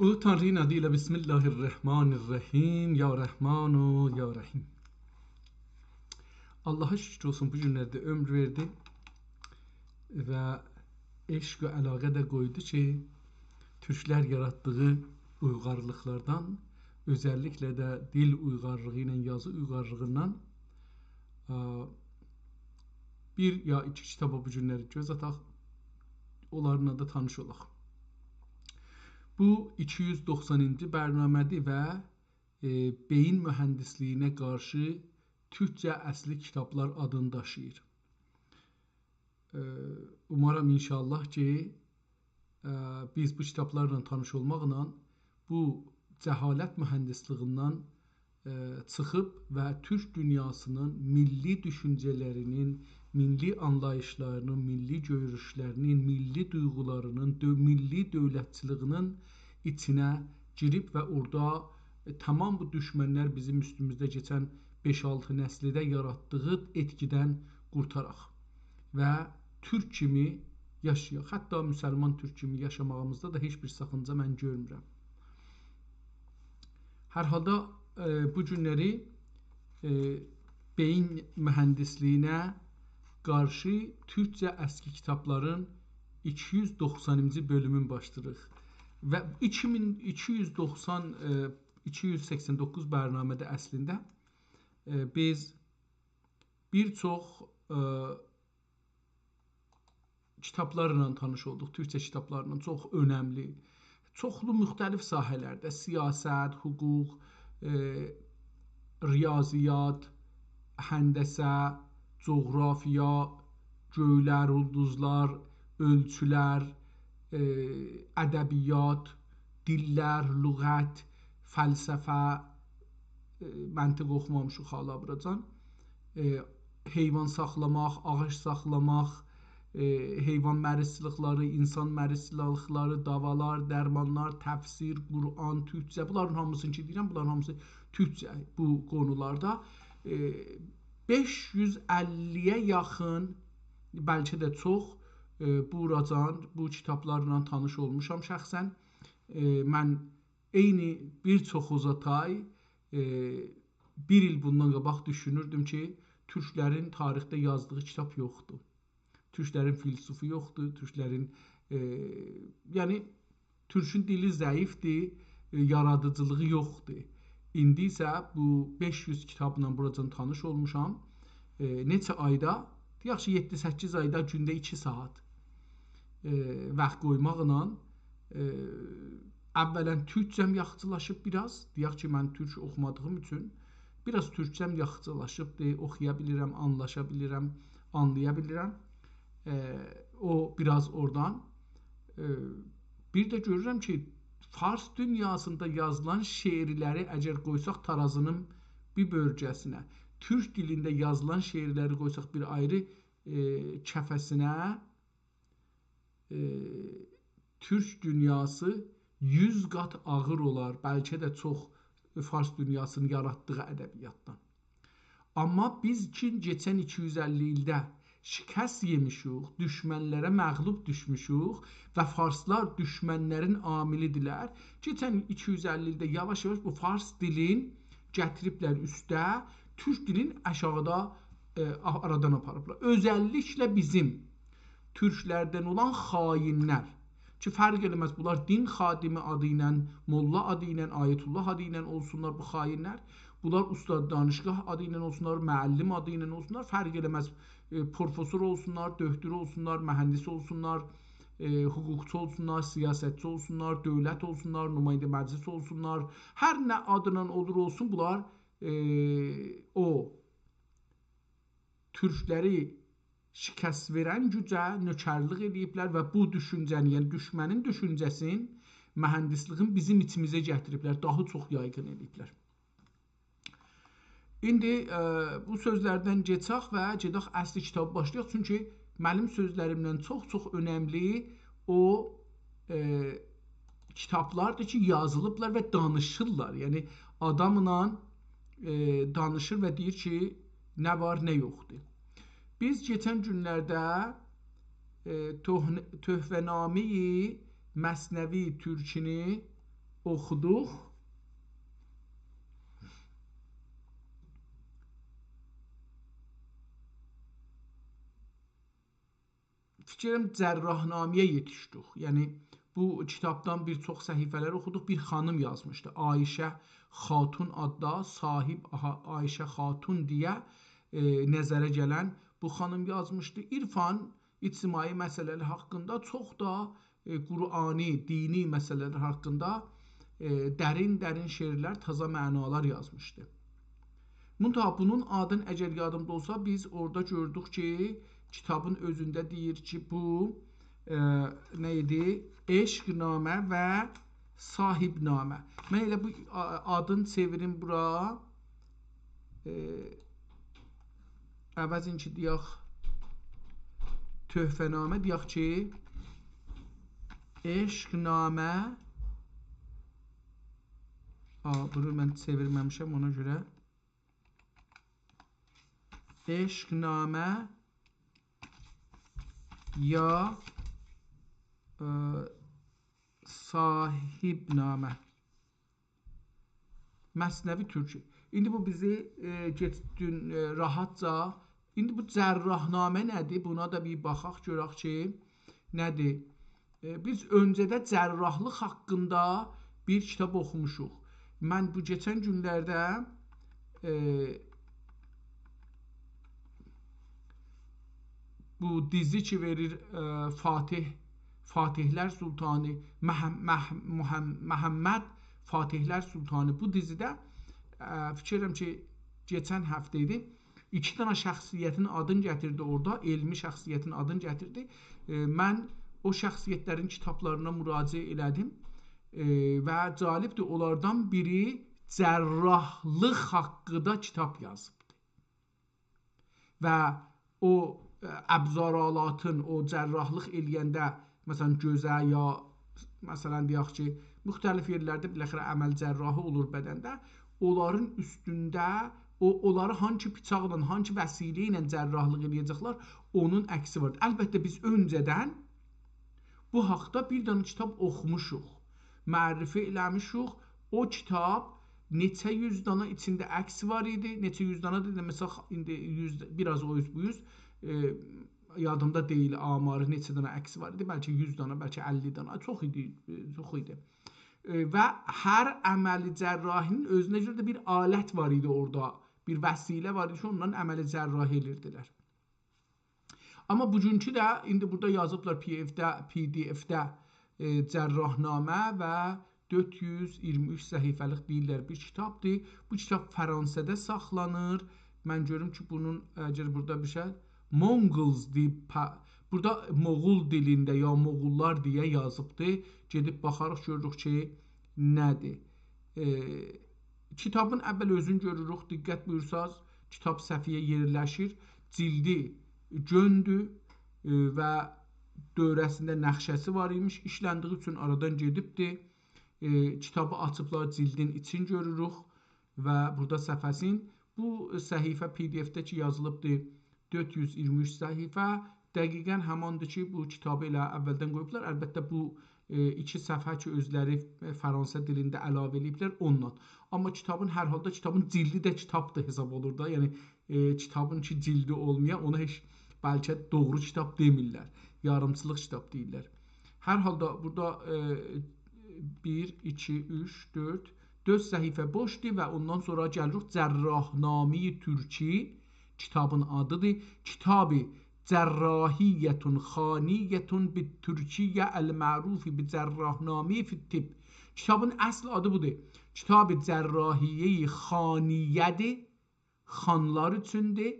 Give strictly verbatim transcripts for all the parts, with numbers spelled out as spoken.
اولو تانری‌نین آدی ایله، بسم الله الرحمن الرحیم، یا رحمان و یا رحیم. آللاها شوکور اولسون، بو گونلرده عؤمور وئردی و عشق و علاقه ده قویدو کی، تورکلر یاراتدیغی اویغارلیقلاردان، اؤزللیکله ده دیل اویغارلیغی ایله یازی اویغارلیغیندان، آ، بیر یا ایکی کیتابا بو گونلری گؤز آتاق، اونلارلا دا تانیش اولاق. بو ایکی یوز دوخسانینجی برنامه‌دیر و، ائ، بئیین موهندیسلیگینه قارشی تورکجه اصلی کیتابلار آدینی داشیییر. ائ، اومارام ان‌شاءالله کی، ائ، بیز بو کیتابلارلا تانیش اولماقلا بو جهالت موهندیسلیگیندن، ائ، چیخیب و تورک دونیاسینین میللی دوشونجه‌لرینین، میللی آنلاییشلارینین، میللی گؤروشلرینین، میللی دویغولارینین، دؤ-، میللی دؤولتچیلیگینین ایچینه گیریب و اورادا، ائ، تمام بو دوشمنلر بیزیم اوستوموزده کئچن بئش-آلتی نسلی ده یاراتدیغی ائتکیدن قورتاراق و تورک کیمی یاشایاق. حتی مسلمان تورک کیمی یاشاماغیمیزدا دا هئچ بیر ساخینجا من گؤرمورم. هر حالدا، ائ، بو گونلری، ائ، بئیین موهندیسلیگینه قارشی تورکجه اسکی کیتابلارین ایکی یوز دوخسانینجی بؤلومون باشلاییریق. و ایکی مین، ایکی یوز دوخسان، ائ، ایکی یوز سکسن دوققوز برنامه‌ده اصلینده، ائ، بیز بیر چوخ، ائ، کیتابلارلا تانیش اولدوق، تورکجه کیتابلارلا، چوخ اؤنملی. چوخلو موختلیف ساحه‌لرده، سیاست، حقوق، ائ، ریاضیات، هندسه، جغرافیا، گؤیلر، اولدوزلار، اؤلچولر، ائ، ادبیات، دیللر، لغت، فلسفه، ائ، منطق اوخومامیشیق حالا بوراجان. ائ، حیوان ساخلاماق، آغاج ساخلاماق، ائ، حیوان مریضچیلیقلاری، اینسان مریضچیلیقلاری، داوالار، درمانلار، تفسیر، قرآن، تورکجه، بونلارین هامیسینی کی دئییرم، بونلارین هامیسی تورکجه بو قونولاردا. ائ، بئش یوز اللی‌یه یاخین، بلکه ده چوخ، ائ، بوراجان، بو کیتابلارلا تانیش اولموشام شخصاً. ائ، من عینی بیر چوخوزا تای، ائ، بیر ایل بوندان قاباق دوشونوردوم کی، تورکلرین تاریخده یازدیغی کیتاب یوخدور. تورکلرین فیلسوفو یوخدور، تورکلرین، ائ، یعنی، تورکون دیلی ضعیفدیر، ائ، یارادیجیلیغی یوخدور. ایندی ایسه بو بئش یوز کیتابلا بوراجان تانیش اولموشام. ائ، نئچه آیدا؟ دئیک کی، یئددی-سککیز آیدا گونده ایکی ساعات، ائ، واخت قویماقلا، ائ، اولاً تورکجه‌م یاخشیلاشیب بیر آز. دئیک کی، من تورک اوخومادیغیم اوچون بیر آز تورکجه‌م یاخشیلاشیبدیر، اوخویا بیلیرم، آنلاشا بیلیرم، آنلایا بیلیرم. ائ، او بیر آز اورادان. ائ، بیر ده گؤرورم کی، فارس دونیاسیندا یازیلان شعرلری اگر قویساق ترازینین بیر بؤلگه‌سینه، تورک دیلینده یازیلان شعرلری قویساق بیر آیری، ائ، کفه‌سینه، ائ، تورک دونیاسی یوز قات آغیر اولار، بلکه ده چوخ، فارس دونیاسینین یاراتدیغی ادبیاتدان. آمما بیز کی، کئچن ایکی یوز اللی ایلده شکست یئمیشیک، دوشمنلره مغلوب دوشموشوک و فارسلار دوشمنلرین عاملی‌دیرلر. کئچن ایکی یوز اللی ایلده یاواش-یاواش بو فارس دیلین گتیریبلر اوسته، تورک دیلین آشاغیدا، ائ، آ-، آرادان آپاریبلار. اؤزللیکله بیزیم تورکلردن اولان خائنلر کی، فرق ائله‌مز، بونلار دین خادمی آدی ایله، موللا آدی ایله، آیت‌الله آدی ایله اولسونلار بو خائنلر. بونلار اوستاد دانشگاه آدی ایله اولسونلار، معلم آدی ایله اولسونلار، فرق ائله‌مز. ائ، پروفسور اولسونلار، دؤکتور اولسونلار، مهندس اولسونلار، ائ، حقوقچو اولسونلار، سیاستچی اولسونلار، دؤولت اولسونلار، نماینده مجلس اولسونلار، هر نه آدینان اولور اولسون، بونلار، ائ، او تورکلری شکست وئرن گوجه نؤکرلیک ائله‌ییبلر و بو دوشونجه‌نی، یعنی دوشمنین دوشونجه‌سین، مهندسلیگین بیزیم ایچیمیزه گتیریبلر، داها چوخ یایغین ائله‌ییبلر. ایندی، ائ، بو سؤزلردن کئچک و گئدک اصلی کیتابی باشلایاق. چونکی منیم سؤزلریمدن چوخ-چوخ اؤنملی او، ائ، کیتابلاردیر کی، یازیلیبلار و دانیشیرلار. یعنی، آداملا، ائ، دانیشیر و دئییر کی، نه وار، نه یوخدور. بیز کئچن گونلرده، ائ، تح-، تحفه‌نامه‌ی مثنوی تورکی‌نی اوخودوق. فیکریم جراح‌نامه‌یه یئتیشدیک. یعنی، بو کیتابدان بیر چوخ صفحه‌لر اوخودوق. بیر خانیم یازمیشدی. عایشه خاتون آددا صاحب، آها، عایشه خاتون دئیه، ائ، نظره گلن بو خانیم یازمیشدی. عرفان، اجتماعی مسئله‌لر حاقیندا چوخ دا، ائ، قرآنی، دینی مسئله‌لر حاقیندا، ائ، درین-درین شعرلر، تازا معنالار یازمیشدی. منتها بونون آدین اگر یادیمدا اولسا، بیز اورادا گؤردوک کی، کیتابین اؤزونده دئییر کی، بو، ائ، نه ایدی؟ عشق‌نامه و صاحب‌نامه. من ائله بو آ-، آدین چئویریم بورا. ائ، عوضین کی، دئیک، تحفه‌نامه، دئیک کی، عشق‌نامه. آ، بونو من چئویرمه‌میشم، اونا گؤره. عشق‌نامه یا، ائ، صاحب‌نامه. مثنوی تورکی. ایندی بو بیزی، ائ، کئچ-، دون، ائ، راحتجا، ایندی بو جراح‌نامه نه‌دیر؟ بونا دا بیر باخاق، گؤرک کی، نه‌دیر؟ ائ، بیز اؤنجه‌ده جراحلیق حاقیندا بیر کیتاب اوخوموشوق. من بو کئچن گونلرده، ائ، بو دیزی کی وئریر، ائ، فاتح، فاتح‌لر سلطانی، مح-، مح-، محم-، محمد فاتح‌لر سلطانی. بو دیزیده، ائ، فیکر ائدیرم کی، کئچن هفته ایدی. ایکی دنه شخصیتین آدینی گتیردی اورادا، علمی شخصیتین آدینی گتیردی. ائ، من او شخصیت‌لرین کیتابلارینا مراجعه ائله‌دیم. ائ، و جالبدیر، اونلاردان بیری جراحلیق حاقیندا کیتاب یازیبدی. و او، ائ، ابزار آلاتین، او جراحلیق ائله‌ینده، مثلا، گؤزه یا، مثلا، دئیک کی، مختلف یئرلرده بالاخره عمل جراحی اولور بدنده، اونلارین اوستونده، او، اونلاری هانسی بیچاقلا، هانسی وسیله ایله جراحلیق ائله‌یه‌جکلر، اونون عکسی وار. البته، بیز اؤنجه‌دن بو حاقدا بیر دنه کیتاب اوخوموشوق، معرفی ائله‌میشیک. او کیتاب نئچه یوز دانا ایچینده عکس وار ایدی. نئچه یوز دانا دئدیم، مثلا، ایندی یوز، بیر آز او اوز بو اوز، ائ، یادیمدا دئییل آماری، نئچه دانا عکس وار ایدی. بلکه یوز دانا، بلکه اللی دانا. چوخ ایدی، ائ، چوخ ایدی. ائ، و هر عمل جراحی‌نین اؤزونه گؤره ده بیر آلت وار ایدی اورادا. بیر وسیله وار ایدی کی، اوننان عمل جراحی ائلیردیلر. آمما بوگونکو ده، ایندی بورادا یازیبلار پی دی اف‌ده، پی دی اف‌ده، ائ، جراح‌نامه و دؤرد یوز اییرمی اوچ صفحه‌لیک دئییرلر بیر کیتابدیر. بو کیتاب فرانسه‌ده ساخلانیر. من گؤروم کی، بونون، اگر بورادا بیر شئی، Mongols دی، پا-، بورادا موغول دیلینده یا موغوللار دئیه یازیبدی. گئدیب باخاریق، گؤروروک کی، نه‌دیر. ائ، کیتابین اول اؤزون گؤروروک، دقت بویورساز، کیتاب صفحه‌یه یئرلشیر، جلدی گؤندور، ائ، و دؤوره‌سینده نقشه‌سی وار ایمیش، ایشلندیگی اوچون آرادان گئدیبدی. ائ، کیتابی آچیبلار، جلدین ایچین گؤروروک و بورادا صفحه‌سین. بو صفحه پی دی اف‌ده کی یازیلیبدی، دؤرد یوز اییرمی اوچ صفحه، دقیقا هماندیر کی، بو کیتابی ائله اولدن قویوبلار. البته، بو، ائ، ایکی صفحه کی، اؤزلری، ائ، فرانسه دیلینده علاوه ائله‌ییبلر، اوندان. آمما کیتابین، هر حالدا کیتابین جلدی ده کیتابدیر حساب اولور دا. یعنی، ائ، کیتابین کی جلدی اولمایا، اونا هئچ بلکه دوغرو کیتاب دئمیرلر. یاریمچیلیق کیتاب دئییرلر. هر حالدا بورادا، ائ، بیر، ایکی، اوچ، دؤرد، دؤرد صفحه بوشدور و اوندان سونرا گلیریک جراح‌نامه‌ی تورکی، کیتابین آدیدیر. کتاب جراحیة خانیة بالترکیة المعروف بجراح‌نامة فی الطب. کیتابین اصل آدی بودور. کتاب جراحیه‌ی خانیه‌دیر. خانلار اوچوندور.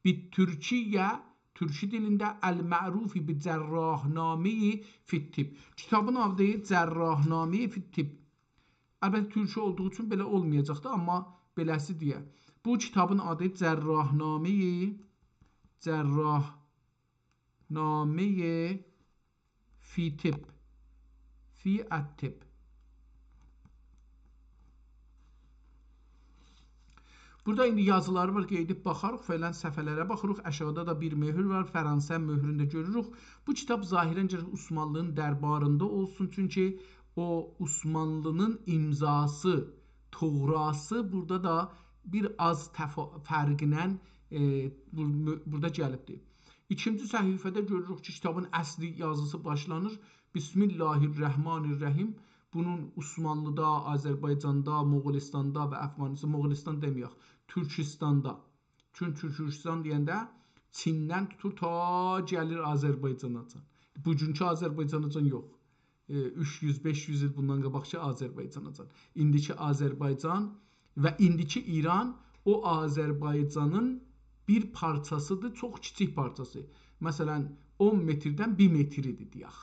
بالترکیة، تورکی دیلینده، المعروف بجراح‌نامة فی الطب. کیتابین آدی جراح‌نامه فی الطب. البته، تورکی اولدوغو اوچون بئله اولمایاجاقدی، آمما بئله‌سی دئیه. بو کیتابین آدی جراح‌نامه، جراح‌نامه فی طب، فی الطب. بورادا ایندی یازیلاری وار، قئییدیب باخاریق، فلان صفحه‌لره باخیریق. آشاغیدا دا بیر مؤهور وار، فرانسه مؤهرونو ده گؤروروک. بو کیتاب ظاهرا گرک عثمانلی‌نین درباریندا اولسون، چونکی او عثمانلی‌نین امضاسی، توغراسی بورادا دا بیر آز تفا-، فرقله، ائ، بو-، بورادا گلیبدیر. ایکینجی صفحه‌ده گؤروروک کی، کیتابین اصلی یازیسی باشلانیر. بسم الله الرحمن الرحیم. بونون عثمانلی‌دا، آذربایجاندا، مغولستاندا و افغانستان، مغولستان دئمه‌یک، تورکوستاندا. چون تورکوستان دئینده چیندن توتور تا گلیر آذربایجاناجان. بوگونکو آذربایجاناجان یوخ. ائ، اوچ یوز، بئش یوز ایل بوندان قاباقکی آذربایجاناجان. ایندیکی آذربایجان و ایندیکی ایران او آذربایجانین بیر پارچاسیدیر، چوخ کیچیک پارچاسی. مثلا، اون متردن بیر متر ایدی دئیک.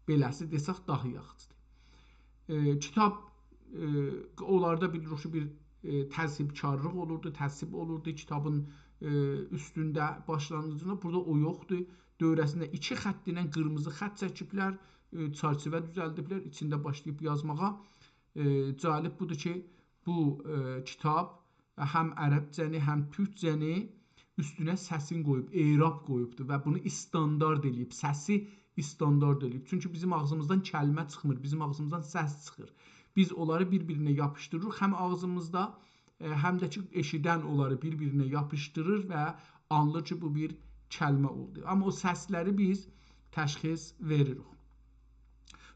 بئله‌سی دئسک داها یاخشیدیر. ائ، کیتاب، ائ، اونلاردا بیلیریک کی، بیر، ائ، تذهیب‌کارلیق اولوردو، تذهیب اولوردو کیتابین، ائ، اوستونده باشلانغیجیندا. بورادا او یوخدور. دؤوره‌سینده ایکی خط ایله قیرمیزی خط چکیبلر، ائ، چرچیوه دوزلدیبلر، ایچینده باشلاییب یازماغا. ائ، جالب بودور کی، بو، ائ، کیتاب هم عربجه‌نی، هم تورکجه‌نی اوستونه سسین قویوب، اعراب قویوبدور و بونو استاندارد ائله‌ییب، سسی استاندارد ائله‌ییب. چونکی بیزیم آغزیمیزدان کلمه چیخمیر، بیزیم آغزیمیزدان سس چیخیر. بیز اونلاری بیر-بیرینه یاپیشدیریریق، هم آغزیمیزدا، ائ، هم ده کی، ائشیدن اونلاری بیر-بیرینه یاپیشدیریر و آنلیر کی، بو بیر کلمه اولدو. آمما او سسلری بیز تشخیص وئریریک.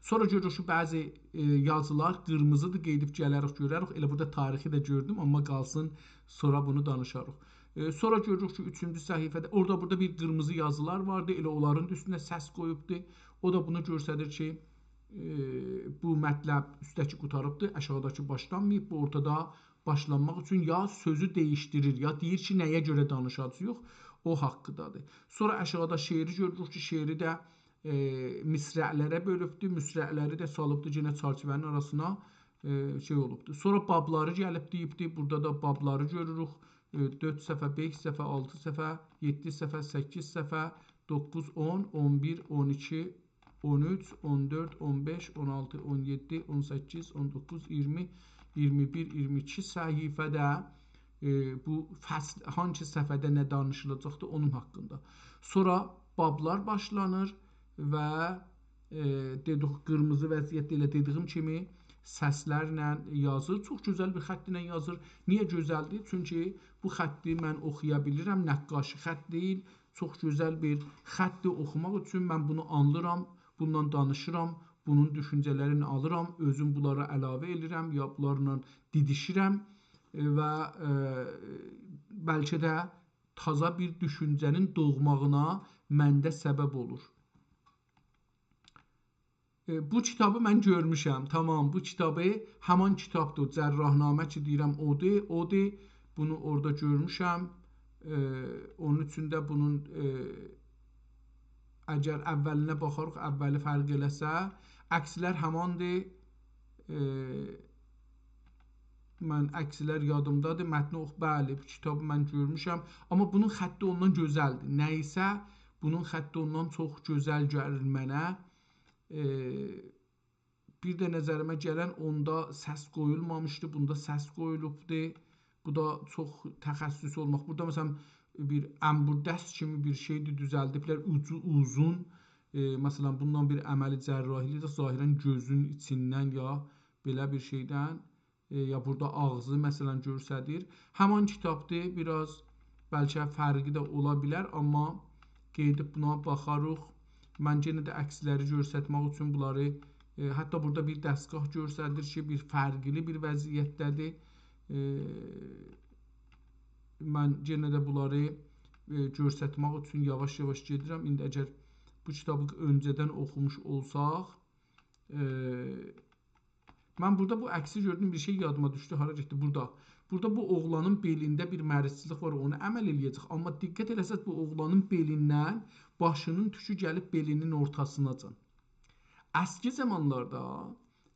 سونرا گؤروروک کی، بعضی، ائ، یازیلار قیرمیزیدیر، قئییدیب گلریک، گؤرریک. ائله بورادا تاریخی ده گؤردوم، آمما قالسین، سونرا بونو دانیشاریق. ائ، سونرا گؤروروک کی، اوچونجو صفحه‌ده، اورادا بورادا بیر قیرمیزی یازیلار واردی، ائله اونلارین دا اوستونه سس قویوبدو. او دا بونو گؤستریر کی، ائ، بو مطلب اوستده‌کی قوتاریبدی، آشاغیداکی باشلانماییب، بو اورتادا باشلانماق اوچون یا سؤزو دییشدیریر، یا دئییر کی، نه‌یه گؤره دانیشاجاغیق، او حاقیندادیر. سونرا آشاغیدا شعری گؤروروک کی، شعری ده، ائ، مصرع‌لره بؤلوبدور، مصرع‌لری ده سالیبدیر یئنه چرچیوه‌نین آراسینا، ائ، شئی اولوبدور. سونرا بابلاری گلیب دئییبدیر، بورادا دا بابلاری گؤروروک. ائ، دؤرد صفحه، بئش صفحه، آلتی صفحه، یئددی صفحه، سککیز صفحه، دوققوز، اون، اون بیر، اون ایکی، اون اوچ، اون دؤرد، اون بئش، اون آلتی، اون یئددی، اون سککیز، اون دوققوز، اییرمی، اییرمی بیر، اییرمی ایکی صفحه‌ده، ائ، بو فصل، هانسی صفحه‌ده نه دانیشیلاجاقدیر، اونون حاقیندا. سونرا بابلار باشلانیر و، ائ، دئدیک، قیرمیزی وضعیتده ائله دئدیییم کیمی سسلرله یازیر. چوخ گؤزل بیر خط ایله یازیر. نییه گؤزلدیر؟ چونکی بو خطی من اوخویا بیلیرم، نقاشی خط دئییل. چوخ گؤزل بیر خطدیر اوخوماق اوچون. من بونو آنلیرام، بوندان دانیشیرام، بونون دوشونجه‌لرینی آلیرام، اؤزوم بونلارا علاوه ائلیرم، یا بونلارلا دیدیشیرم، ائ، و، ائ، بلکه ده تازا بیر دوشونجه‌نین دوغماغینا منده سبب اولور. ائ، بو کیتابی من گؤرموشم. تامام، بو کیتابی، همان کیتابدیر. او جراحنامه کی دئییرم، اودور، اودور. بونو اورادا گؤرموشم. ائ، اونون اوچون ده بونون، ائ، اگر اولینه باخاریق، اولی فرق ائله‌سه، عکسلر هماندیر. ائ، من عکسلر یادیمدادیر. متنی اوخ، بلی، بو کیتابی من گؤرموشم. آمما بونون خطی اوندان گؤزلدیر. نه‌یسه، بونون خطی اوندان چوخ گؤزل گلیر منه. ائ، بیر ده نظریمه گلن، اوندا سس قویولمامیشدی، بوندا سس قویولوبدو. بو دا چوخ تخصصی اولماق. بورادا، مثلا، بیر انبوردست کیمی بیر شئیدیر، دوزلدیبلر، اوجو اوزون. ائ، مثلا، بوندان بیر عمل جراحی ائله‌ییر، ظاهرا گؤزون ایچیندن یا بئله بیر شئیدن، ائ، یا بورادا آغزی، مثلا، گؤستریر. همان کیتابدیر، بیر آز بلکه فرقی ده اولا بیلر، آمما قئییدیب بونا باخاریق. من یئنه ده عکسلری گؤسترمک اوچون بونلاری، ائ، حتی بورادا بیر دستگاه گؤستریر کی، بیر فرقلی بیر وضعیتده‌دیر. ائ، من یئنه ده بونلاری، ائ، گؤسترمک اوچون یاواش-یاواش گئدیرم. ایندی اگر بو کیتابی اؤنجه‌دن اوخوموش اولساق، ائ، من بورادا بو عکسی گؤردوم، بیر شئی یادیما دوشدو، هارا گئتدی؟ بورادا. بورادا بو اوغلانین بئلینده بیر مریضچیلیک وار، اونو عمل ائله‌یه‌جک. آمما دقت ائله‌سز، بو اوغلانین بئلیندن باشینین توکو گلیب بئلینین اورتاسیناجان. اسکی زامانلاردا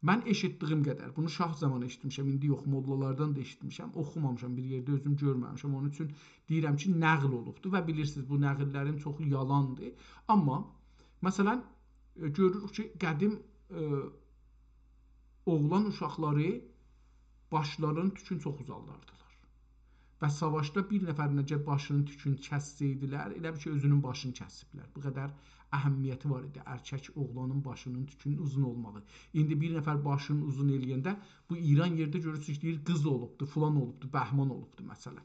من ائشیتدیییم قدر، بونو شاه زامان ائشیتمیشم، ایندی یوخ، موللالاردان دا ائشیتمیشم، اوخومامیشام، بیر یئرده اؤزوم گؤرمه‌میشم. اونون اوچون دئییرم کی، نقل اولوبدور و بیلیرسینیز، بو نقللرین چوخو یالاندیر. آمما، مثلا، ائ، گؤروروک کی، قدیم، ائ، اوغلان اوشاقلاری باشلارینین توکونو چوخ اوزالداردیلار. و ساواشدا بیر نفرین اگر باشینین توکونو کسسه‌یدیلر، ائله بیل کی، اؤزونون باشینی کسیبلر. بو قدر اهمیتی وار ایدی ارکک اوغلانین باشینین توکونون اوزون اولماغی. ایندی بیر نفر باشینی اوزون ائله‌ینده بو ایران یئرده گؤرورسونوز کی، دئییر، قیز اولوبدو، فلان اولوبدو، بهمان اولوبدو، مثلا.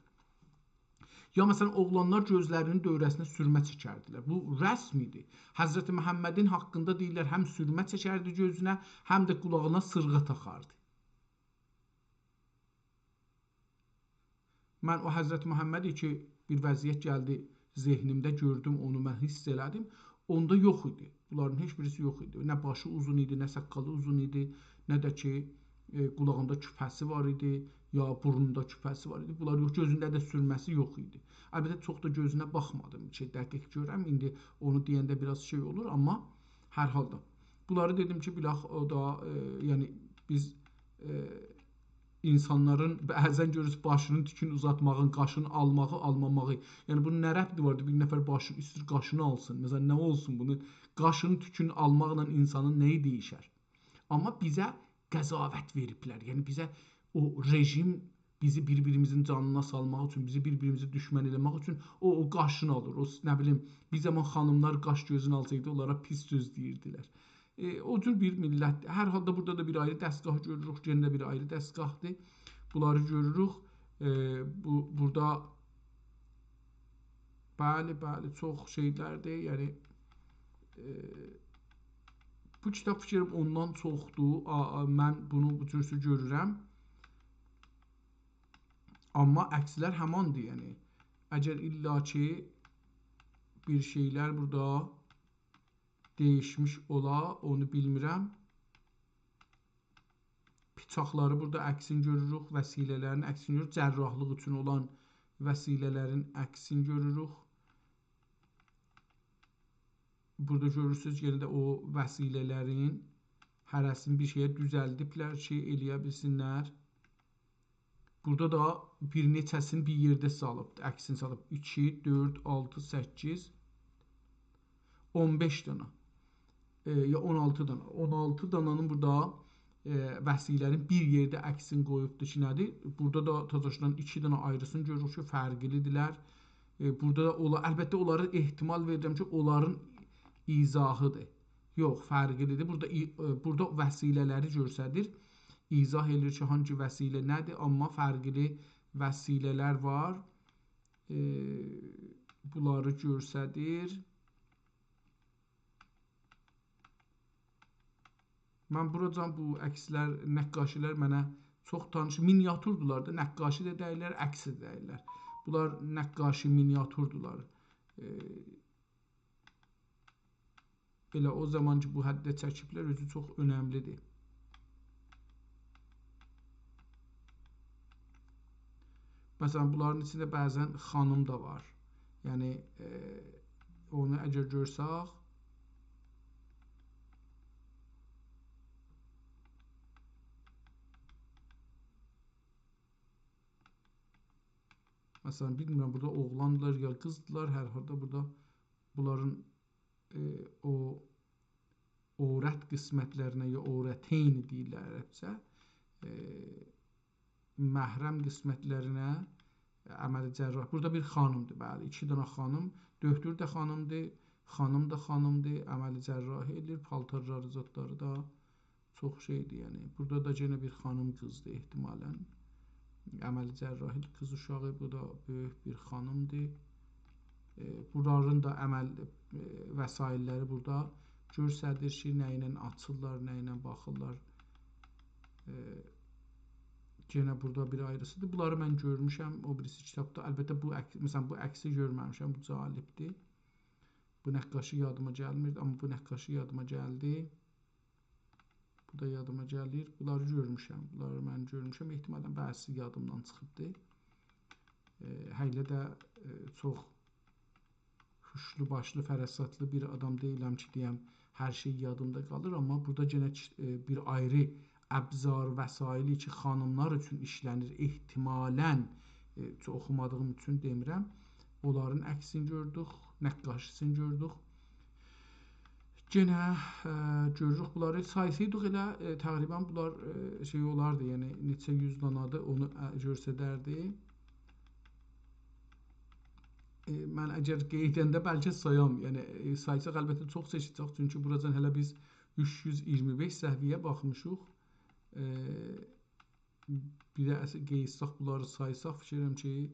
یا، مثلا، اوغلانلار گؤزلرینین دؤوره‌سینه سورمه چکردیلر. بو رسم ایدی. حضرت محمدین حاقیندا دئییرلر، هم سورمه چکردی گؤزونه، هم ده قولاغینا سیرغا تاخاردی. من او حضرت محمدی کی، بیر وضعیت گلدی ذهنیمده، گؤردوم، اونو من حس ائله‌دیم. اوندا یوخ ایدی. بونلارین هئچ بیریسی یوخ ایدی. نه باشی اوزون ایدی، نه ساققالی اوزون ایدی، نه ده کی، ائ، قولاغیندا کوپه‌سی وار ایدی، یا بورنوندا کوپه‌سی وار ایدی. بونلار یوخ، گؤزونده ده سورمه‌سی یوخ ایدی. البته، چوخ دا گؤزونه باخمادیم کی، دقیق گؤرم. ایندی اونو دئینده بیر آز شئی اولور، آمما هر حالدا. بونلاری دئدیم کی، بیلاخ او دا، ائ، یعنی بیز، ائ، اینسانلارین بعضا گؤرورسونوز باشینین توکونو اوزاتماغین، قاشینی آلماغی، آلماماغی. یعنی بونون نه ربطی واردی؟ بیر نفر باشی، ایسته‌ییر قاشینی آلسین. مثلا، نه اولسون بونو؟ قاشینین توکونو آلماقلا اینسانین نه‌یی دییشر؟ آمما بیزه قضاوت وئریبلر. یعنی بیزه او رژیم بیزی بیر-بیریمیزین جانینا سالماق اوچون، بیزی بیر-بیریمیزی دوشمن ائله‌مک اوچون او، او قاشینی آلیر. او، نه بیلیم، بیر زامان خانیملار قاش گؤزونو آلسایدی، اونلارا پیس سؤز دئییردیلر. ائ، او جور بیر میللت. هر حالدا بورادا دا بیر آیری دستگاهی گؤروروک، یئنه ده بیر آیری دستگاهدیر. بونلاری گؤروروک. ائ، بو، بورادا، بلی، بلی، چوخ شئیلردیر. یعنی، ائ، بو کیتاب فیکریم اوندان چوخدور. آ، آ، من بونو بو جورسو گؤرورم. آمما عکسلر هماندیر، یعنی. اگر الا کی بیر شئیلر بورادا دییشمیش اولا، اونو بیلمیرم. پیچاقلاری بورادا عکسینی گؤروروک، وسیله‌لرین عکسینی گؤروروک. جراحلیق اوچون اولان وسیله‌لرین عکسینی گؤروروک. بورادا گؤرورسونوز، یئنه ده او وسیله‌لرین هره‌سینی بیر شئیه دوزلدیبلر کی، ائله‌یه بیلسینلر. بورادا دا بیر نئچه‌سینی بیر یئرده سالیب، عکسینی سالیب. ایکی، دؤرد، آلتی، سککیز، اون بئش دانا. ائ، یا اون آلتی دانا. اون آلتی دانانین بورادا، ائ، وسیله‌نین بیر یئرده عکسینی قویوبدور کی، نه‌دیر؟ بورادا دا تازاشدان ایکی دانا آیریسینی گؤروروک کی، فرقلی‌دیرلر. ائ، بورادا دا اولا-، البته، اونلاری احتمال وئریرم کی، اونلارین ایضاحی‌دیر. یوخ، فرقلی‌دیر. بورادا ای-، ائ، بورادا وسیله‌لری گؤستریر. ایضاح ائله‌ییر کی، هانگی وسیله نه‌دیر، آمما فرقلی وسیله‌لر وار. ائ، بونلاری گؤستریر. من بوراجان بو عکسلر، نقاشی‌لر منه چوخ تانیش، مینیاتوردولار دا، نقاشی ده دئییللر، عکس ده دئییللر. بونلار نقاشی، مینیاتوردولار. ائ، ائله او زامان کی، بو حده چکیبلر، اؤزو چوخ اؤنملی‌دیر. مثلا، بونلارین ایچینده بعضا خانیم دا وار. یعنی، ائ، اونو اگر گؤرسک، مثلا، بیلمیرم، بورادا اوغلاندیلار یا قیزدیلار، هر حالدا بورادا بونلارین، ائ، او عورت قسمتلرینه یا عورتین دئییرلر عربجه، ائ، محرم قسمتلرینه عمل جراح. بورادا بیر خانیمدیر، بلی، ایکی دنه خانیم. دؤکتور دا خانیمدیر، خانیم دا خانیمدیر، عمل جراحی ائله‌ییر، پالتارلاری، زادلاری دا چوخ شئیدیر، یعنی. بورادا دا یئنه بیر خانیم قیزدیر احتمالا. عمل جراحی قیز اوشاغی، بو دا بؤیوک بیر خانیمدیر. ائ، بونلارین دا عمل، ائ، وسایل‌لری بورادا گؤستریر کی، نه ایله آچیرلار، نه ایله باخیرلار. ائ، یئنه بورادا بیر آیریسی‌دیر. بونلاری من گؤرموشم او بیریسی کیتابدا. البته، بو عک-، مثلا، بو عکسی گؤرمه‌میشم، بو جالبدیر. بو نقاشی یادیما گلمیردی، آمما بو نقاشی یادیما گلدی. بو دا یادیما گلیر. بونلاری گؤرموشم. بونلاری من گؤرموشم. احتمالا بعضیسی یادیمدان چیخیبدی. ائ، هله ده، ائ، چوخ هوشلو باشلی، فراساتلی بیر آدام دئییلم کی، دئیم، هر شئی یادیمدا قالیر. آمما بورادا یئنه کی-، ائ، بیر آیری ابزار، وسایلی کی، خانیملار اوچون ایشله‌نیر، احتمالا، ائ، چوخ اوخومادیغیم اوچون دئمیرم. اونلارین عکسینی گؤردوک، نقاشی‌سینی گؤردوک. یئنه، ائ، گؤروروک بونلاری. سایسایدیق ائله، ائ، تقریبا بونلار، ائ، شئی اولاردی، یعنی نئچه یوز دانادیر، اونو، ائ، گؤستردردی. ائ، من اگر قئییدنده بلکه سایام، یعنی، ائ، سایساق البته چوخ چکیجک، چونکی بوراجان هله بیز اوچ یوز اییرمی بئش صفحه‌یه باخمیشیق. ائ، بیر ده اص-، قئییتساق بونلاری سایساق، فیکیر ائدیرم کی،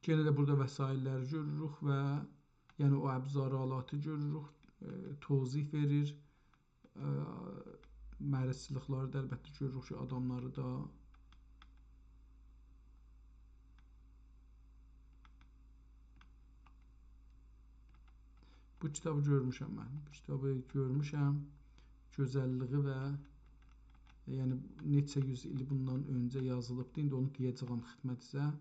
یئنه ده بورادا وسایل‌لری گؤروروک و، یعنی، او ابزار آلاتی گؤروروک، ائ، توضیح وئریر. ائ، مریضچیلیقلاری دا البته گؤروروک کی، آداملاری دا. بو کیتابی گؤرموشم من. بو کیتابی گؤرموشم. گؤزللیگی و، یعنی، نئچه یوز ایل بوندان اؤنجه یازیلیبدی. ایندی اونو دئیه‌جه‌یم خدمتینیزه.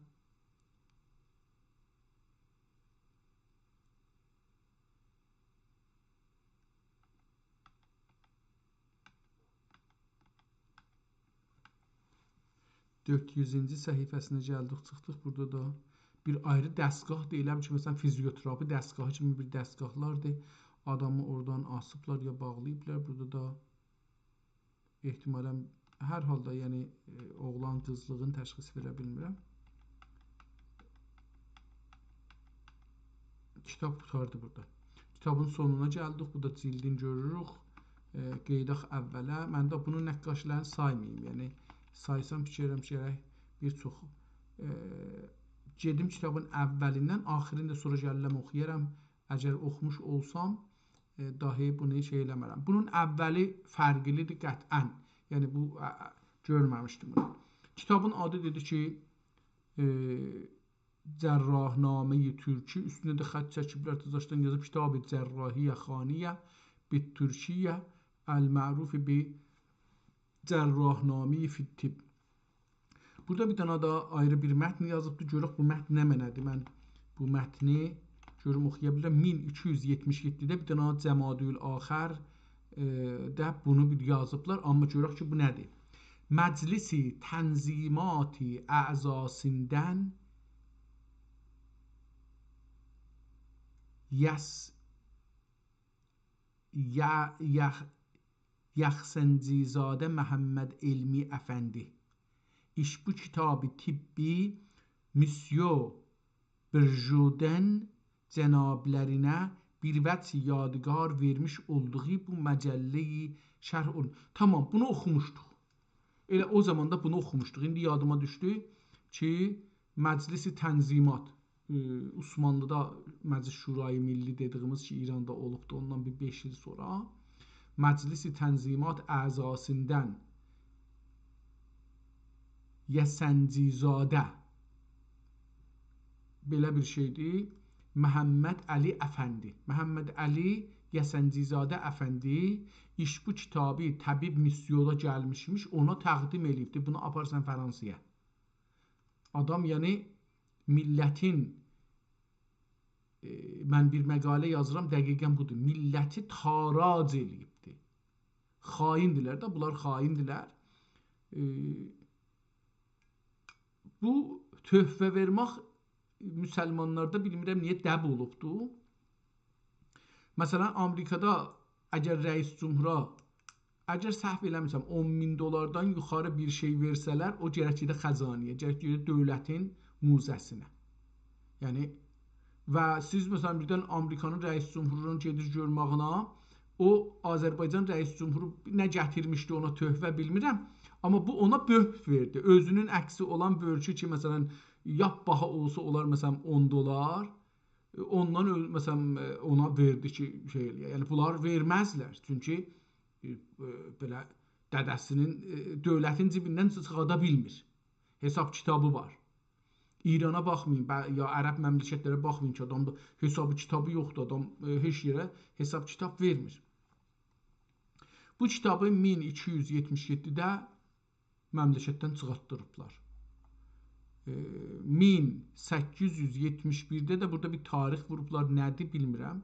دؤرد یوزونجو صفحه‌سینه گلدیک، چیخدیق. بورادا دا بیر آیری دستگاهدیر. ائله بیل کی، مثلا، فیزیوتراپی دستگاهی کیمی بیر دستگاهلاردیر. آدامی اورادان آسیبلار یا باغلاییبلار. بورادا دا احتمالا، هر حالدا، یعنی، ائ، اوغلان قیزلیغین تشخیص وئره بیلمیرم. کیتاب قوتاردی بورادا. کیتابین سونونا گلدیک. بورادا جیلدین گؤروروک. ائ، قئییداق اوّله. من ده بونون نقاشلرینی سایماییم. یعنی، سایسام فیکیر ائدیرم کی، گرک بیر چوخ، ائ، گئدیم کیتابین اوّلیندن، آخیرینی ده سونرا گلیرم اوخویارام. اگر اوخوموش اولسام، ائ، داهی بونو شئی ائله‌مه‌رم. بونون اوّلی فرقلی‌دیر قطعا. یعنی، بو، ا، ا، گؤرمه‌میشدیم بونو. کیتابین آدی دئدی کی، ائ، جراحنامه‌ی ترکی، اوستونده ده خط چکیبلر، تزاشدان یازیب: کتاب جراحی خانه به ترکیه المعروف به جراحنامه‌ی فی الطب. بورادا بیر دنه ده آیری بیر متن یازیبدی. گؤرک بو متن نمنه‌دیر. من بو متنی گؤروم اوخویا بیلیرم. مین ایکی یوز یئتمیش یئددیده بیر دنه جمادی الآخر، ائ، ده بونو بیر یازیبلار. آمما گؤرک کی، بو نه‌دیر؟ مجلس تنظیمات اعضاسیندن یس-، یا-، یخ-، یخسنجی‌زاده محمد علمی افندی. ایشبو کتاب طبی مسیو برژودن جنابلرینه بیر وجه یادگار وئرمیش اولدوغو بو مجله‌ی شرح اولون. تامام، بونو اوخوموشدوق. ائله او زامان دا بونو اوخوموشدوق. ایندی یادیما دوشدو کی، مجلس تنظیمات، ائ، عثمانلیدا مجلس شورای ملی دئدیگیمیز کی، ایراندا اولوبدو، اوندان بیر بئش ایل سونرا مجلس تنظیمات اعضاسیندان یسنجی‌زاده، بئله بیر شئیدیر، محمد علی افندی، محمد علی یسنجی‌زاده افندی ایشبو کتابی طبیب مسیودا گلمیشمیش، اونا تقدیم ائله‌ییبدی. بونو آپار سن فرانسایا. آدام، یعنی، میللتین، ائ، من بیر مقاله یازیرام، دقیقا بودور. میللتی تاراج ائله‌ییبدی. خائندیلر ده، بونلار خائندیلر. ائ، بو تحفه وئرمک مسلمانلاردا بیلمیرم نییه دب اولوبدو. مثلا، آمریکادا اگر رئیس جمهورا، اگر سهو ائله‌میرسم، اون مین دلاردان یوخاری بیر شئی وئرسه‌لر، او گرک گئده خزانه‌یه، گرک گئده دؤولتین موزه‌سینه. یعنی، و سیز، مثلا، بیردن آمریکانین رئیس جمهورونون گئدیر گؤرماغینا، او آذربایجان رئیس جمهورو نه گتیرمیشدی اونا تحفه، بیلمیرم. آمما بو اونا بؤرک وئردی. اؤزونون عکسی اولان بؤرکو کی، مثلا، لاپ باها اولسا، اولار، مثلا، اون دلار. ائ، اوندان اؤ-، مثلا، ائ، اونا وئردی کی، شئی ائله‌یه. یعنی، بونلار وئرمزلر. چونکی، ائ، ائ، بئله دده‌سینین، ائ، دؤولتین جیبیندن چیخادا بیلمیر. حساب کیتابی وار. ایرانا باخمایین، بع-، یا عرب مملکتلره باخمایین کی، آدامدا حساب کیتابی یوخدور، آدام، ائ، هئچ یئره حساب کیتاب وئرمیر. بو کیتابی مین ایکی یوز یئتمیش یئددیده مملکتدن چیخارتدیریبلار. ائ، مین سککیز یوز یئتمیش بیرده ده بورادا بیر تاریخ ووروبلار، نه‌دیر بیلمیرم.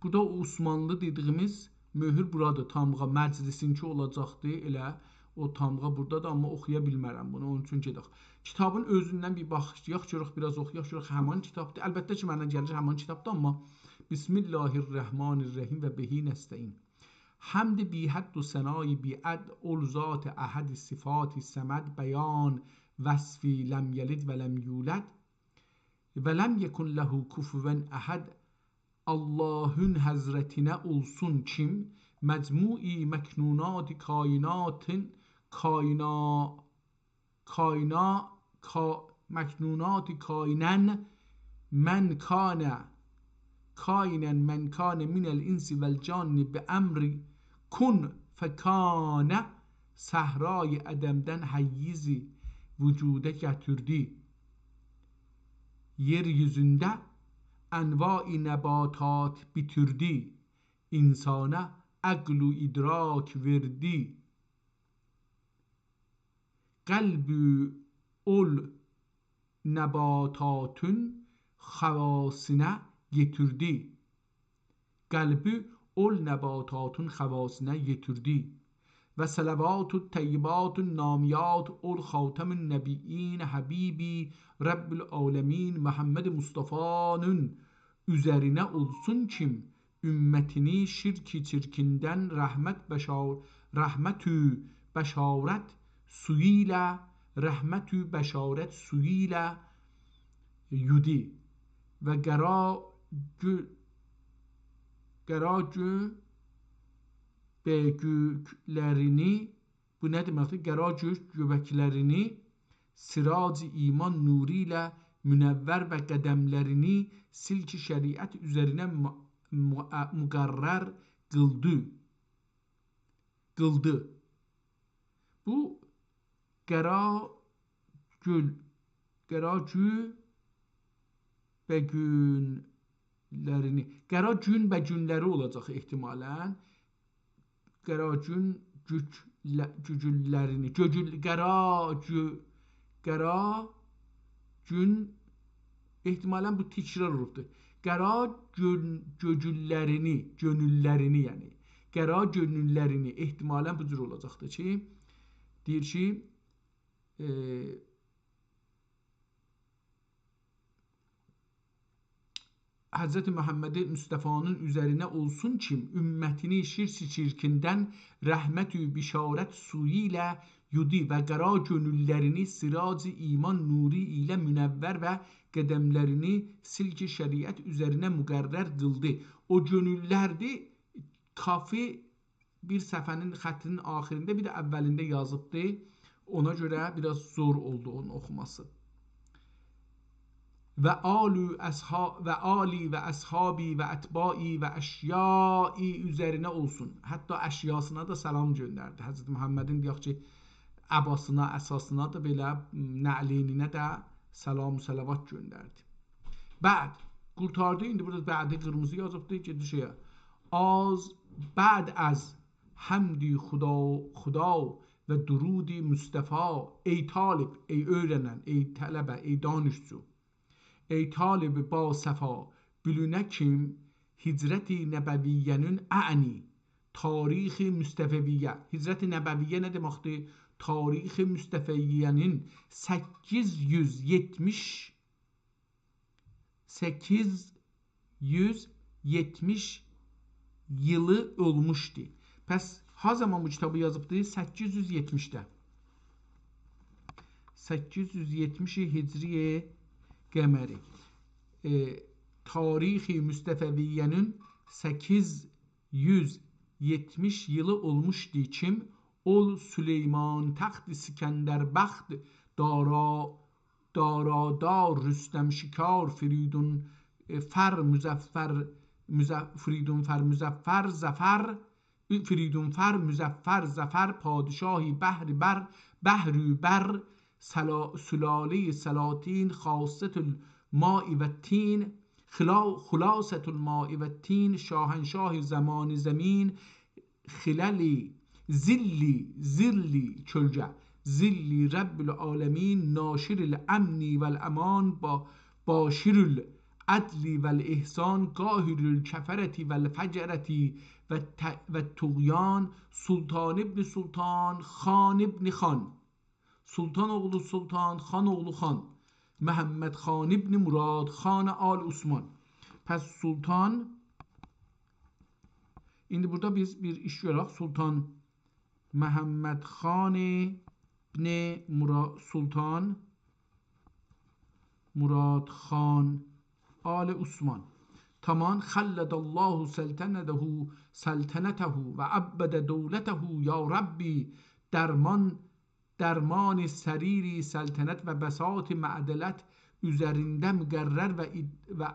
بورادا او عثمانلی دئدیگیمیز مؤهور بورادیر، تامغا، مجلسینکی اولاجاقدی، ائله او تامغا بورادادیر، آمما اوخویا بیلمرم بونو، اونون اوچون گئدک. کیتابین اؤزوندن بیر باخاق، گؤرک، بیر آز اوخویاق، گؤرک همان کیتابدیر. البته کی، منه گلیر همان کیتابدیر، آمما بسم الله الرحمن الرحیم و به نستعین. حمد بی‌حد و ثنای بی‌عد اول ذات احد، صفات صمد، بیان وصف لم یلد و لم یولد و لم یکن له کفوا احد آللاهین حضرتینه اولسون کیم، مجموع مکنونات کایناتین، کاینا-، کاینا-، کا-، مکنونات کاینن من کان، کاینن من کان من الانس والجان بامر کن فکان، صحرای عدمدن حیز وجوده گتیردی. یئر یوزونده انواع نباتات بیتیردی، انسانا عقل و ادراک وئردی. قلبی اول نباتاتین خواسینه یئتیردی. قلبی اول نباتاتین خواسینه یئتیردی. و صلوات و طیبات و نامیات اول خاتم النبیین حبیبی رب العالمین محمد مصطفی‌نین اوزرینه اولسون کیم، امتینی شرک چرکیندن رحمت بشا-، رحمت و بشارت سویو ایله، رحمت و بشارت سویو ایله یودو. و قرا گؤ-، قرا گؤ-، بگوکلرینی، بو نه دئمکدیر؟ قرا گؤک گؤبکلرینی سراج ایمان نورو ایله منور و قدملرینی سلک شریعت اوزرینه م-، م-، مقرر قیلدی. قیلدی. بو قرا گؤل، قرا گؤ بگونلرینی. قرا گون بگونلری اولاجاق احتمالاً. قرا گون گوکله-، گوگوللرینی. گؤگول-، قرا گؤ-، قرا گون، احتمالاً بو تکرار اولوبدور. قرا گؤن-، گؤگوللرینی، گؤنوللرینی، یعنی. قرا گؤنوللرینی، احتمالاً بو جور اولاجاقدیر کی، دئییر کی، ائ، حضرت محمد مصطفی‌نین اوزرینه اولسون کیم، امتینی شرک چرکیندن رحمت و بشارت سویو ایله یودو و قرا گؤنوللرینی سراج ایمان نورو ایله منور و قدملرینی سلک شریعت اوزرینه مقرر قیلدی. او گؤنوللردی، کافی بیر صفحه‌نین خطینین آخرینده، بیر ده اولینده یازیبدی. اونا گؤره بیر آز زور اولدو اونون اوخوماسی. و آل و اصحا-، و آلی و اصحابی و اتباعی و اشیاعی اوزرینه اولسون. حتی اشیاسینا دا سلام گؤندردی. حضرت محمدین، دئیک کی، عباسینا، عصاسینا دا، بئله نعلینینه ده سلام و صلوات گؤندردی. بعد، قورتاردی، ایندی بورادا بعدی قیرمیزی یازیبدی، گئدیر شئیه. آز، بعد از حمد خدا، خدا و درود مصطفی، ای طالب، ای اؤیرنن، ای طلبه، ای دانشجو، ای طالب باصفا، بیلینه کیم هجرت نبویه‌نین، اعنی تاریخ مصطفویه. هجرت نبویه نه دئمکدیر؟ تاریخ مصطفویه‌نین سککیز یوز یئتمیش، سککیز یوز یئتمیش ایلی اولموشدو. پس ها زامان بو کیتابی یازیبدی؟ سککیز یوز یئتمیشده. سککیز یوز یئتمیش هجری قمری. ائ، تاریخ مصطفویه‌نین سککیز یوز یئتمیش ایلی اولموشدو کیم، اول سلیمان تخت سکندر بخت دارا، دارادار رستم شکار فریدون، ائ، فر مظفر، مظ-، فریدون فر مظفر ظفر، فریدون فر مظفر ظفر، پادشاهی بحر بر، بحر و بر، سلا-، سلالهٔ سلاطین، خاصة الماء و الطین، خلا-، خلاصة الماء و الطین، شاهنشاه زمان زمین، خللی، ظلی، ظلی، کؤلگه، ظلی رب العالمین، ناشر الامن و الامان، با-، باشر العدل و الاحسان، قاهر الکفرة و الفجرة و الط-، و الطغیان، سلطان ابن سلطان، خان ابن خان. سلطان اوغلو سلطان، خان اوغلو خان. محمد خان ابن مراد خان آل عثمان. پس سلطان ایندی بورادا بیز بیر ایش گؤرک. سلطان محمد خان ابن مرا-، سلطان مراد خان آل عثمان. تمام. خلد الله سلطنته، سلطنته و ابد دولته یا ربی. درمان، درمان سریر سلطنت و بساط معدلت اوزرینده مقرر و اد-، و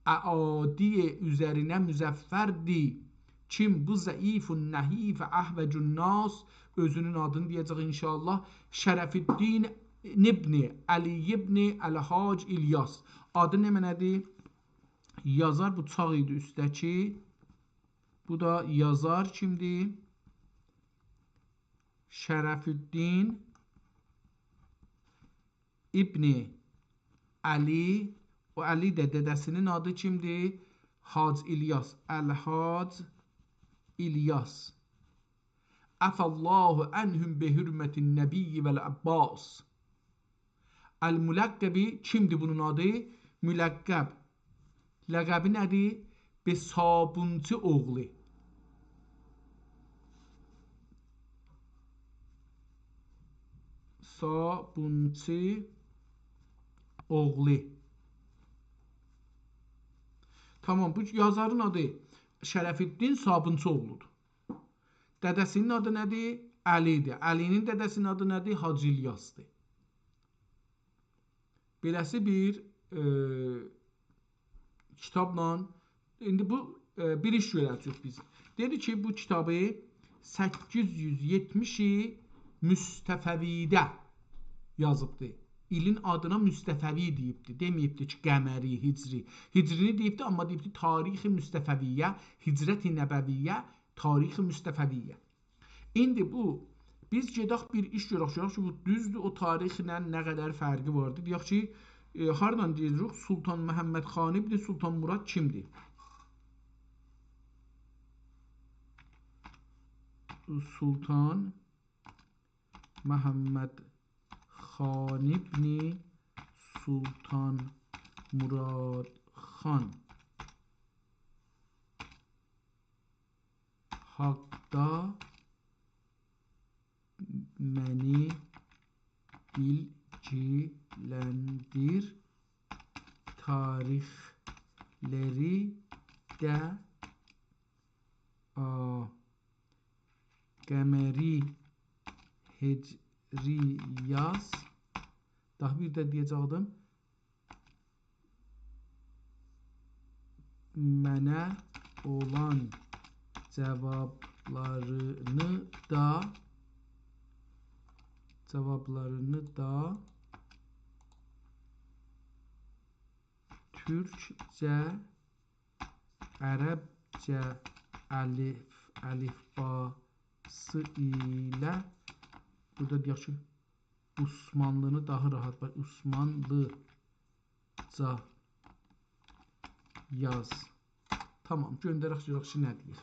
اعادی اوزرینه مظفردی. کیم؟ بو ضعیف، نحیف، احوج الناس، اؤزونون آدینی دئیه‌جک ان‌شاءالله. شرف‌الدین ابن علی ابن الحاج الیاس. آدی نمنه‌دیر؟ یازار، بو چاغ ایدی اوسته‌کی. بو دا یازار کیمدیر؟ شرف‌الدین ابن علی. او علی ده دده‌سینین آدی کیمدیر؟ حاج الیاس. الحاج الیاس. عفا الله عنهم بحرمة النبی والعباس. الملقب، کیمدیر بونون آدی؟ ملقب. لقبی نه‌دیر؟ به صابونچی اوغلو. صابونچی اوغلو. تمام، بو یازارین آدی شرف‌الدین صابونچی اوغلودور. دده‌سینین آدی نه‌دیر؟ علی‌دیر. علی‌نین دده‌سینین آدی نه‌دیر؟ حاجی الیاسدیر. بئله‌سی بیر، ائ، کیتابلا، ایندی بو، ائ، بیر ایش گؤره‌جه‌ییک بیز. دئدی کی، بو کیتابی سککیز یوز یئتمیش مصطفوی‌ده یازیبدی. ایلین آدینا مصطفوی دئییبدی. دئمه‌ییبدی کی، قمری، هجری. هجرینی دئییبدی، آمما دئییبدی تاریخ مصطفویه، هجرت نبویه، تاریخ مصطفویه. ایندی بو، بیز گئدک بیر ایش گؤرک، گؤرک کی، بو دوزدور، او تاریخله نه قدر فرقی واردی. دئیک کی، ائ، هاردان دئییریک؟ سلطان محمد خان ابن سلطان مراد کیمدیر؟ سلطان محمد خان ابن سلطان مراد خان حاقدا منی بیلگیلندیر، تاریخلری ده، آ، قمری، هجری یاز. داها بیر ده دئیه‌جکدیم. منه اولان جاوابلارینی دا، جاوابلارینی دا تورکجه، عربجه الف، الفباسی ایله، بورادا دئیک کی، عثمانلی‌نی داها راحت، باخ، عثمانلیجا یاز. تمام، گؤندرک، گؤرک کی، نه دئییر.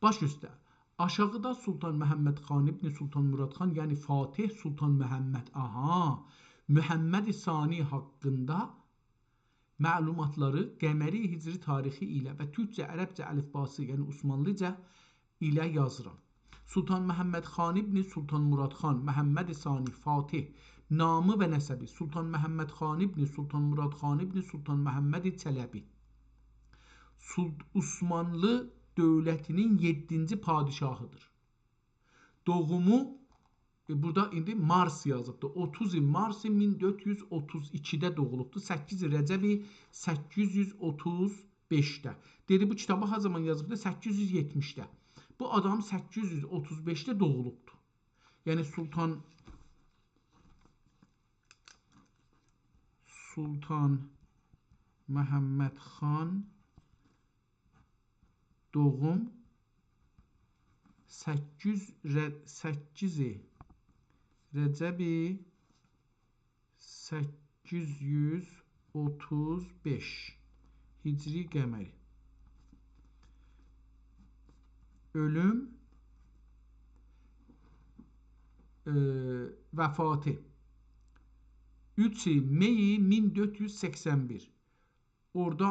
باش اوسته. آشاغیدا سلطان محمد خان ابن سلطان مراد خان، یعنی فاتح سلطان محمد، آها، محمد ثانی حاقیندا معلوماتلاری قمری هجری تاریخی ایله و تورکجه، عربجه الفباسی، یعنی عثمانلیجا ایله یازیرام. سلطان محمد خان ابن سلطان مراد خان، محمد ثانی، فاتح، نامی و نسبی، سلطان محمد خان ابن سلطان مراد خان ابن سلطان محمد چلبی. سلط-، عثمانلی دؤولتینین یئددینجی پادشاهیدیر. دوغومو، ائ، بورادا ایندی مارس یازیبدی. اوتوز مارس مین دؤرد یوز اوتوز ایکیده دوغولوبدو. سککیز رجب سککیز یوز اوتوز بئشده. دئدی، بو کیتابی ها زامان یازیبدی؟ سککیز یوز یئتمیشده. بو آدام سککیز یوز اوتوز بئشده دوغولوبدو. یعنی سلطان، سلطان محمد خان دوغوم سککیز ر-، سککیز رجب سککیز یوز اوتوز بئش هجری قمری. اؤلوم، ائ، وفاتی اوچ می مین دؤرد یوز سکسن بیر. اورادا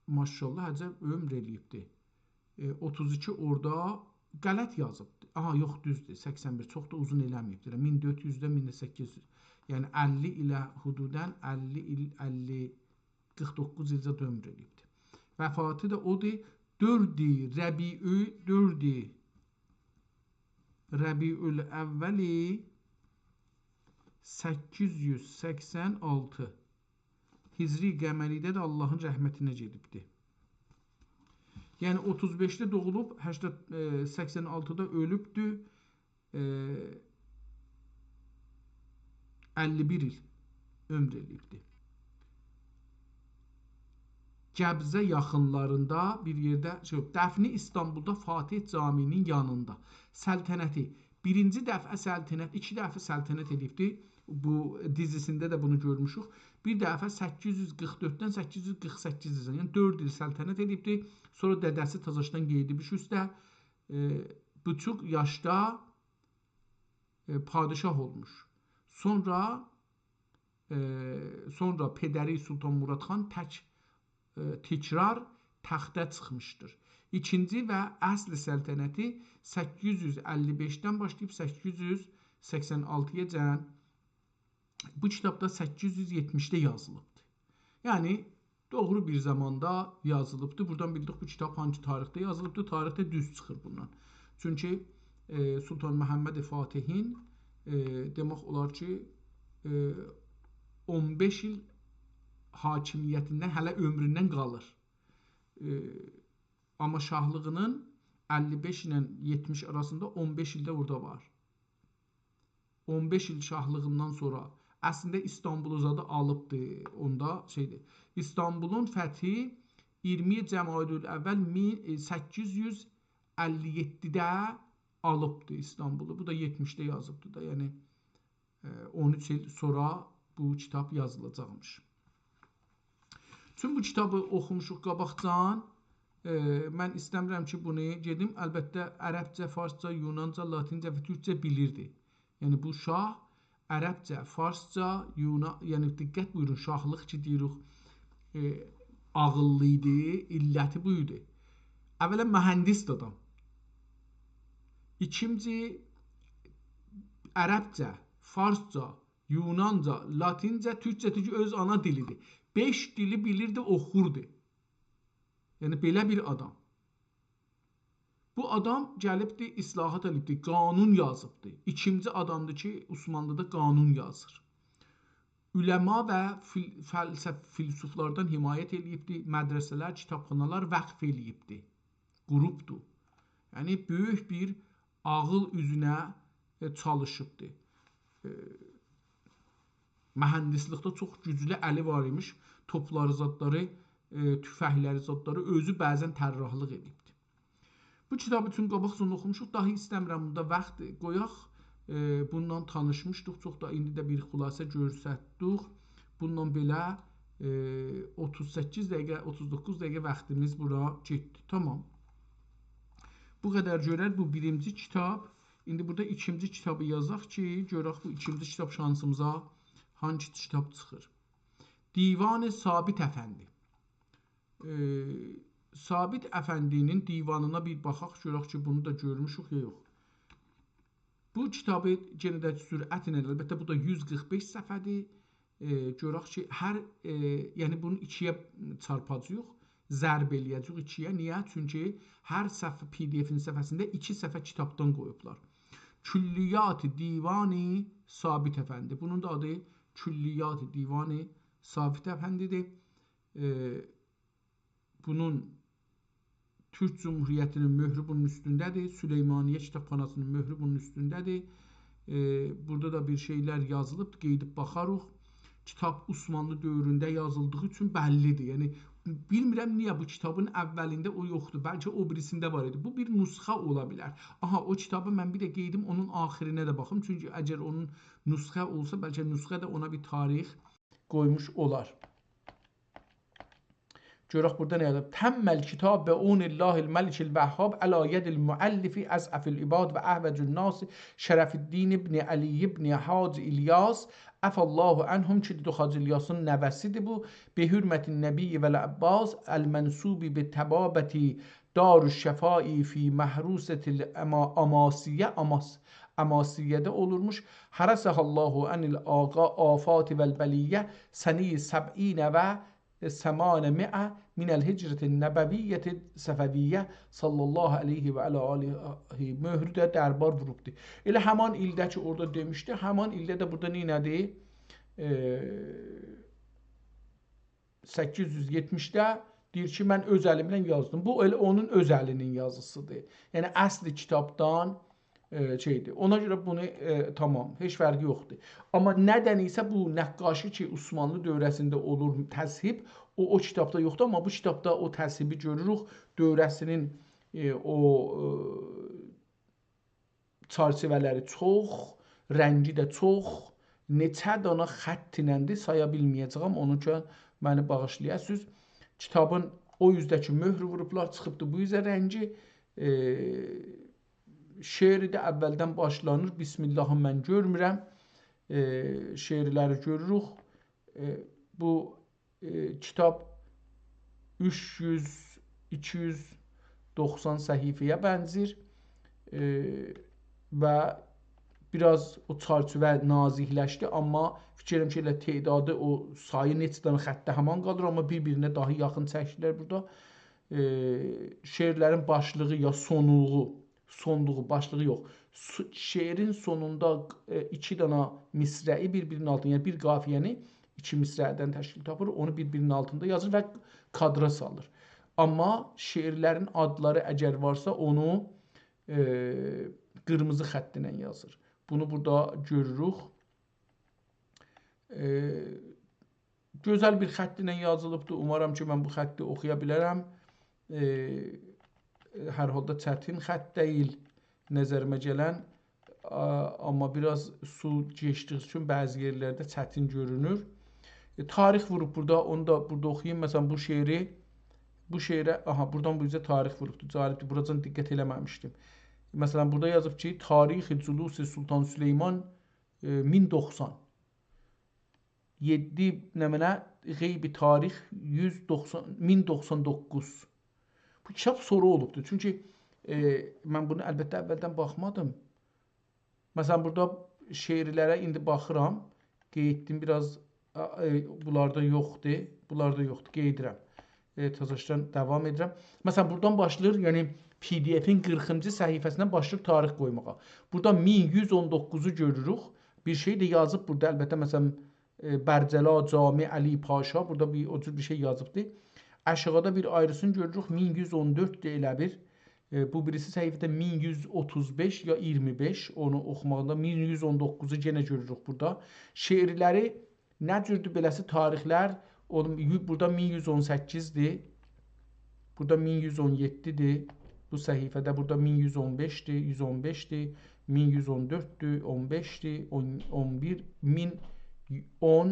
ماشاءالله، عجب عؤمور ائله‌ییبدی. ائ، اوتوز ایکی اورادا غلط یازیبدی. آها، یوخ، دوزدور، سکسن بیر. چوخ دا اوزون ائله‌مه‌ییبدیر. مین دؤرد یوزده مین سککیز یوز، یعنی اللی ایله حدوداً اللی ایل، اللی، قیرخ دوققوز ایلجه عؤمور ائله‌ییبدی. وفاتی دا اودور، دؤرد ربیع، دؤرد ربیع‌الاول سککیز یوز سکسن آلتی. هجری قمری‌ده ده آللاهین رحمتینه گئدیبدی. یعنی اوتوز بئشده دوغولوب، هشتاد، ائ، سکسن آلتیدا اؤلوبدو. ائ، اللی بیر ایل عؤمور ائله‌ییبدی. گبزه یاخینلاریندا بیر یئرده، شئی، دفنی ایستانبولدا فاتح جامی‌نین یانیندا. سلطنتی، بیرینجی دفعه سلطنت، ایکی دفعه سلطنت ائله‌ییبدی. بو دیزی‌سینده ده بونو گؤرموشوک. بیر دفعه سککیز یوز قیرخ دؤرددن سککیز یوز قیرخ سککیز، یعنی دؤرد ایل سلطنت ائله‌ییبدی. سونرا دده‌سی تازاشدان قئییدیب ایش اوسته. ائ، بوچوق یاشدا، ائ، پادشاه اولموش. سونرا، ائ، سونرا پدری سلطان مراد خان تک، ائ، تکرار تخته چیخمیشدیر. ایکینجی و اصل سلطنتی سککیز یوز اللی بئشدن باشلاییب سککیز یوز سکسن آلتی‌یاجان بو کیتاب دا سککیز یوز یئتمیشده یازیلیبدیر. یعنی، دوغرو بیر زاماندا یازیلیبدیر. بورادان بیلدیک بو کیتاب هانگی تاریخده یازیلیبدیر. تاریخ ده دوز چیخیر بوندان. چونکی، ائ، سلطان محمد فاتحین، ائ، دئمک اولار کی، ائ، اون بئش ایل حاکمیتیندن، هله عؤمروندن قالیر. ائ، آمما شاهلیغینین اللی بئش ایله یئتمیش آراسیندا اون بئش ایل ده اورادا وار. اون بئش ایل شاهلیغیندان سونرا اصلینده ایستانبولو زادی آلیبدی. اوندا شئیدیر. ایستانبولون فتی اییرمی جمادی الاول مین، ائ، سککیز یوز اللی یئددیده آلیبدی ایستانبولو. بو دا یئتمیشده یازیبدی دا. یعنی، ائ، اون اوچ ایل سونرا بو کیتاب یازیلاجاقمیش. چون بو کیتابی اوخوموشوق قاباقجان، ائ، من ایسته‌میرم کی، بونو گئدیم. البته، عربجه، فارسجا، یونانجا، لاتینجه و تورکجه بیلیردی. یعنی، بو شاه عربجه، فارسجا، یونا-، یعنی، دقت بویورون، شاهلیق کی، دئییریک، ائ، عاغیللی ایدی، علتی بو ایدی. اولاً، مهندسدی آدام. ایکینجی، عربجه، فارسجا، یونانجا، لاتینجه، تورکجه، تورک اؤز آنا دیلیدیر. بئش دیلی بیلیردی، اوخوردو. یعنی، بئله بیر آدام. بو آدام گلیبدی، اصلاحات ائله‌ییبدی، قانون یازیبدی. ایکینجی آدامدیر کی، عثمانلیدا قانون یازیر. علما و فیل-، فلسف-، فیلسوفلاردان حمایت ائله‌ییبدی، مدرسه‌لر، کیتابخانالار وقف ائله‌ییبدی. قوروبدو. یعنی، بؤیوک بیر عاغیل اوزونه، ائ، چالیشیبدی. ائ، مهندسلیکده چوخ گوجلو الی وار ایمیش. توپلاری، زادلاری، ائ، توفنگلری، زادلاری اؤزو بعضاً طراحلیق ائدیبدی. بو کیتابی چون قاباقجادان اوخوموشوق، داها ایسته‌میرم بوندا واخت قویاق. ائ، بونونان تانیشمیشدیق، چوخ دا ایندی ده بیر خلاصه گؤرستدیک. بونونان بئله، ائ، اوتوز سککیز دقیقه، اوتوز دوققوز دقیقه واختیمیز بورا گئتدی. تامام. بو قدر گؤرر بو بیرینجی کیتاب. ایندی بورادا ایکینجی کیتابی یازاق کی، گؤرک بو ایکینجی کیتاب شانسیمیزا هانگی کیتاب چیخیر. دیوان ثابت افندی. ائ، ثابت افندی‌نین دیوانینا بیر باخاق، گؤرک کی، بونو دا گؤرموشوک یا یوخ. بو کیتابی یئنه ده سرعتله، البته، بو دا یوز قیرخ بئش صفحه‌دیر. ائ، گؤرک کی، هر، ائ، یعنی بونو ایکی‌یه چارپاجاغیق، ضرب ائله‌یه‌جه‌ییک ایکی‌یه. نییه؟ چونکی هر صفحه، پی دی افین صفحه‌سینده ایکی صفحه کیتابدان قویوبلار. کلیات دیوان ثابت افندی. بونون دا آدی کلیات دیوان ثابت افندی‌دیر. ائ، بونون تورک جمهوریتی‌نین مؤهرو بونون اوستونده‌دیر. سلیمانیه کیتابخاناسی‌نین مؤهرو بونون اوستونده‌دیر. ائ، بورادا دا بیر شئیلر یازیلیب، قئییدیب باخاریق. کیتاب عثمانلی دؤورونده یازیلدیغی اوچون بللی‌دیر. یعنی، بیلمیرم نییه بو کیتابین اولینده او یوخدور. بلکه او بیریسینده وار ایدی. بو بیر نسخه اولا بیلر. آها، او کیتابی من بیر ده قئییدیم، اونون آخیرینه ده باخیم. چونکی اگر اونون نسخه اولسا، بلکه نسخه ده اونا بیر تاریخ قویموش اولار. گؤرک بورادا نه یازیب؟ «تم الکتاب بعون الله الملک الوهاب علی ید المؤلف اضعف العباد و احوج الناس شرف الدین ابن علی ابن حاج الیاس عفا الله عنهم»، کی دئدی حاج الیاسین نوه‌سیدیر بو، «بحرمة النبی و العباس المنسوب بطبابة دار الشفاء فی محروسة الاماسیه»، آماس-، آماسیه‌ده اولورموش. «حرسها الله عن الآفات و البلیه سنة سبعین و ثمانمائة من الهجرة النبویة الصفویة صلی الله علیه و علی آله»، مهرو ده دربار ووروبدو. ائله همان ایلده کی اورادا دئمیشدی، همان ایلده ده بورادا نئینه‌دی؟ ائ، سککیز یوز یئتمیشده دئییر کی، «من اؤز الیمله یازدیم.» بو ائله اونون اؤز الی‌نین یازیسیدیر. یعنی اصلی کیتابدان، ائ، شئیدیر. اونا گؤره بونو، ائ، تامام، هئچ فرقی یوخدور. آمما ندنسه بو نقاشی کی عثمانلی دؤوره‌سینده اولور تصحیب، او، او کیتابدا یوخدور، آمما بو کیتابدا او تصحیبی گؤروروک. دؤوره‌سینین، ائ، او، ائ، چرچیوه‌لری چوخ، رنگی ده چوخ، نئچه دانا خط ایلندیر، سایا بیلمه‌یه‌جه‌یم، اونون اوچون منی باغیشلایاسینیز. کیتابین او اوزده‌کی مهر ووروبلار، چیخیبدی بو اوزه رنگی. ائ، شعری ده اولدن باشلانیر، بسم اللهی من گؤرمورم. ائ، شعرلری گؤروروک. ائ، بو ائ، کیتاب اوچ یوز، ایکی یوز دوخسان صفحه‌یه بنزیر. ائ، و بیر آز او چرچیوه نازیکلشدی، آمما فیکیر ائدیرم کی، ائله تعدادی، او سایی نئچه دنه خطه همان قالیر، آمما بیر-بیرینه داها یاخین چکدیلر بورادا. ائ، شعرلرین باشلیغی یا سونلوغو، سونلوغو، باشلیغی یوخ. سو-، شعرین سونوندا، ائ، ایکی دانا مصرعی بیر-بیرینین آلتیندا، یعنی بیر قافیه‌نی ایکی مصرعدن تشکیل تاپیر، اونو بیر-بیرینین آلتیندا یازیر و کادرا سالیر. آمما شعرلرین آدلاری اگر وارسا، اونو، ائ، قیرمیزی خط ایله یازیر. بونو بورادا گؤروروک. ائ، گؤزل بیر خط ایله یازیلیبدیر. اومارام کی، من بو خطی اوخویا بیلرم. ائ، هر حالدا چتین خط دئییل نظریمه گلن. آ، آمما بیر آز سو کئچدیگی اوچون بعضی یئرلرده چتین گؤرونور. ائ، تاریخ ووروب بورادا، اونو دا بورادا اوخویوم. مثلا، بو شعری، بو شعره، آها، بورادان بو اوزه تاریخ ووروبدور. جالبدیر، بوراجان دقت ائله‌مه‌میشدیم. مثلا، بورادا یازیب کی، «تاریخ جلوس سلطان سلیمان، ائ، مین دوخسان.» یئددی، نمنه، غیب تاریخ یوز دوخسان، مین دوخسان دوققوز. بو کیتاب سونرا اولوبدور. چونکی، ائ، من بونو البته اولدن باخمادیم. مثلا، بورادا شعرلره ایندی باخیرام. قئییتدیم بیر آز، آ، ائ، بونلاردا یوخدور. بونلاردا یوخدور، قئییدیرم. ائ، تازاشدان داوام ائدیرم. مثلا، بورادان باشلاییر، یعنی پی دی افین قیرخینجی صفحه‌سیندن باشلاییر تاریخ قویماغا. بورادا مین یوز اون دوققوزو گؤروروک. بیر شئی ده یازیب بورادا، البته، مثلا، ائ، «برجلا جام علی پاشا»، بورادا بیر، او جور بیر شئی یازیبدی. آشاغیدا بیر آیریسینی گؤروروک، مین یوز اون دؤرد ده ائله بیر. ائ، بو بیریسی صفحه‌ده مین یوز اوتوز بئش یا اییرمی بئش، اونو اوخوماغیندا مین یوز اون دوققوزو یئنه گؤروروک بورادا. شعرلری نه جوردور بئله‌سی تاریخلر؟ اونون یو-، بورادا مین یوز اون سککیزدیر. بورادا مین یوز اون یئددیدیر. بو صفحه‌ده بورادا مین یوز اون بئشدیر، یوز اون بئشدیر، مین یوز اون دؤرددور، اون بئشدیر، اون، اون بیر، مین اون،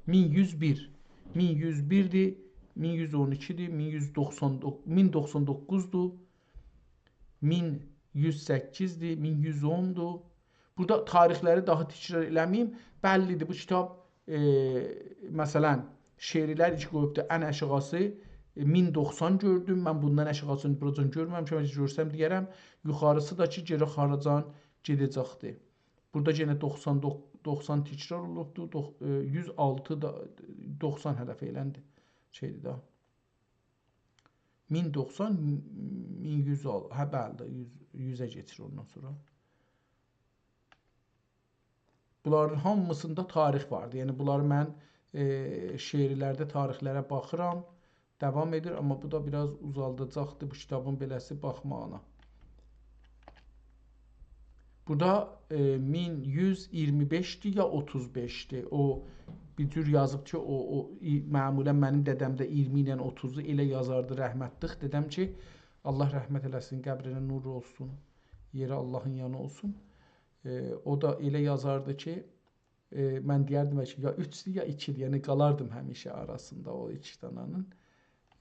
مین یوز بیر. مین یوز بیردیر، مین یوز اون ایکیدیر، مین یوز دوخسان دوققوز، مین دوخسان دوققوزدور، مین یوز سککیزدیر، مین یوز اوندور. بورادا تاریخلری داها تکرار ائله‌مه‌ییم. بللیدیر، بو کیتاب، ائ، مثلا، شعرلر کی قویوبدور ان آشاغیسی، ائ، مین دوخسان گؤردوم. من بوندان آشاغیسینی بوراجان گؤرمه‌میشم. اگر گؤرسم دئیه‌رم. یوخاریسی دا کی، گؤرک هاراجان گئده‌جکدیر. بورادا یئنه دوخسان، دوخسان تکرار اولوبدور. دوخ-، ائ، یوز آلتی دا، دوخسان هدف ائلندی. شئیدیر دا. مین دوخسان، مین یوز آل-، هه، بلی ده، یوز، یوزه کئچیر اوندان سونرا. بونلارین هامیسیندا تاریخ واردی. یعنی، بونلاری من، ائ، شعرلرده تاریخلره باخیرام. داوام ائدیر، آمما بو دا بیر آز اوزالداجاقدیر بو کیتابین بئله‌سی باخماغینا. بورادا، ائ، مین یوز اییرمی بئشدیر یا اوتوز بئشدیر. او بیر جور یازیب کی، او، او، ای-، معمولا منیم دده‌م ده اییرمی ایله اوتوزو ائله یازاردی، رحمتلیک. دده‌م کی، الله رحمت ائله‌سین، قبرینه نور اولسون، یئری اللهین یانی اولسون. ائ، او دا ائله یازاردی کی، ائ، من دئیردیم کی، یا اوچدور، یا ایکیدیر. یعنی، قالاردیم همیشه آراسیندا او ایکی دانانین.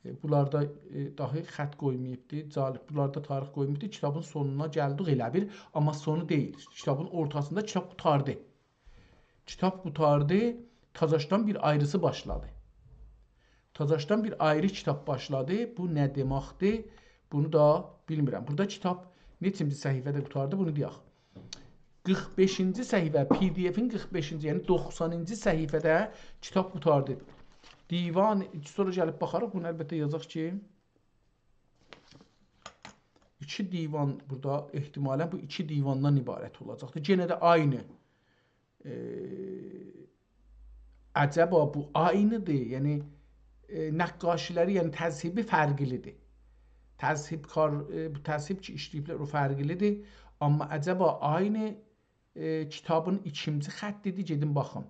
ائ، بونلاردا، ائ، داهی خط قویماییبدی. جالب، بونلاردا تاریخ قویماییبدی. کیتابین سونونا گلدیک ائله بیل، آمما سونو دئییل. کیتابین اورتاسیندا کیتاب قوتاردی. کیتاب قوتاردی، تازاشدان بیر آیریسی باشلادی. تازاشدان بیر آیری کیتاب باشلادی. بو نه دئمکدیر؟ بونو دا بیلمیرم. بورادا کیتاب نئچینجی صفحه‌ده قوتاردی؟ بونو دئیک. قیرخ بئشینجی صفحه، پی‌دی‌افین قیرخ بئشینجی، یعنی دوخسانینجی صفحه‌ده کیتاب قوتاردی. دیوان، سونرا گلیب باخاریق، بونو البته یازاق کی، ایکی دیوان بورادا احتمالاً بو ایکی دیواندان عبارت اولاجاقدیر. یئنه ده عینی. ائ، عجبا بو عینی‌دیر؟ یعنی، ائ، نقاشی‌لری، یعنی تذهیبی فرقلی‌دیر. تذهیبکار، ائ، بو تذهیب کی ایشله‌ییبلر، او فرقلی‌دیر. آمما عجبا عینی، ائ، کیتابین ایکینجی خطی‌دیر؟ گئدیم باخیم.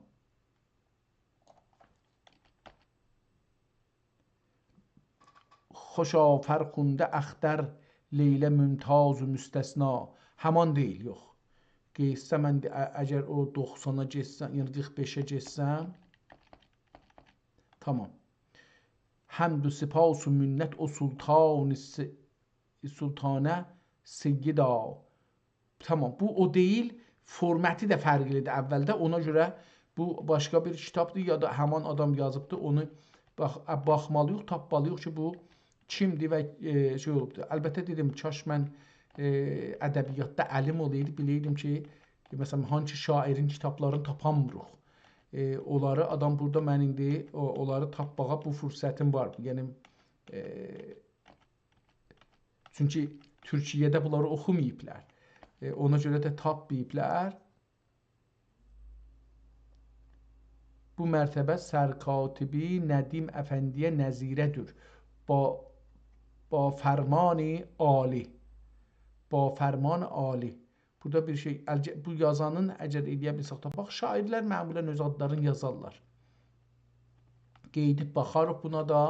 خوشا فرخنده اختر، لیلی ممتاز و مستثنا. همان دئییل، یوخ. قئییتسم، من ده، ا-، اگر او دوخسانا گئتسم، یعنی قیرخ بئشه گئتسم، تامام. حمد و سپاس و منت او سلطان س-، سلطانه سیدا. تامام، بو او دئییل، فورماتی ده فرقلی‌دیر اولده. اونا گؤره بو باشقا بیر کیتابدیر، یا دا همان آدام یازیبدیر، اونو باخ-، باخمالی‌ییق، تاپمالی‌ییق کی، بو کیمدیر و، ائ، شئی اولوبدور. البته، دئدیم، کاش من، ائ، ادبیاتدا الیم اولایدی، بیلئیدیم کی، مثلاً، هانسی شاعرین کیتابلارینی تاپامیریق. ائ، اونلاری آدام بورادا، من ایندی او-، اونلاری تاپماغا بو فرصتیم وار. یعنی، ائ، چونکی تورکیه‌ده بونلاری اوخوماییبلار. ائ، اونا گؤره ده تاپماییبلار. بو مرتبه سرکاتبی ندیم افندی‌یه نظیره‌دیر. با، با فرمان عالی. با فرمان عالی. بورادا بیر شئی، الجه-، بو یازانین، اگر ائلیه بیلسک تاپاق، شاعرلر معمولاً اؤز آدلارینی یازارلار. قئییدیب باخاریق بونا دا،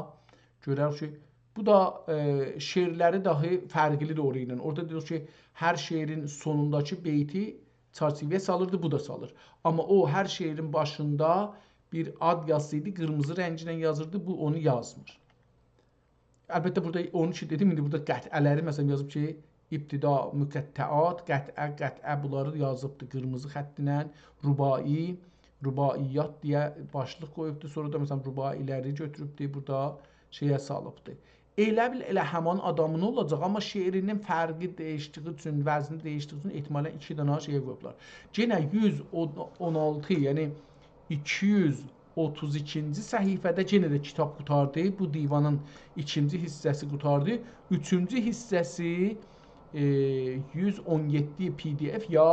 گؤرریک کی، بو دا، ائ، شعرلری داهی فرقلی‌دیر اوراینان. اورادا دئییر کی، هر شعرین سونونداکی بیتی چرچیوه‌یه سالیردی، بو دا سالیر. آمما او هر شعرین باشیندا بیر آد یازسایدی، قیرمیزی رنگینن یازیردی، بو اونو یازمیر. البته، بورادا اونون اوچون دئدیم، ایندی بورادا قطعه‌لری، مثلاً، یازیب کی، ابتدا، مقطعات، قطعه، قطعه، بونلاری یازیبدی قیرمیزی خطینن، رباعی، رباعیات دئیه باشلیق قویوبدو. سونرا دا، مثلاً، رباعی‌لری گؤتوروبدو، بورادا شئیه سالیبدی. ائله بیل، ائله همان آدامین اولاجاق، آمما شعرینین فرقی دییشدیگی اوچون، وزنی دییشدیگی اوچون احتمالاً ایکی دنه شئیه قویوبلار. یئنه یوز اون آلتی، یعنی ایکی یوز اوتوز ایکینجی صفحه‌ده یئنه ده کیتاب قوتاردی. بو دیوانین ایکینجی حیصه‌سی قوتاردی. اوچونجو حیصه‌سی، ائ، یوز اون یئددی پی‌دی‌اف یا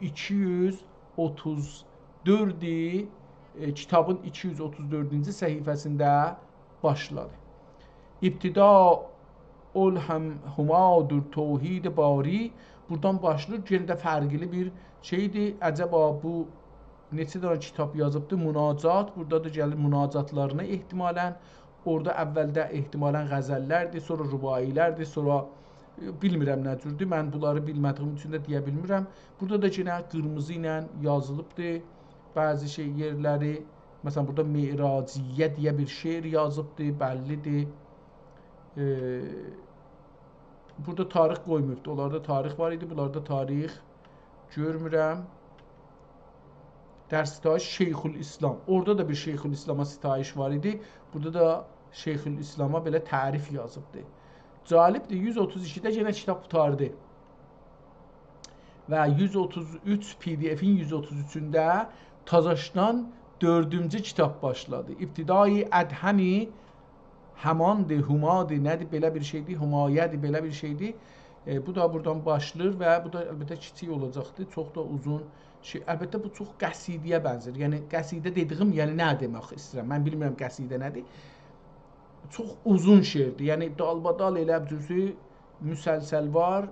ایکی یوز اوتوز دؤرد، ائ، کیتابین ایکی یوز اوتوز دؤردونجو صفحه‌سینده باشلادی. ابتدا اول هم همادور توحید باری. بورادان باشلاییر. یئنه ده فرقلی بیر شئیدیر. عجبا بو نئچه دنه کیتاب یازیبدی؟ مناجات. بورادا دا گلیر مناجاتلارینا احتمالاً. اورادا اولده احتمالاً غزللردیر، سونرا رباعی‌لردیر، سونرا، ائ، بیلمیرم نه جوردور. من بونلاری بیلمه‌دیییم اوچون ده دئیه بیلمیرم. بورادا دا یئنه قیرمیزی ایله یازیلیبدیر. بعضی شئی یئرلری، مثلاً، بورادا معراجیه دئیه بیر شعر یازیبدیر، بللی‌دیر. ائ، بورادا تاریخ قویماییبدی. اونلاردا تاریخ وار ایدی، بونلاردا تاریخ گؤرمورم. در ستایش شیخ‌الاسلام. اورادا دا بیر شیخ‌الاسلاما ستایش وار ایدی. بورادا دا شیخ‌الاسلاما بئله تعریف یازیبدی. جالبدیر، یوز اوتوز ایکیده یئنه کیتاب قوتاردی. و یوز اوتوز اوچ، پی‌دی‌افین یوز اوتوز اوچونده تازاشدان دؤردونجو کیتاب باشلادی. ابتدای ادهمی هماندی، همادی، نه‌دیر، بئله بیر شئیدیر، حمایه‌دیر، بئله بیر شئیدیر. ائ، بو دا بورادان باشلاییر و بو دا البته کیچیک اولاجاقدیر، چوخ دا اوزون شئی. البته، بو چوخ قصیده‌یه بنزر. یعنی، قصیده دئدیییم، یعنی، نه دئمک ایسته‌ییرم؟ من بیلمیرم قصیده نه‌دیر. چوخ اوزون شعردیر. یعنی، دالبادال ائله جزئی مسلسل‌وار،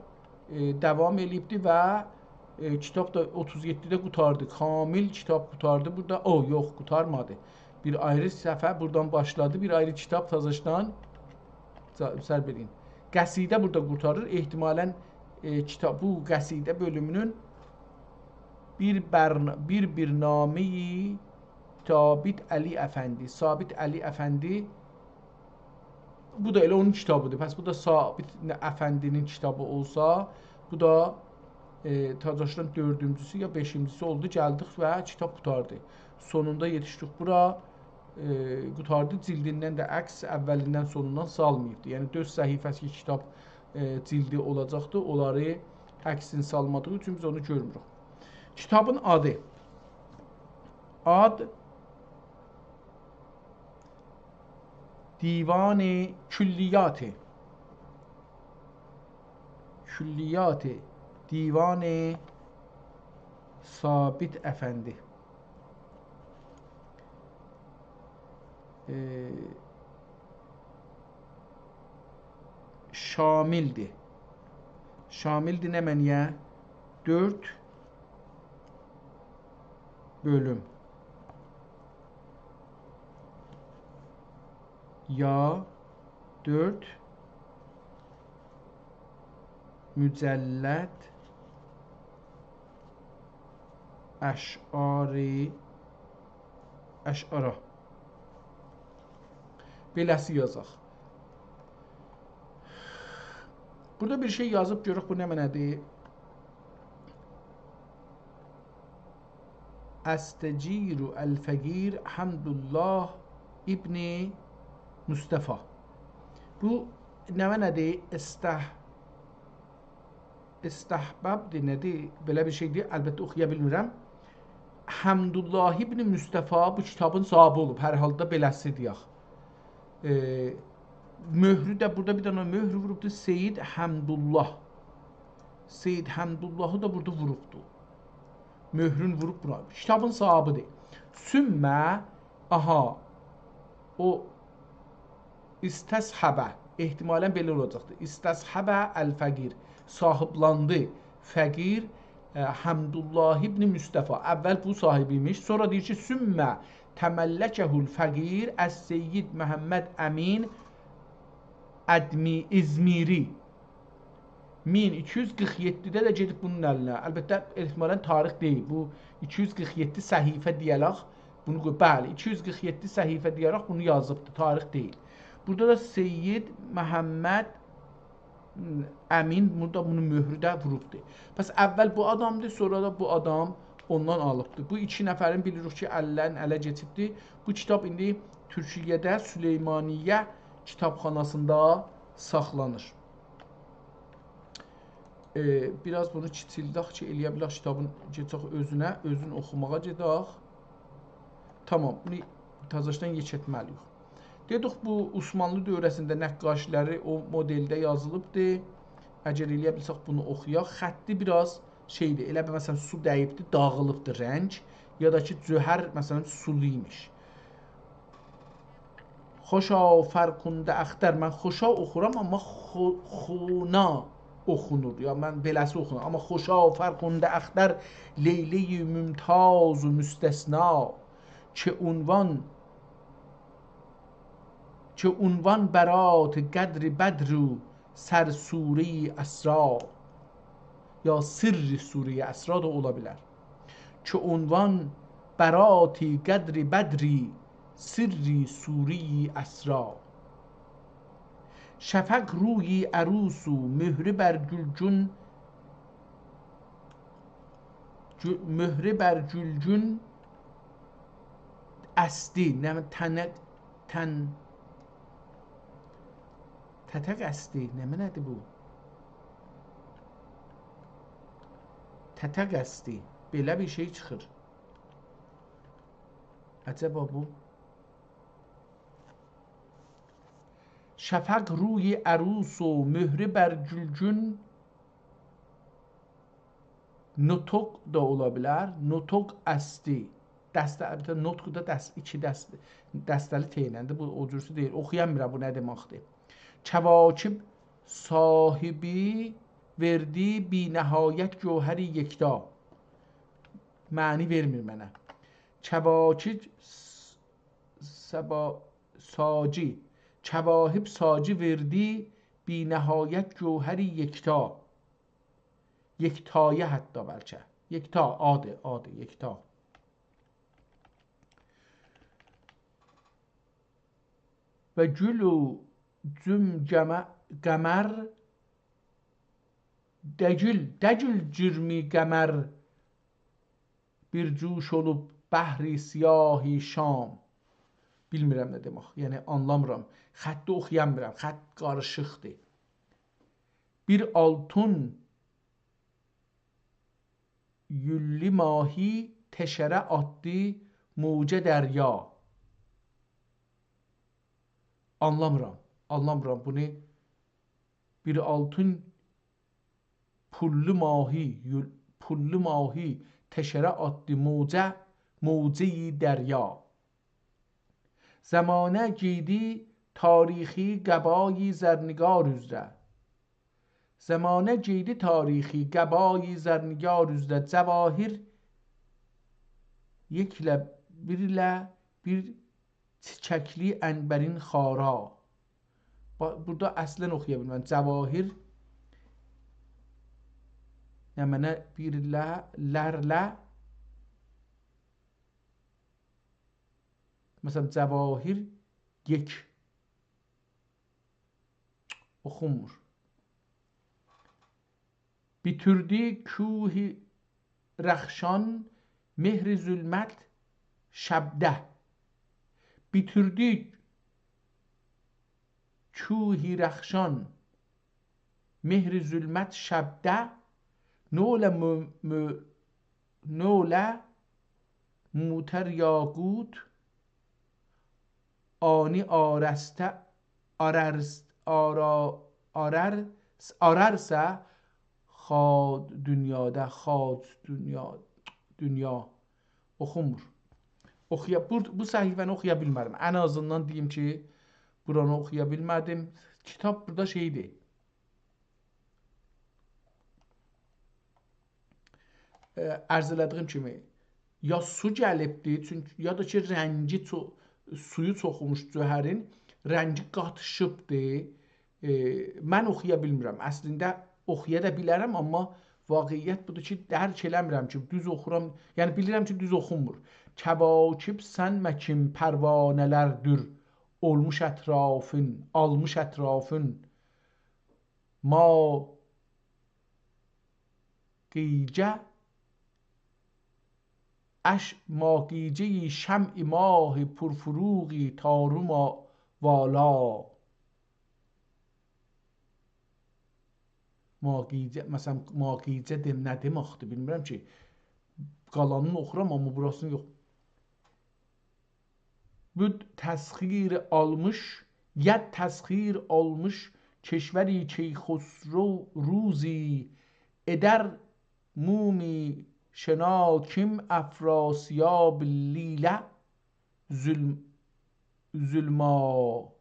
ائ، داوام ائله‌ییبدی و، ائ، کیتاب دا اوتوز یئددیده قوتاردی. کامل کیتاب قوتاردی بورادا. او، یوخ، قوتارمادی. بیر آیری صفحه بورادان باشلادی، بیر آیری کیتاب تازاشدان، جا-، سر وئرین. قصیده بورادا قوتاریر. احتمالاً، ائ، کیتاب، بو قصیده بؤلومونون بیر برن-، بیر بیر نامه‌ی ثابت علی افندی. ثابت علی افندی، بو دا ائله اونون کیتابیدیر. پس بو دا ثابت افندی‌نین کیتابی اولسا، بو دا، ائ، تاج‌آشیران دؤردونجوسو یا بئشینجیسی اولدو، گلدیک و کیتاب قوتاردی. سونوندا یئتیشدیک بورا، ائ، قوتاردی. جلدیندن ده عکس اولیندن سونوندان سالماییبدی. یعنی دؤرد صفحه‌سی کیتاب، ائ، جلدی اولاجاقدی. اونلاری عکسینی سالمادیغی اوچون بیز اونو گؤرموروک. کیتابین آدی. آد دیوان کلیات. کلیات دیوان ثابت افندی. ائ، شاملدیر. شاملدیر نمنه‌یه؟ دؤرد بؤلوم. یا دؤرد مجلد اشعاری، اشعارا. بئله‌سی یازاق. بورادا بیر شئی یازیب، گؤرک بو نمنه‌دیر. استجیر الفقیر حمدالله ابن مصطفی. بو نمنه‌دیر؟ استح-، استحبابدیر، نه‌دیر؟ بئله بیر شئیدیر، البته اوخویا بیلمیرم. حمدالله ابن مصطفی بو کیتابین صاحیبی اولوب، هر حالدا بئله‌سی دئیک. ائ، مؤهرو ده، بورادا بیر دنه مؤهر ووروبدو، سید حمدالله. سید حمداللهی دا بورادا ووروبدو. مؤهرون ووروب بورا. کیتابین صاحیبیدیر. ثم، آها، او استصحب، احتمالاً بئله اولاجاقدیر. استصحب الفقیر، صاحیبلاندی فقیر، ائ، حمدالله ابن مصطفی. اول بو صاحیب ایمیش، سونرا دئییر کی، ثم تملکه الفقیر السید محمد امین ادمی-، ازمیری. مین ایکی یوز قیرخ یئددیده ده گئدیب بونون الینه. البته، احتمالاً تاریخ دئییل. بو ایکی یوز قیرخ یئددی صفحه دئیه‌رک بونو قوی-، بلی، ایکی یوز قیرخ یئددی صفحه دئیه‌رک بونو یازیبدی. تاریخ دئییل. بورادا دا سید محمد امین بورادا بونون مؤهرو ده ووروبدو. پس اول بو آدامدیر، سونرا دا بو آدام اوندان آلیبدی. بو ایکی نفرین بیلیریک کی، اللرین اله کئچیبدی. بو کیتاب ایندی تورکیه‌ده سلیمانیه کیتابخاناسیندا ساخلانیر. ائ، بیر آز بونو کیچیلدک کی، ائلیه بیلک کیتابین کئچک اؤزونه، اؤزون اوخوماغا گئدک. تامام، بونو تازاشدان یئکلتمه‌لی‌ییک. دئدیک، بو عثمانلی دؤوره‌سینده نقاشی‌لری او مدلده یازیلیبدی. اگر ائلیه بیلسک بونو اوخویاق. خطی بیر آز شئیدیر، ائله بیل، مثلاً، سو دَییبدی، داغیلیبدی رنگ، یا دا کی، جوهر، مثلاً، سولو ایمیش. خوشا فرخنده اختر، من خوشا اوخورام، آمما خو-، خونا اوخونور. یا من بئله‌سی اوخونور. آمما خوشا فرخنده اختر، لیلی ممتاز و مستثنا، که عنوان، که عنوان برات قدر بدر و سر سوره‌ی اسرا. یا سر سوره‌ی اسرا دا اولا بیلر. که عنوان برات قدر بدر، سر سوره‌ی اسرا. شفق روی عروس و مهره بر گلگون، گو-، مهره بر گلگون اسدی، نه، تنه-، تن-، تتق اسدی، نمنه‌دیر بو؟ تتق اسدی، بئله بیر شئی چیخیر. عجبا بو؟ شفق روی عروس و مهره بر گلگون، نطق دا اولا بیلر، نطق اسدی. دسته، البته، نطق دا دس-، ایکی دس-، دسته‌لی ت ایلندیر. بو او جورسو دئییل. اوخویا بیلمیرم بو نه دئمکدیر. کواکب صاحبی وئردی بی‌نهایت گوهر یکتا. معنی وئرمیر منه. کواکب س-، سبا-، ساجی. کواهب ساجی وئردی بی‌نهایت گوهر یکتا. یکتایه حتی بلکه. یکتا، آدی، آدی، یکتا. و گول و جوم گمه-، قمر، دگیل، دگیل جرمی قمر، بیر جوش اولوب بحر سیاه شام. بیلمیرم نه دئمک، یعنی آنلامیرام. خطی اوخویامیرام، خط قاریشیقدیر. بیر آلتون یوللو ماهی تشره آتدی موجه دریا. آنلامیرام، آنلامیرام بونو. بیر آلتون پوللو ماهی، یول-، پوللو ماهی تشره آتدی موجه، موجه‌ی دریا. زمانه گئیدی تاریخی قبای زرنگار اوزره. زمانه گئیدی تاریخی قبای زرنگار اوزره. جواهر یکله بیرله بیر چیچکلی عنبرین خارا. با-، بورادا اصلا اوخویا بیلمم. جواهر نمنه بیرله، لرله، مثلا، جواهر یک. اوخونمور. بیتیردی کوه رخشان مهر ظلمت شبده. بیتیردی کوه رخشان مهر ظلمت شبده، نوله مو-، مو-، نوله موتر یاقوت، آنی آرسته، آررس-، آرا-، آرر-، آررسه خاج دونیادا، خاج دونیا، دونیا. اوخونمور. اوخویا، بو، بو صفحه‌نی اوخویا بیلمه‌دیم. ان آزیندان دئییم کی، بورانی اوخویا بیلمه‌دیم. کیتاب بورادا شئیدیر. ائ، عرض ائله‌دیگیم کیمی، یا سو گلیبدی، چونکی، یا دا کی، رنگی چو-، سویو چوخوموش جوهرین، رنگی قاتیشیبدی. ائ، من اوخویا بیلمیرم. اصلینده اوخویا دا بیلرم، آمما واقعیت بودور کی، درک ائله‌میرم کی، دوز اوخورام. یعنی، بیلیرم کی، دوز اوخونمور. کواکب سن مکیم پروانه‌لردیر، اولموش اطرافین، آلمیش اطرافین. ما گیجه اش-، ما گیجه‌ی شمع ماه پرفروغی تارم و والا. ما گیجه، مثلا، ما گیجه دئم-، نه دئمکدیر، بیلمیرم کی. قالانینی اوخورام، آمما بوراسینی یوخ. بو تسخیر آلمیش، ید تسخیر آلمیش کشوری کیخسرو روزی، ادر مومی شنا کیم افراسیاب لیله ظلم-، ظلما.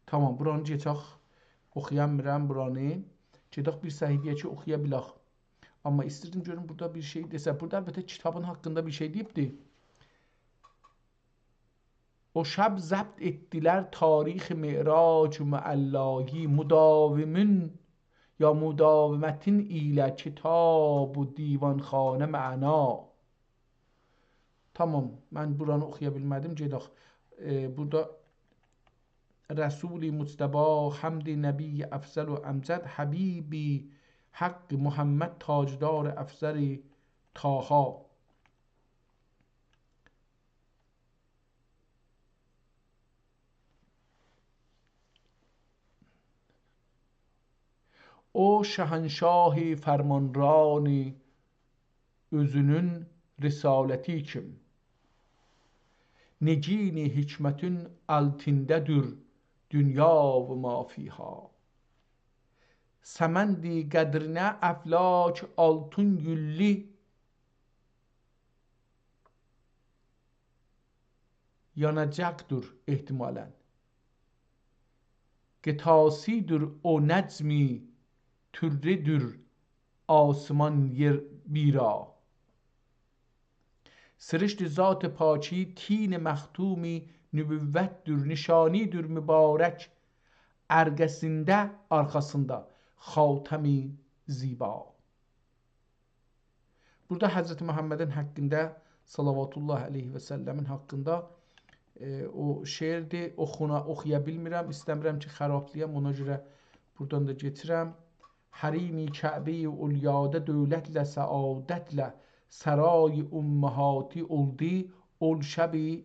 تامام، بورانی گئچک. اوخویا بیلمیرم بورانی. گئدک بیر صفحه‌یه کی، اوخویا بیلک. آمما ایستیردیم گؤروم بورادا بیر شئی دئسه. بورادا البته کیتابین حاقیندا بیر شئی دئییبدی. او شب ضبط ائتدیلر تاریخ معراج معلایی، مداومین یا مداومتین ایله کتاب و دیوانخانه معنا. تامام، من بورانی اوخویا بیلمه‌دیم، گئدک. ائ، بورادا رسول مجتبی، حمد نبی افضل و امجد، حبیب حق محمد، تاجدار افسر طه. او شهنشاه فرمانرانی اؤزونون رسالتی کیم، نگین حکمتین آلتیندادیر دونیا و ما فیها. سمندی قدرینه افلاک آلتین یوللو یاناجاقدیر احتمالا. قطعه‌سیدیر او نجمی طره‌دیر آسمان یئر بیرا. سرشت ذات پاکی طین مختومی نبوتدیر، نشانیدیر مبارک عرقه‌سینده، آرخاسیندا خاتمی زیبا. بورادا حضرت محمدین حاقیندا، صلوات الله علیه و سلمین حاقیندا، ائ، او شعردیر، اوخونا، اوخویا بیلمیرم، ایسته‌میرم کی، خرابلایام، اونا گؤره بورادان دا کئچیرم. حریم کعبهٔ علیادا دولتله، سعادتله، سرای امهاتی اولدو، اول شبی،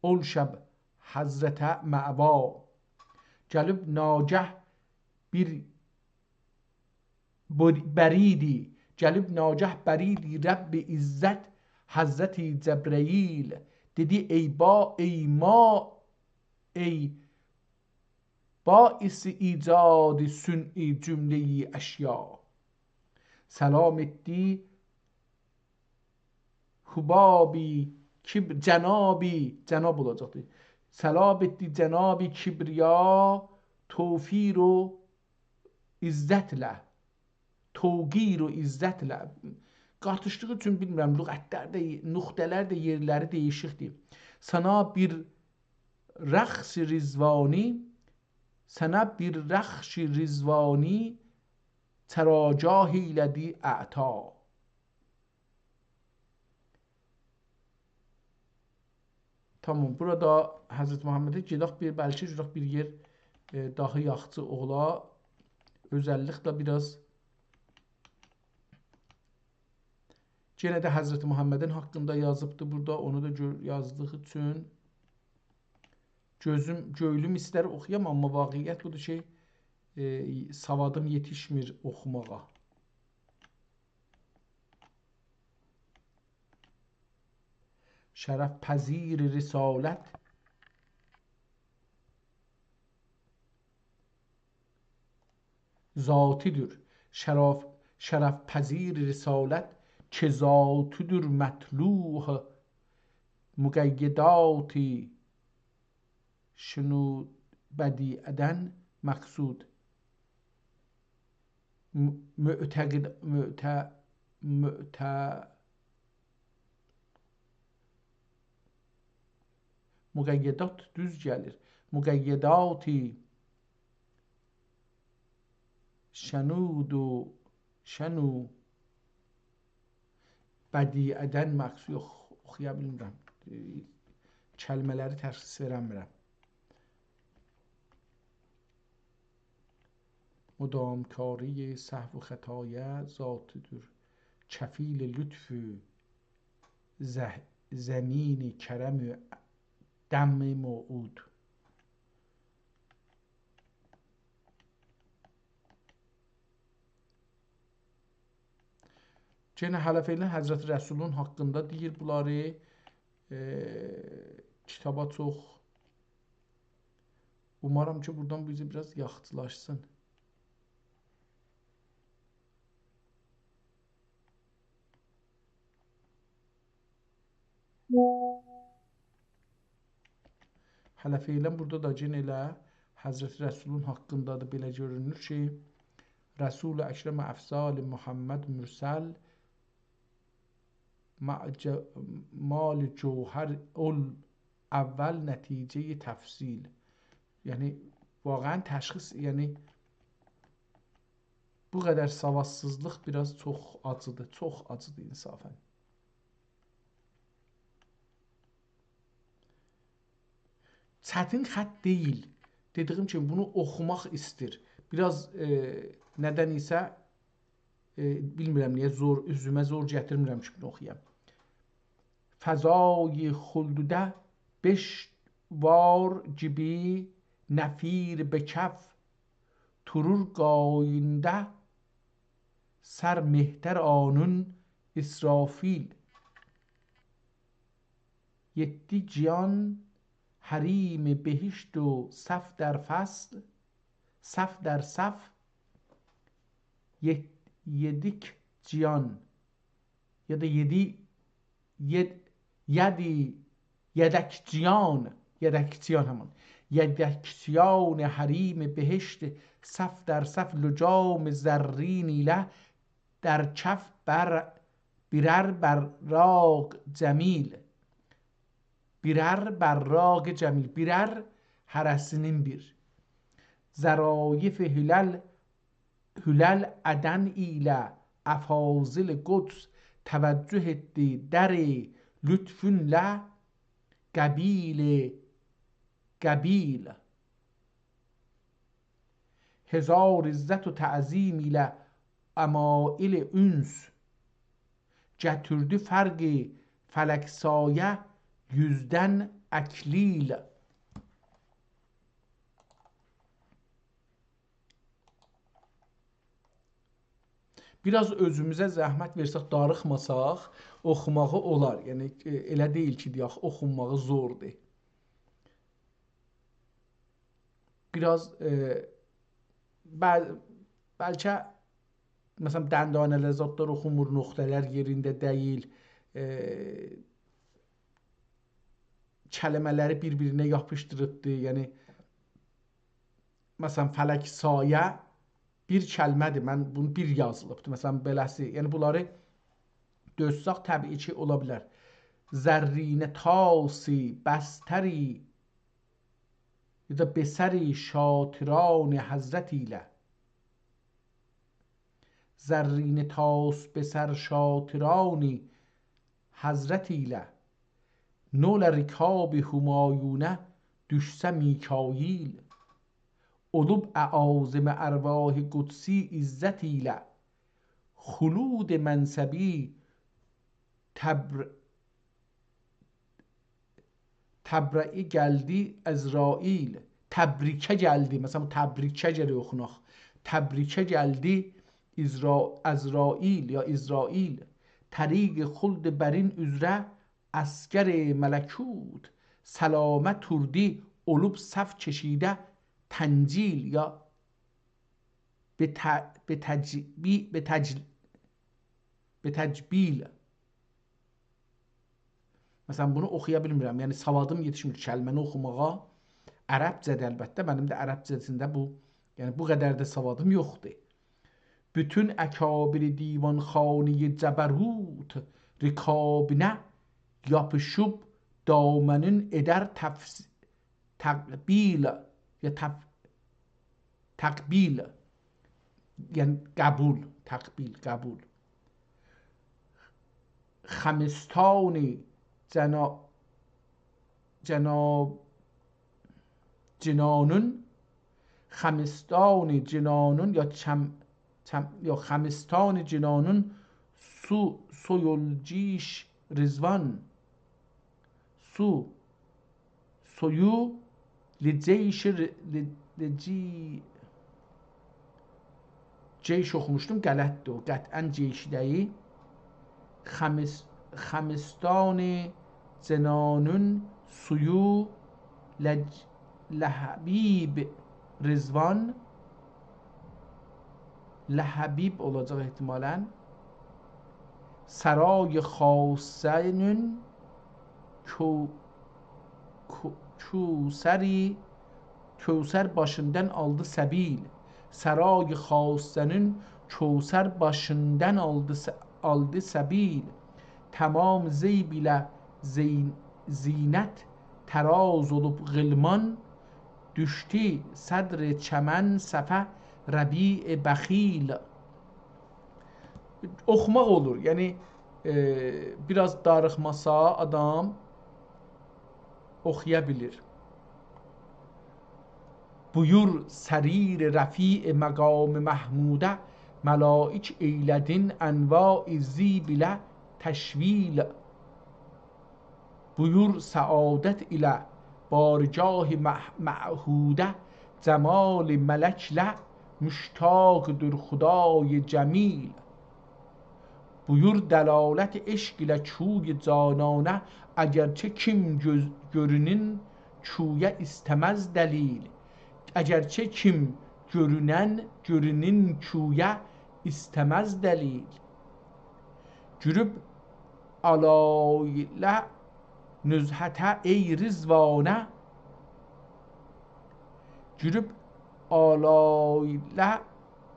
اول شب حضرته مأوا. گلیب ناگه بیر بر-، بریدی، گلیب ناگه بریدی رب عزت، حضرت جبرئیل. دئدی: ای با، ای ما، ای باعث ایجاد صنع جملهٔ اشیا. سلام ائتدی حبابی، کبر-، جنابی، جناب اولاجاقدیر. سلام ائتدی جناب کبریا، توفیر و عزتله، توقیر و عزتله. قاتیشدیغی اوچون بیلمیرم، لغتلر ده، نقطه‌لر ده یئرلری دییشیکدیر. سنه بیر رخش رضوانی، سنه بیر رخش رضوانی چراگاه ائیله‌دی اعطا. تامام، بورادا حضرت محمده گئدک بیر، بلکه گؤرک بیر یئر، ائ، داها یاخشی اولا. اؤزللیکله بیر آز یئنه ده حضرت محمدین حاقیندا یازیبدی بورادا، اونو دا گؤ-، یازدیغی اوچون گؤزوم، گؤیلوم ایستر اوخویام، آمما واقعیت بودور کی، ائ، سوادیم یئتیشمیر اوخوماغا. شرف‌پذیر رسالت ذاتی‌دیر. شرف-، شرف‌پذیر رسالت که ذاتی‌دیر مطلوع، مقیدات شنود بدیعه‌دن مقصود. م-، معتقد، معت-، معت-، مقیدات دوز گلیر. مقیدات شنود و شنو بدیعه‌دن مقصود، یوخ، اوخویا بیلمیرم. ائ، کلمه‌لری تشخیص وئره‌میرم. مدام‌کاری سهو و خطایا ذاتی‌دیر. کفیل لطف و ز-، ضمین کرم و دم موعود. یئنه هله فعلاً حضرت رسولون حاقیندا دئییر بونلاری. ائ، کیتابا چوخ، اومارام کی، بورادان بیزه بیر آز یاخچیلاشسین. هله فعلاً بورادا دا یئنه ائله حضرت رسولون حاقیندادیر، بئله گؤرونور کی، رسول اکرم افضل محمد مرسل مع ج-، مال جوهر اول اول نتیجهٔ تفضیل. یعنی، واقعاً تشخیص، یعنی، بو قدر سوادسیزلیق بیر آز چوخ آجیدیر، چوخ آجیدیر انصافاً. چتین خط دئییل. دئدیگیم کیمی، بونو اوخوماق ایستیر. بیر آز، ائ، ندن ایسه، ائ، بیلمیرم نییه زور، اوزومه زور گتیرمیرم کی، بونو اوخویام. فضای خلدده بهشت وار گیبی نفیر به کف، تورور قایینده سر مهتر آنون اسرافیل. یئددی جیان حریم بهشت و صف در فصل، صف در صف، یئد-، یئدیک جیان، یا دا یئدی، یئد-، یئدی، یئدک جیان، یئدک جیان همان. یئدک جیان حریم بهشت، صف در صف، لجام زرین ایله در کف بر-، بیرر براق جمیل. بیرر براق جمیل. بیرر هره‌سینین بیر. ظرایف حلل، حلل عدن ایله افاضل قدس توجه ائتدی در لطفونله قبیل قبیل. هزار عزت و تعظیم ایله امایل انس، گتیردی فرق فلک سایه یوزدن اکلیل. بیر آز اؤزوموزه زحمت وئرسک، داریخماساق، اوخوماغی اولار. یعنی، ائ، ائله دئییل کی، دئیک، اوخونماغی زوردور. بیر آز، ائ، بل-، بلکه، مثلا، دندانه‌لر زادلار اوخونمور، نقطه‌لر یئرینده دئییل، ائ، کلمه‌لری بیر-بیرینه یاپیشدیریبدی. یعنی، مثلا، فلک سایه بیر کلمه‌دیر. من بونو بیر یازیلیبدیر. مثلا، بئله‌سی. یعنی، بونلاری دؤزساق، طبیعی کی، اولا بیلر. زرینه طاس بستری، یا دا بسر شاطران حضرت ایله. زرینه طاس بسر شاطران حضرت ایله، نول رکاب همایونه دوشسه میکاییل. اولوب اعاظم ارواح قدسی عزت ایله، خلود منصبی تبر-، تبرئه گلدی عزرائیل. تبریکه گلدی. مثلا، تبریکه گرک اوخوناق. تبریکه گلدی عزرا-، عزرائیل یا عزرائیل. طریق خلد برین عذره عسکر ملکوت، سلامت اوردی اولوب صف کشیده تنجیل یا به ت-، به تجبی-، به تج-، به تجبیل. مثلا، بونو اوخویا بیلمیرم. یعنی، سوادیم یئتیشمیر کلمه‌نی اوخوماغا. عربجه‌دیر البته. منیم ده عربجه‌سینده بو، یعنی، بو قدر ده سوادیم یوخدور. بوتون اکابر دیوانخانهٔ جبروت رکابینه یاپیشیب دامنین ائدر تفس-، تقبیل، یا تف-، تقبیل، یعنی قبول، تقبیل، قبول. خمستان جنا-، جنا-، جنانون، خمستان جنانون یا چم-، چم-، یا خمستان جنانون سو-، سویول جیش رضوان، سو-، سویو لجیش ر-، ل-، لجی-، جیش اوخوموشدوم، غلطدیر او، قطعا جیش دئییل. خمس-، خمستان جنانون سویو لج-، لهبیب رضوان، لهبیب اولاجاق احتمالا. سرای خاصه‌نون کو-، کو-، کوثری، کوثر باشیندان آلدی سبیل. سرای خاصه‌نون کوثر باشیندان آلدی س-، آلدی سبیل. تمام زیب ایله زین-، زینت تراز اولوب غلمان، دوشدو صدر چمن صفه ربیع بخیل. اوخوماق اولور. یعنی، ائ، بیر آز داریخماسا آدام اوخویا بیلیر. بویور سریر رفیع مقام محموده، ملائک ائیله‌دین انواع زیب ایله تشویل. بویور سعادت ایله بارگاه مح-، معهوده، جمال ملکله مشتاقدیر خدای جمیل. بویور دلالت عشق ایله کوی جانانه، اگرچه کیم گؤز-، گؤرونون کویه ایسته‌مز دلیل. اگرچه کیم گؤرونن، گؤرونون کویه ایسته‌مز دلیل. گوروب آلایله نزهته ای رضوانه، گوروب آلایله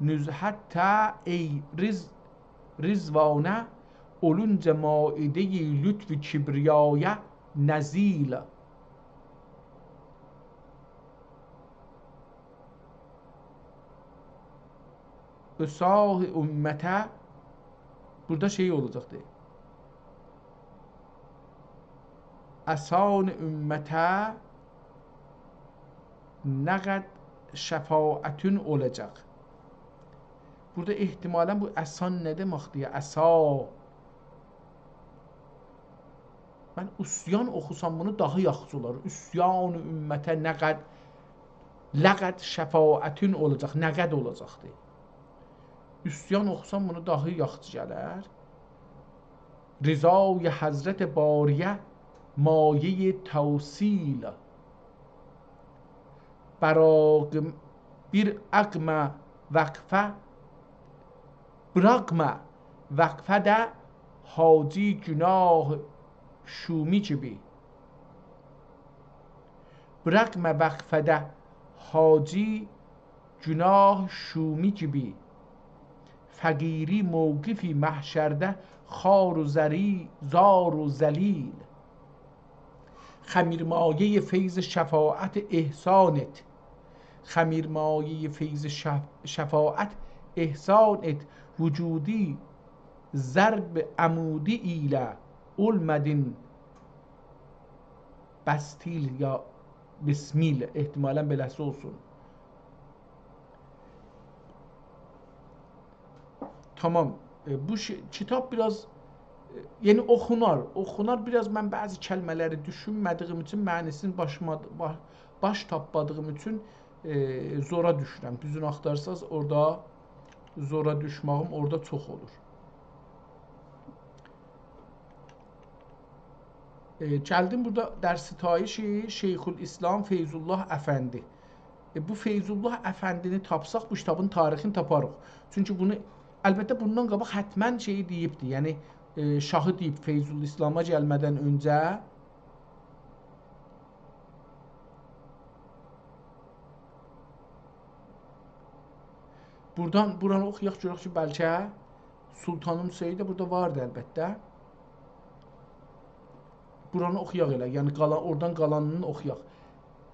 نزهته ای رض-، رضوانه، اولونجا مائدهٔ لطف کبریایا نزیل. عصاه امته، بورادا شئی اولاجاقدی. عصان امته نه قد شفاعتون اولاجاق. بورادا احتمالاً بو عصان نه دئمکدیر؟ عصا. من عصیان اوخوسام بونو داها یاخشی اولار. عصیان امته نه قد، لقد شفاعتون اولاجاق، نه قد اولاجاقدیر. عصیان اوخوسام بونو داها یاخشی گلر. رضای حضرت باریه مایهٔ توصیل. براغم، بیر اقم وقفه، براغم وقفه ده حاجی گناه شومی گیبی. براغم وقفه ده حاجی گناه شومی گیبی، فقیری موقف محشرده خوار و زری-، زار و ذلیل. خمیرمایهٔ فیض شفاعت احسان ات. خمیرمایهٔ فیض شف-، شفاعت احسان ات. وجودی ضرب عمودی ایله اولمادین بستیل یا بسمیل. احتمالاً بئله‌سی اولسون. تامام. ائ، بو شئی، کیتاب بیر آز، ائ، یعنی اوخونار، اوخونار. بیر آز من بعضی کلمه‌لری دوشونمه‌دیییم اوچون، معنی‌سینی باشیما، با-، باش تاپمادیغیم اوچون، ائ، زورا دوشورم. دوزونو آختارساز، اورادا زورا دوشمه‌ییم اورادا چوخ اولور. ائ، گلدیم بورادا در ستایش شیخ‌الاسلام فیض‌الله افندی. ائ، بو فیض‌الله افندینی تاپساق، بو کیتابین تاریخینی تاپاریق. چونکی بونو، البته، بوندان قاباق حتماً شئیی دئییبدی، یعنی، ائ، شاهی دئییب فیض‌الاسلاما گلمه‌دن اؤنجه. بورادان، بورانی اوخویاق، گؤرک کی، بلکه سلطانیم سعید ده بورادا واردی، البته. بورانی اوخویاق ائله، یعنی قالان، اورادان قالانینی اوخویاق.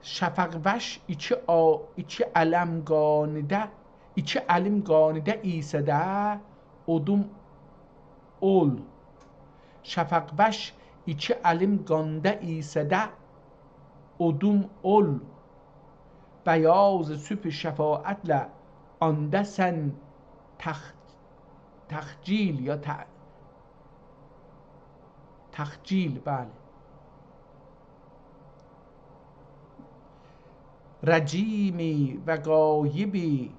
شفق‌وش ایکی آ-، ایکی الیم قانیده، ایکی الیم قانیده ایسه ده اودوم اول. شفق‌وش ایکی الیم قاندا ایسه ده اودوم اول. بیاض صبح شفاعتله آندا سن تخ-، تخجیل یا ت-، تخجیل، بلی. رجیمی و غایبی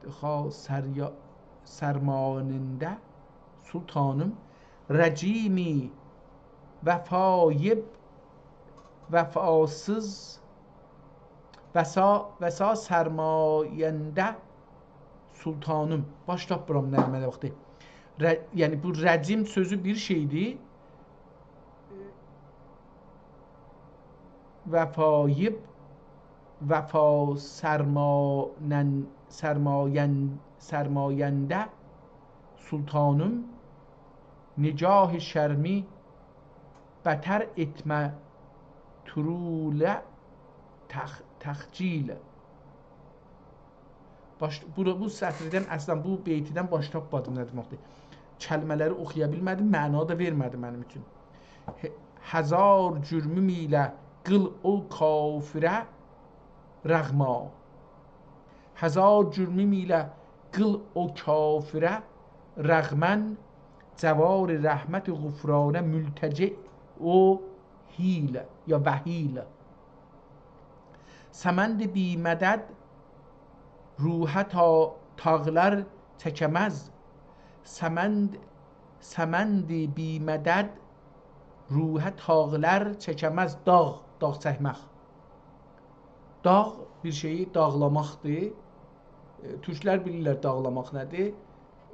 خا-، سریا-، سرماننده سلطانیم، رجیمی وفایب وفاسیز وسا، وسا سرماینده سلطانیم. باش تاپمیرام نه دئمک واختی. ر-، یعنی بو رجیم سؤزو بیر شئیدیر. وفایب، وفا سرمانن-، سرماین-، سرماینده سلطانیم، نگاه شرمی بتر ائتمه طرول تخ-، تخجیل. باش، بو، بو سطردن اصلاً، بو بیتدن باش تاپمادیم نه دئمکدیر. کلمه‌لری اوخویا بیلمه‌دیم، معنا دا وئرمه‌دی منیم اوچون. ه-، هزار جرمیم ایله قیل او کافره رغما. هزار جرمیم ایله قیل او کافره رغما، جوار رحمت غفرانه ملتجئ او حیل یا وحیل. سمند بی‌مدد روحه تا-، طاقلار چکه‌مز. سمند، سمند بی‌مدد روحه طاقلار چکه‌مز. داغ، داغ چکمک. داغ بیر شئیی داغلاماقدیر. ائ، تورکلر بیلیرلر داغلاماق نه‌دیر.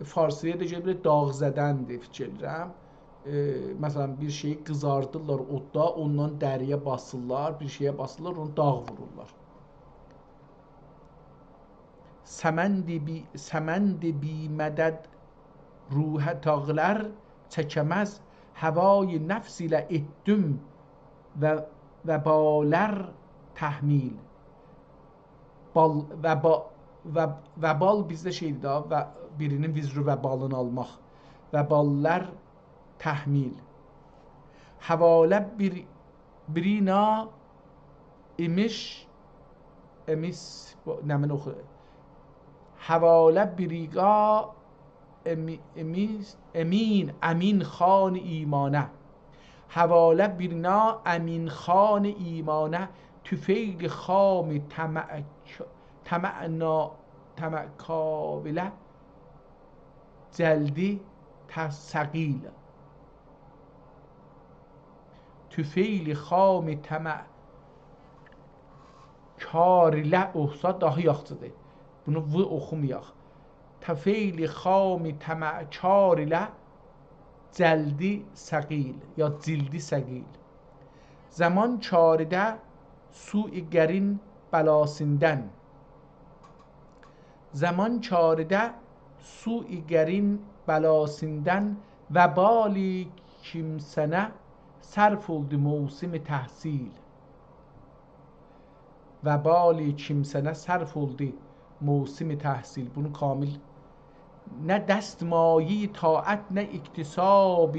فارسی‌یا دا گله بیلر داغ زدن‌دیر، فیکیر ائدیرم. ائ، مثلاً، بیر شئیی قیزاردیرلار اوددا، اوندان دری‌یه باسیرلار، بیر شئیه باسیرلار، اونو داغ وورورلار. سمند بی-، سمند بی‌مدد روحه طاقلار چکه‌مز، هوای نفس ایله ائتدیم و، وبالار تحمیل. بال، وبا-، و، وبال بیزده شئیدیر دا، و بیرینین وزر و وبالینی آلماق. وبالار تحمیل. حواله بیر، بیرینا ایمیش، امیس، بو، نمنه اوخو؟ حواله بیریگا امی-، امیس، امین، امین خان ایمانه. حواله بیرینا امین خان ایمانه، طفیل خام طمع، طمعنا-، طمعکاویله جلدی ته-، ثقیل. طفیل خام طمعکار ایله اوخوسا داها یاخشیدیر. بونو و اوخومایاق. طفیل خام طمعکار ایله جلدی ثقیل، یا جلدی ثقیل. زمان چاریده سوء قرین بلاسیندان. زمان چاریده سوء قرین بلاسیندان، وبال کیمسنه صرف اولدو موسم تحصیل. وبال کیمسنه صرف اولدو موسم تحصیل. بونو کامل، نه دستمایهٔ طاعت، نه اکتساب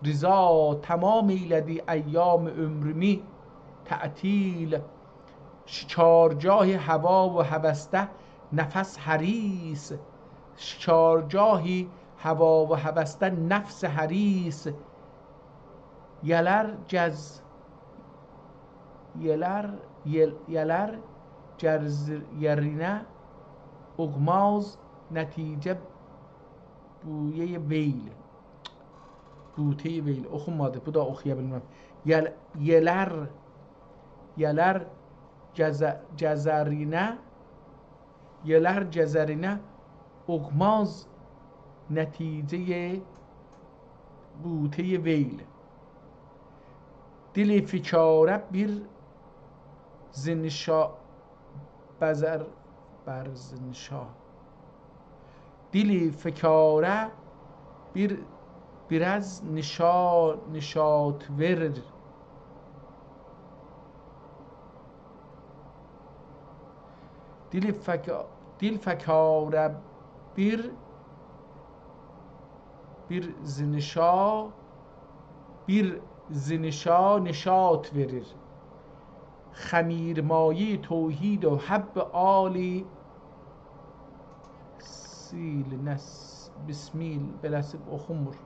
رضا، تمام ائیله‌دی ایام عمرومو تعطیل. شکارگاه هوا و هوسده نفس حریص، شکارگاه هوا و هوسده نفس حریص. یلر گز-، یلر، یل-، یلر گز-، یرینه اوغماز نتیجه بویهٔ ویل. بوتهٔ ویل. اوخونمادی. بو دا اوخویا بیلمم. یل-، یلر، یلر گز-، گزرینه، یلر گزرینه اوغماز نتیجهٔ بوتهٔ ویل. دل فکاره بیر زنشا-، بزر، بر زنشا. دل فکاره بیر، بیر آز نشا-، نشاط وئریر. دل فک-، دل فکاره بیر، بیر زنشا، بیر زنشا نشاط وئریر. خمیرمایهٔ توحید و حب عالی سیل نس-، بسمیل، بئله‌سی اوخونمور.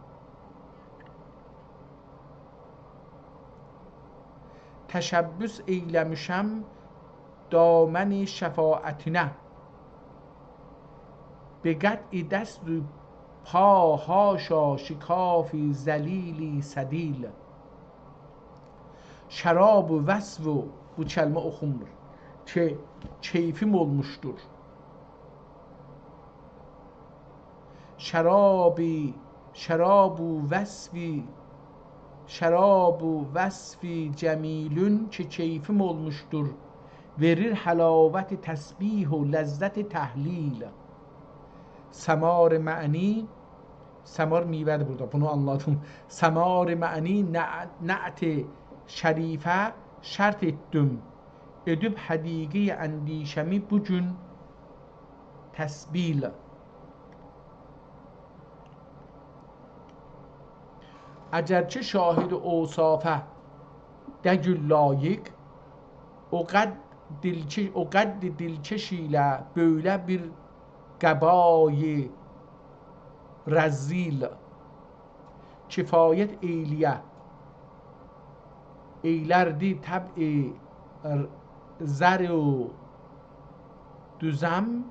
تشبث ائیله‌میشم دامن شفاعتینه، به قطع دست و پا حاشا شکاف ذلیل سدیل. شراب و وصف و، بو کلمه اوخونمور، کی، کیفیم اولموشدور. شرابی، شراب و وصفی، شراب و وصفی جمیلون کی، کیفیم اولموشدور. وئریر حلاوت تسبیح و لذت تهلیل. ثمار معنی، ثمار میوه‌دیر بورادا، بونو آنلادیم. ثمار معنی نع-، نعت شریفه شرط ائتدیم. ائدیب حدیقهٔ اندیشه‌می بو گون تسبیل. اگرچه شاهد اوصافه دگیل لایق، او قد دلکه-، او قد دلکش ایله بؤیله بیر قبای رذیل. کفایت ائیله‌یه، ائیلردی طبع ر-، زر و دوزم.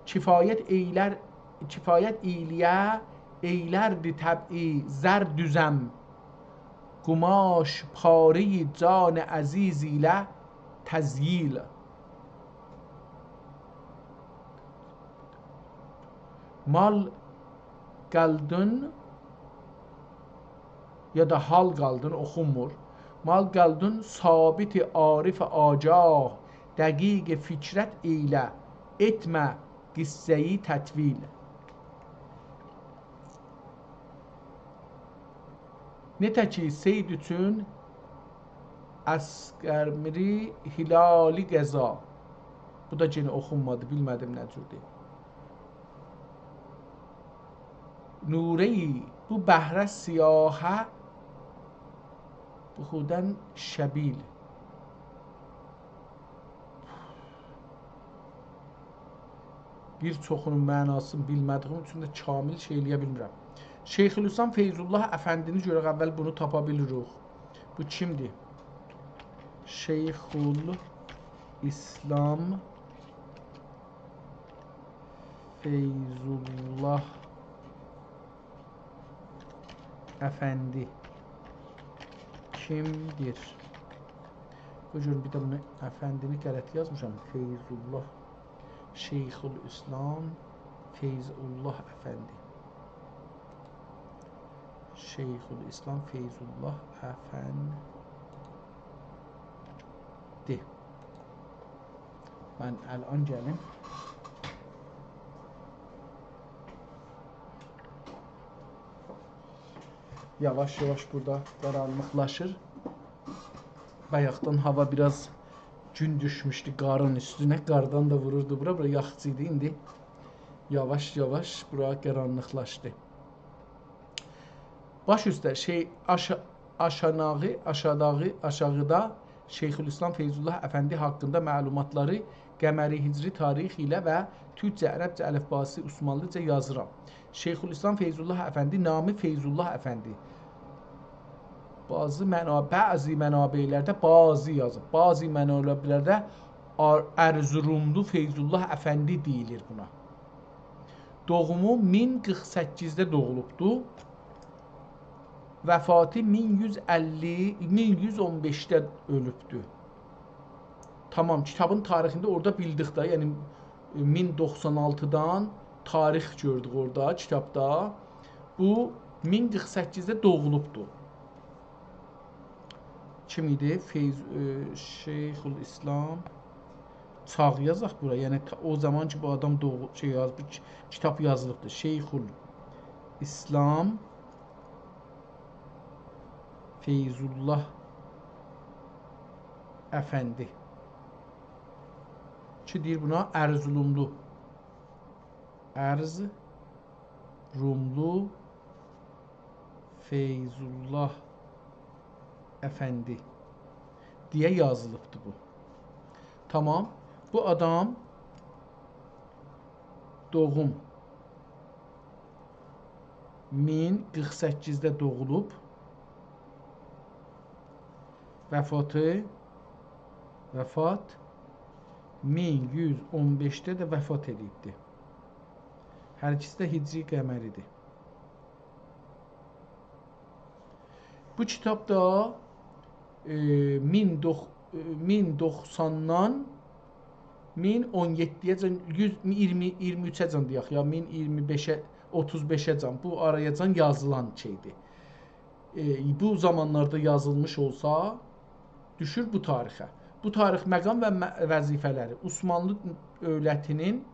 کفایت ائیلر، کفایت ائیله‌یه، ائیلردی طبع زر دوزم. قماش پارهٔ جان عزیز ایله تذییل. مال قالدین، یا دا حال قالدین، اوخونمور. مال قالدین ثابت عارف آگاه، دقیق فکرت ائیله، ائتمه قصه‌یی تطویل. نئجه کی صید اوچون اصغر میری هلالی قضا. بو دا یئنه اوخونمادی، بیلمه‌دیم نه جوردور. نوره‌ی بو بحره سیاهه بودن شبیل. بیر چوخونون معناسینی بیلمه‌دیییم اوچون ده کامل شئی ائلیه بیلمیرم. شیخ‌الاسلام فیض‌الله افندی‌نی گؤرک، اول بونو تاپا بیلیریک. بو کیمدیر؟ شیخ‌الاسلام فیض‌الله افندی کیمدیر؟ بو گون بیر ده بونو افندی‌نی غلط یازمیشام. فیض‌الله. شیخ‌الاسلام فیض‌الله افندی. شیخ‌الاسلام فیض‌الله افندی. من الان گلیم. یاواش-یاواش بورادا قارانلیقلاشیر. بایاقدان هاوا بیر آز، گون دوشموشدو قارین اوستونه. قاردان دا ووروردو بورا، بورا یاخچی ایدی. ایندی یاواش-یاواش بورا قارانلیقلاشدی. باش اوسته شئی، آشا-، آشاناغی، آشاداغی، آشاغیدا شیخ‌الاسلام فیض‌الله افندی حاقیندا معلوماتلاری قمری هجری تاریخ ایله و تورکجه، عربجه الفباسی، عثمانلیجا یازیرام. شیخ‌الاسلام فیض‌الله افندی، نامی فیض‌الله افندی. بعضی منا-، بعضی منابع‌لرده بازی یازیب. بعضی منابع‌لرده آر-، ارزروملو فیض‌الله افندی دئییلیر بونا. دوغومو مین قیرخ سککیزده دوغولوبدو. وفاتی مین یوز اللی، مین یوز اون بئشده اؤلوبدو. تامام، کیتابین تاریخینده اورادا بیلدیک ده، یعنی مین دوخسان آلتیدان تاریخ گؤردوک اورادا کیتابدا. بو مین قیرخ سککیزده دوغولوبدو. کیم ایدی؟ فیض، ائ، شیخ‌الاسلام. چاغ یازاق بورا. یعنی تا-، او زامان کی بو آدام دوغو-، شئی یاز-، بو کی-، کیتاب یازیلیبدیر. شیخ‌الاسلام فیض‌الله افندی. کی دئییر بونا ارزروملو. ارزروملو فیض‌الله افندی دئیه یازیلیبدی بو. تامام. بو آدام دوغوم مین قیرخ سککیزده دوغولوب. وفاتی، وفات مین یوز اون بئشده ده وفات ائدیبدی. هر ایکیسی ده هجری قمری‌دیر. بو کیتاب دا، ائ، مین دوخ-، ائ، مین دوخساندان مین اون یئددی‌یه‌جن، یوز، اییرمی، اییرمی اوچه‌جن دئیک، یا مین اییرمی بئشه، اوتوز بئشه‌جن، بو آرایاجان یازیلان شئی‌دیر. ائ، بو زامانلاردا یازیلمیش اولسا، دوشور بو تاریخه. بو تاریخ مقام و مه-، وظیفه‌لری عثمانلی دؤولتی‌نین،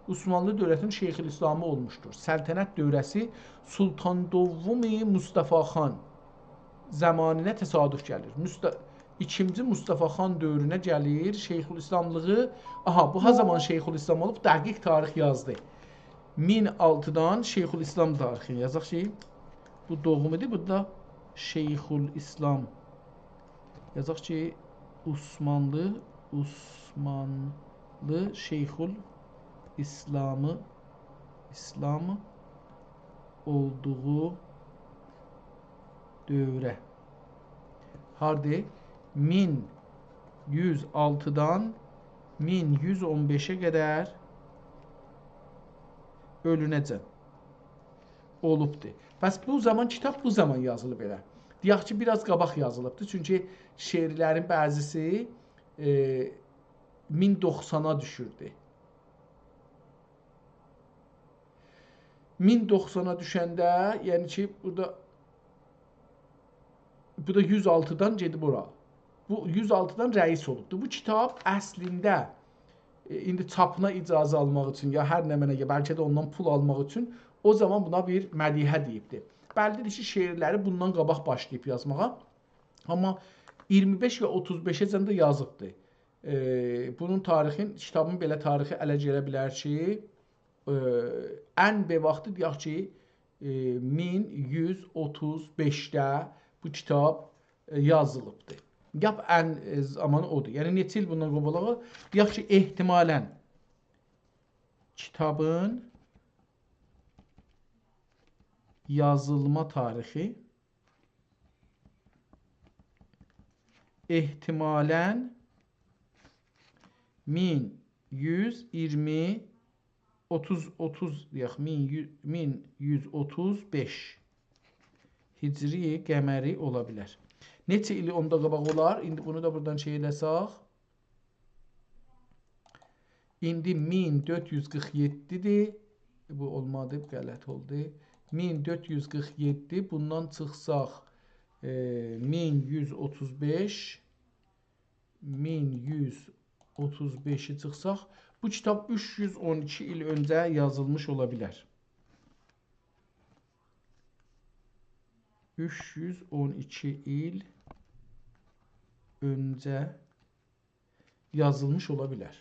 عثمانلی دؤولتی‌نین شیخ‌الاسلامی اولموشدور. سلطنت دؤوره‌سی سلطان دوم مصطفی خان زامانینا تصادف گلیر. مصط-، ایکینجی مصطفی خان دؤورونه گلیر. شیخ‌الاسلاملیغی، آها، بو ها زامان شیخ‌الاسلام اولوب، دقیق تاریخ یازدی. مین آلتیدان شیخ‌الاسلام تاریخینی یازاق کی، بو دوغوم ایدی، بو دا شیخ‌الاسلام. یازاق کی، عثمانلی، عثمانلی شیخ‌الاسلامی، اسلام اولدوغو دؤوره. هاردی؟ مین یوز آلتیدان مین یوز اون بئشه قدر اؤلونه‌جن اولوبدور. پس بو زامان، کیتاب بو زامان یازیلیب ائله. دئیک کی، بیر آز قاباق یازیلیبدیر. چونکی شعرلرین بعضیسی، ائ، مین دوخسانا دوشوردو. مین دوخسانا دوشنده، یعنی کی، بورادا، بو دا یوز آلتیدان گئدیب اورا. بو یوز آلتیدان رئیس اولوبدو. بو کیتاب اصلینده، ائ، ایندی چاپینا اجازه آلماق اوچون، یا هر نمنه، یا بلکه ده اوندان پول آلماق اوچون او زامان بونا بیر مدیحه دئییبدی. بللی‌دیر کی، شعرلری بوندان قاباق باشلاییب یازماغا. آمما اییرمی بئش یا اوتوز بئشه‌جن ده یازیبدی. ائ، بونون تاریخین، کیتابین بئله تاریخی اله گله بیلر کی، ائ، ان به واختی، دئیک کی، ائ، مین یوز اوتوز بئشده بو کیتاب، ائ، یازیلیبدیر. لاپ ان، ائ، زامانی اودور. یعنی نئچه ایل بوندان قاباغا، دئیک کی، احتمالاً کیتابین یازیلما تاریخی احتمالاً مین یوز ایگیرمی، اوتوز، اوتوز دئیک، مین یوز، مین یوز اوتوز بئش هجری قمری اولا بیلر. نئچه ایلی اوندا قاباق اولار؟ ایندی بونو دا بورادان شئی ائله‌سک، ایندی مین دؤرد یوز قیرخ یئددی‌دیر. بو اولمادی، بو غلط اولدو. مین دؤرد یوز قیرخ یئددی، بوندان چیخساق، ائ، مین یوز اوتوز بئش، مین یوز اوتوز بئشی چیخساق، بو کیتاب اوچ یوز اون ایکی ایل اؤنجه یازیلمیش اولا بیلر. اوچ یوز اون ایکی ایل اؤنجه یازیلمیش اولا بیلر.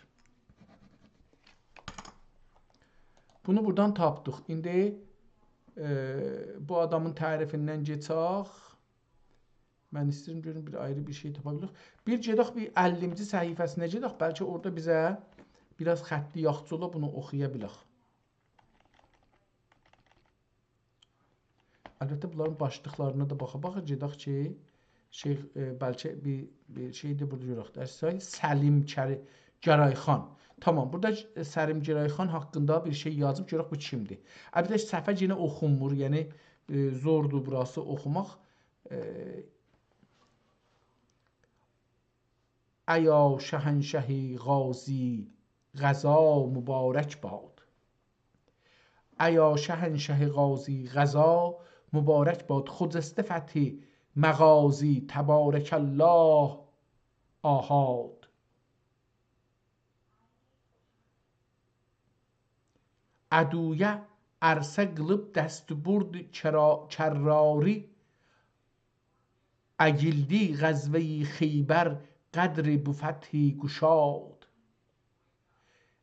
بونو بورادان تاپدیق. ایندی، ائ، بو آدامین تعریفیندن کئچک. من ایسته‌ییرم گؤروم بیر آیری بیر شئی تاپا بیلیریک. بیر گئدک، بیر اللینجی صفحه‌سینه گئدک. بلکه اورادا بیزه بیر آز خطی یاخشی اولا، بونو اوخویا بیلک. البته، بونلارین باشلیقلارینا دا باخا-باخا گئدک کی، شئی، ائ، بلکه بیر، بیر شئی ده بورادا گؤرک. درسای سلیم کری-، گرایخان. تامام، بورادا، ائ، سلیم گرایخان حاقیندا بیر شئی یازیب، گؤرک بو کیمدیر. البته، صفحه یئنه اوخونمور، یعنی، ائ، زوردور بوراسی اوخوماق. ائ، ایا شهنشه قاضی قضا مبارک باد. ایا شهنشه قاضی قضا مبارک باد، خجسته فتح مغازی تبارک الله آحاد. عدویه عرصه قیلیب دستبرد کرا-، کراری، اگیلدی غزوه‌ی خیبر قدر بو فتح گشاد.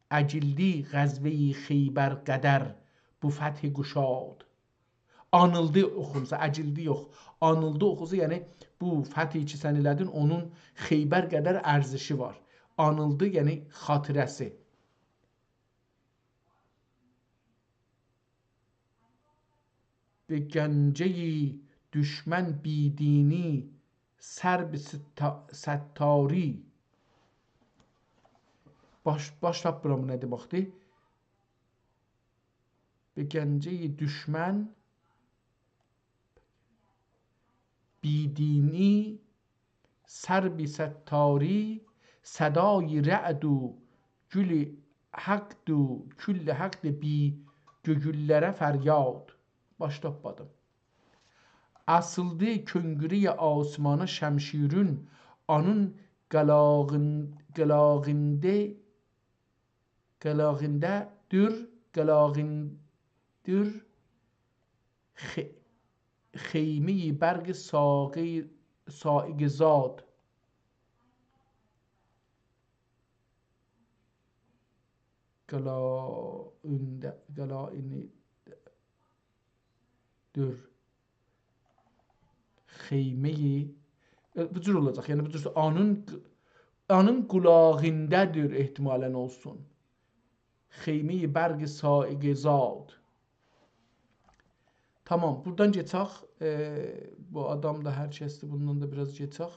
اگیلدی غزوه‌ی خیبر قدر بو فتح گشاد. آنیلدی اوخونسا، اگیلدی یوخ، آنیلدی اوخونسا، یعنی بو فتحی کی سن ائله‌دین، اونون خیبر قدر ارزشی وار. آنیلدی، یعنی خاطره‌سی. به گنجه‌ی دشمن بی‌دینی سر به ستا-، ستاری. باش، باش تاپمیرام، بو نه دئمکدیر؟ به گنجه‌ی دشمن بی‌دینی سر به ستاری، صدای رعد و گل حقد و کل حقد بی گؤگوللره فریاد. باش تاپمادیم. آسیلدی کؤنگوره‌ی آسمانا شمشیرون، آنین قلاغین-، قلاغینده قلاغینده‌دیر، قلاغینده‌دیر خی-، خیمه‌ی برق ساقی-، ساعقه‌زاد. قلاغینده، قلاغینده‌دیر. خیمه‌ی، ائ، بو جور اولاجاق. یعنی بو جور، آنین، آنین قولاغیندادیر احتمالاً اولسون. خیمه‌ی برق ساعقه‌زاد. تامام، بورادان کئچک. ائ، بو آدام دا هر کسدیر، بوندان دا بیر آز کئچک.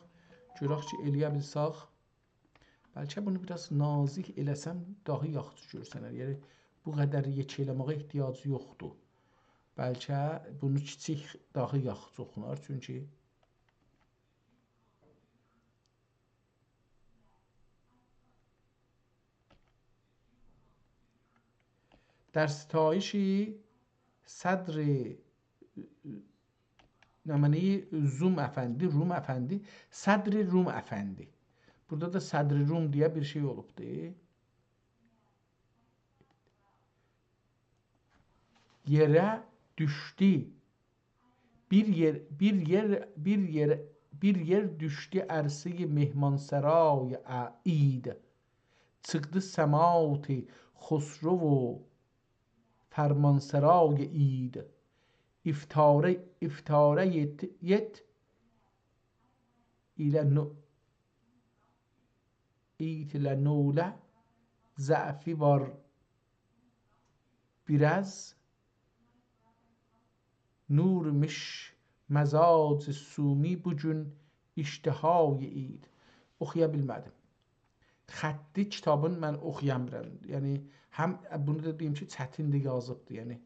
گؤرک کی، ائلیه بیلسک. بلکه بونو بیر آز نازیک ائله‌سم، داها یاخشی گؤرسنر. یعنی، بو قدر یئکه ائله‌مه‌یه احتیاجی یوخدور. بلکه بونو کیچیک، داها یاخشی اوخونار. چونکی در ستایش صدر نمنه‌ی روم افندی، روم افندی، صدر روم افندی. بورادا دا صدر روم دئیه بیر شئی اولوبدور. یئره دوشدو. بیر یئر، بیر یئر، بیر یئر، بیر یئر دوشدو عرصه‌ی مهمانسرای ا-، عید. چیخدی سماعت خسرو و فرمانسرای عید. افتاره، افتاره یئت، یئت ایله نو، ایت ایله نوله ضعفی وار بیر آز. نورمیش مزاج صومی بو گون اشتهای اید. اوخویا بیلمه‌دیم. خطی کیتابین من اوخویا بیلمیرم. یعنی، هم بونو دا دئییم کی، چتین ده یازیبدی، یعنی.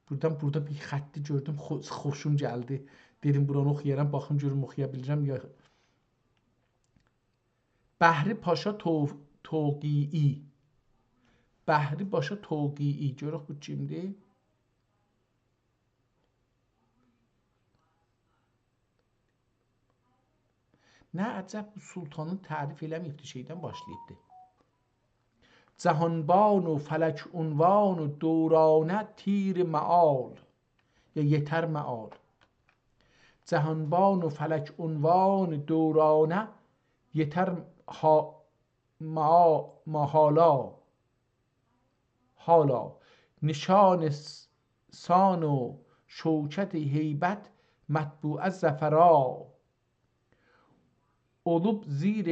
بورادان، بورادا بیر خطی گؤردوم، خو-، خوشوم گلدی. دئدیم، بورانی اوخویارام، باخیم گؤروم اوخویا بیلیرم یا. بحری پاشا تو-، توقیعی. بحری پاشا توقیعی. گؤرک بو کیمدیر؟ نه عجب، بو سلطانی تعریف ائله‌مه‌ییبدی، شئیدن باشلاییبدی. جهانبان و فلک عنوان و دورانه تیر مآل، یا یئتر مآل. جهانبان و فلک عنوان دورانه یئتر ها-، ما-، ماحالا. حالا نشان س-، سان و شوکت هیبت مطبوعه ظفرا. اولوب زیر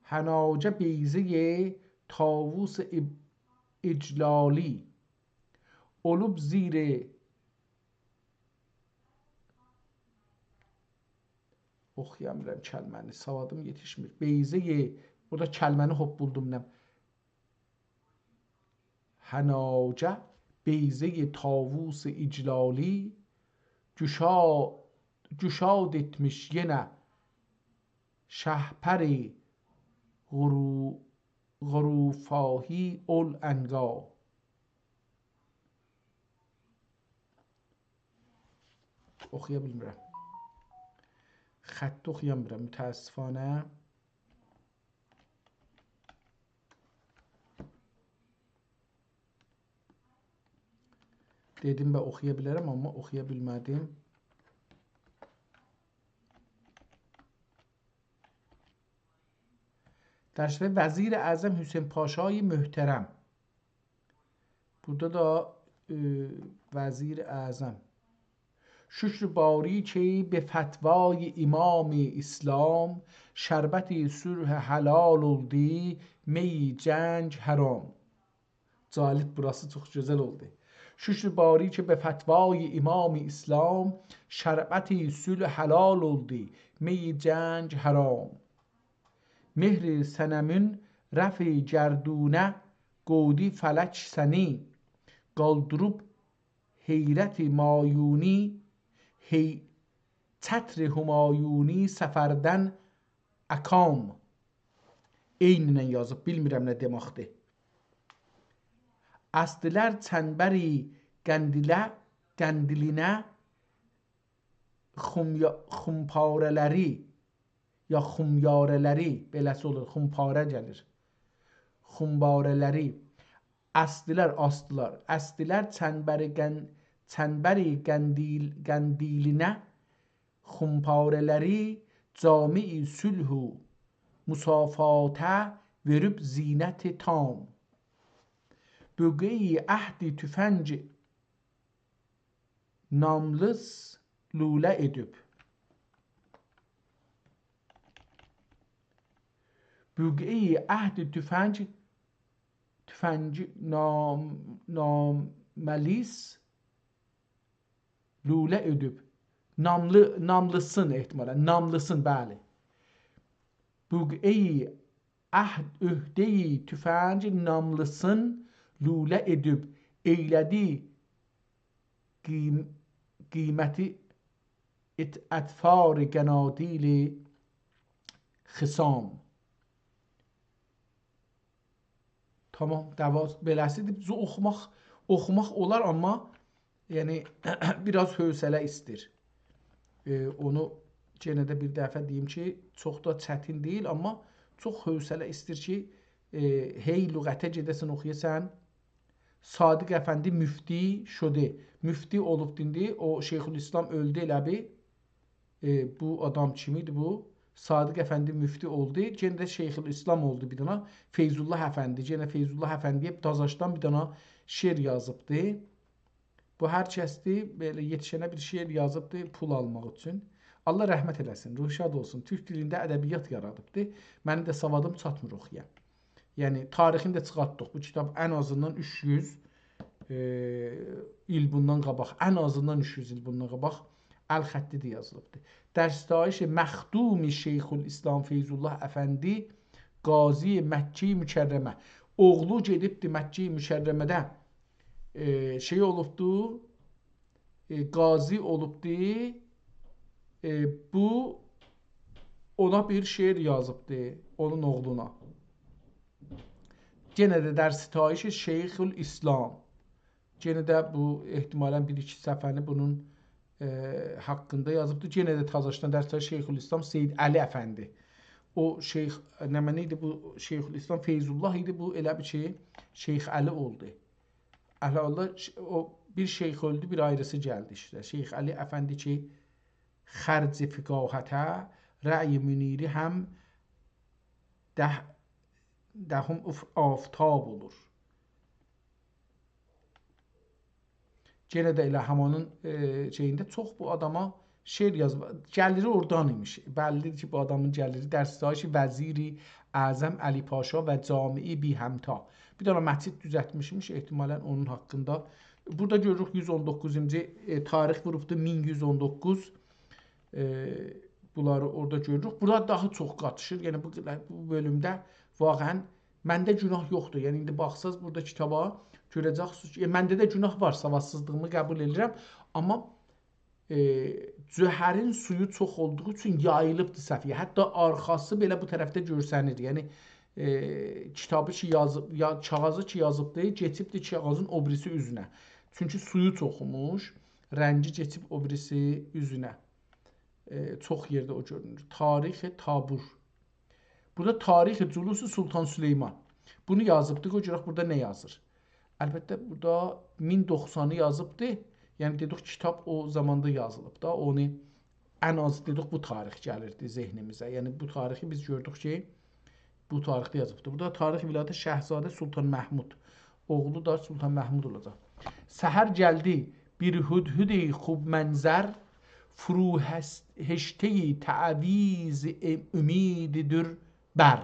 حناجه بیضهٔ طاووس اج-، اجلالی. اولوب زیر اوخویا بیلمیرم کلمه‌نی، سوادیم یئتیشمیر. بیضهٔ، بورادا کلمه‌نی هوپپولدوم، نه؟ حناجه، بیضهٔ طاووس اجلالی، گشا-، گشاد ائتمیش یئنه شهپر غرو-، غروفاهی العنقا. اوخویا بیلمیرم. خطی اوخویا بیلمیرم، متأسفانه. دئدیم به اوخویا بیلرم، آمما اوخویا بیلمه‌دیم. در شعر وزیر اعظم حسین پاشای محترم. بورادا دا، ائ، وزیر اعظم. شکر باری کی به فتوای امام اسلام، شربت صلح حلال اولدو، می جنگ حرام. جالب، بوراسی چوخ گؤزل اولدو. شکر باری کی به فتوای امام اسلام، شربت صلح حلال اولدو، می جنگ حرام. مهر صنمون رفع گردونه، قودی فلک سنی، قالدیریب حیرت مایونی، هی-، چتر همایونی سفردن اکام. عینینن یازیب، بیلمیرم نه دئمکدیر. آسدیلار چنبری قندیله، قندیلینه خمیا-، خمپاره‌لری، یا خمیاره‌لری، بئله‌سی اولور، خمپاره گلیر. خمپاره‌لری. آسدیلار، آسدیلار. آسدیلار چنبری قن-، چنبری قندیل-، قندیلینه خمپاره‌لری، جامهٔ صلح و مصافاته وئریب زینت تام. بقعهٔ عهد تفنگ ناملیس لوله ائدیب. بقعهٔ عهد تفنگ، تفنگ نام-، ناملیس لوله ائدیب. ناملی، ناملیسین احتمالا، ناملیسین، بلی. بقعهٔ عهد، عهدهٔ تفنگ ناملیسین لوله ائدیب، ائیله‌دی قیم-، قیمتی ات-، اطفار قنادیل خصام. تامام، دوا بئله‌سیدیر. بیز اوخوماق، اوخوماق اولار، آمما، یعنی، بیر آز حوصله ایستیر. ائ، اونو یئنه ده بیر دفعه دئییم کی، چوخ دا چتین دئییل، آمما چوخ حوصله ایستیر کی، ائ، هئی لغته گئده‌سن، اوخویاسان. صادق افندی مفتی شده. مفتی اولوبدو ایندی. او شیخ‌الاسلام اؤلدو ائله بیل. ائ، بو آدام کیم ایدی بو؟ صادق افندی مفتی اولدو. یئنه ده شیخ‌الاسلام اولدو بیر دنه. فیض‌الله افندی. یئنه فیض‌الله افندی‌یه دازاشدان بیر دنه شعر یازیبدی. بو هر کسدیر، بئله یئتیشنه بیر شعر یازیبدی پول آلماق اوچون. الله رحمت ائله‌سین، روحو شاد اولسون. تورک دیلینده ادبیات یارادیبدی. منیم ده سوادیم چاتمیر اوخویام. یعنی، تاریخینی ده چیخارتدیق. بو کیتاب ان آزیندان اوچ یوز، ائ، ایل بوندان قاباق، ان آزیندان اوچ یوز ایل بوندان قاباق ال خطی ده یازیلیبدیر. «در ستایش مخدوم شیخ‌الاسلام فیض‌الله افندی، قاضی مکه مکرمه.» اوغلو گئدیبدی مکه مکرمه‌ده، ائ، شئی اولوبدو، ائ، قاضی اولوبدو. ائ، بو اونا بیر شعر یازیبدی، اونون اوغلونا. یئنه ده «در ستایش شیخ‌الاسلام». یئنه ده بو احتمالاً بیر-ایکی صفحه‌نی بونون، ائ، حاقیندا یازیبدی. یئنه ده تازاشدان «در ستایش شیخ‌الاسلام سید علی افندی». او شیخ، نمنه ایدی بو؟ شیخ‌الاسلام فیض‌الله ایدی، بو ائله بیل کی، شیخ علی اولدو. اهل الله، ش-، او بیر شیخ اؤلدو، بیر آیریسی گلدی ایشته. شیخ علی افندی کی، خرج فقاهته، رأی منیری هم ده-، دهم اف-، آفتاب اولور. یئنه ده ائله همانین، ائ، شئیینده چوخ بو آداما شعر یازیب. گلیری اورادان ایمیش. بللی‌دیر کی، بو آدامین گلیری «در ستایش وزیر اعظم علی پاشا و جامعی بی‌همتا». بیر دنه مسجد دوزلتمیشمیش، احتمالاً اونون حاقیندا. بورادا گؤروروک یوز اون دوققوزونجو، ائ، تاریخ ووروبدو، مین یوز اون دوققوز. ائ، بونلاری اورادا گؤروروک. بورا داها چوخ قاتیشیر. یعنی بو، بو بؤلومده واقعاً منده گوناه یوخدور. یعنی ایندی باخساز بورادا کیتابا، گؤره‌جکسینیز کی، ائ، منده ده گوناه وار، سوادسیزلیغیمی قبول ائدیرم. آمما، ائ، جوهرین سویو چوخ اولدوغو اوچون یاییلیبدیر صفحه‌یه. حتی آرخاسی بئله بو طرفده گؤرسنیر. یعنی، ائ، کیتابی کی یازیب، یا، کاغیذی کی یازیبدی، کئچیبدی کاغیذین او بیریسی اوزونه. چونکی سویو چوخ ایمیش، رنگی کئچیب او بیریسی اوزونه. ائ، چوخ یئرده او گؤرونور. تاریخ تابور. بورادا تاریخ جلوس سلطان سلیمان. بونو یازیبدی، قوی گؤرک بورادا نه یازیر. البته، بورادا مین دوخسانی یازیبدی. یعنی، دئدیک، کیتاب او زاماندا یازیلیب دا، اونو ان آز، دئدیک، بو تاریخ گلیردی ذهنیمیزه. یعنی، بو تاریخی بیز گؤردوک کی، بو تاریخده یازیبدی. بورادا تاریخ ولایت شهزاده سلطان محمود. اوغلو دا سلطان محمود اولاجاق. سحر گلدی بیر هدهد خوب منظر، فروهشته‌ی تعویذ امیددور بر.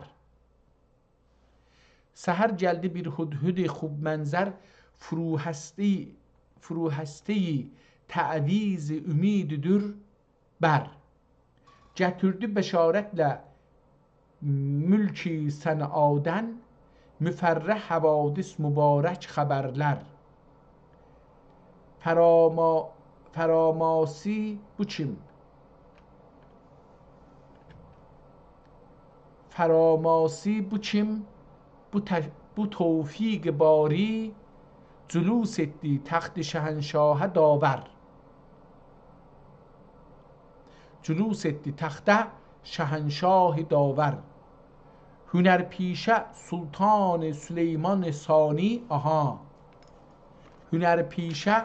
سحر گلدی بیر هدهد خوب منظر، فروهشته‌ی، فروهشته‌ی تعویذ امیددور بر. گتیردی بشارتله ملک صنعادن، مفرح حوادث مبارک خبرلر. فراما-، فراماسی بو کیم؟ فراماسی بو کیم؟ بو ت-، بو توفیق باری، جلوس ائتدی تخت شهنشاه داور. جلوس ائتدی تخت شهنشاه داور. هنرپیشه سلطان سلیمان ثانی، آها. هنرپیشه،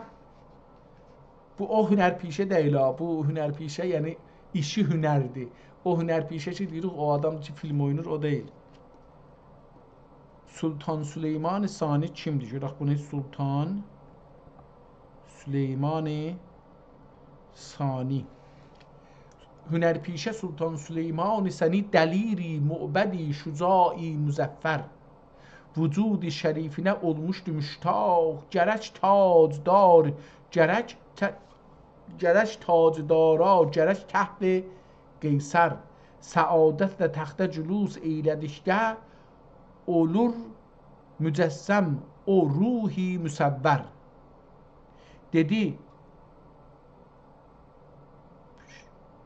بو او هنرپیشه دئییل ها، بو هنرپیشه، یعنی ایشی هنردیر. او هنرپیشه کی، دئییریک، او آدام کی، فیلم اویناییر، او دئییل. سلطان سلیمان ثانی کیمدیر؟ گؤرک بونو. سلطان سلیمان ثانی. هنرپیشه سلطان سلیمان ثانی، دلیری، موبدی، شجاعی، مظفر. وجود شریفینه اولموشدو مشتاق، گرک تاجدار، گرک ت-، گرک تاجدارا، گرک تخت قیصر. سعادتله تخته جلوس ائیله‌دیکده، اولور مجسم او روح مصور. دئدی،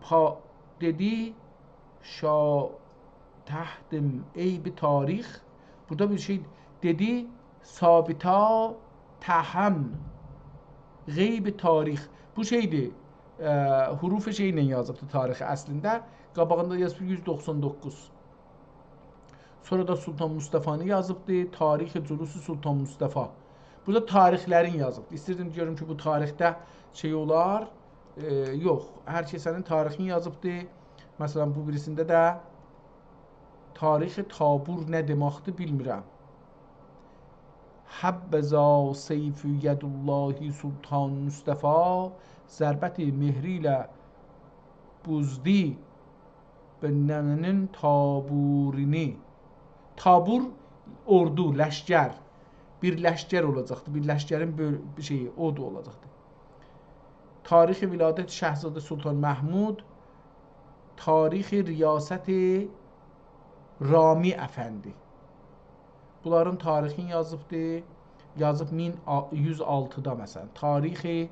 پا-، دئدی، شا تحتم عیب تاریخ. بورادا بیر شئی دئدی، ثابتا تهم غیب تاریخ. بو شئیدیر، ائ، حروف شئی ایله یازیبدی تاریخی اصلینده. قاباغیندا یازیب یوز دوخسان دوققوز. سونرا دا سلطان مصطفی‌نی یازیبدی، تاریخ جلوس سلطان مصطفی. بورادا تاریخلرین یازیبدی. ایستیردیم گؤروم کی، بو تاریخده شئی اولار. ائ، یوخ، هر کسه‌نین تاریخینی یازیبدی. مثلا، بو بیریسینده ده تاریخ طابور نه دئمکدیر، بیلمیرم. حبذا سیف یدالله سلطان مصطفی، ضربت مهری ایله بزدی بننین طابورینی. طابور اوردو، لشکر. بیر لشکر اولاجاقدی، بیر لشکرین بؤل-، بیر شئیی، او دا اولاجاقدی. تاریخ ولادت شهزاده سلطان محمود، تاریخ ریاست رامی افندی. بونلارین تاریخینی یازیبدی. یازیب مین یوز آلتیدا، مثلا. تاریخ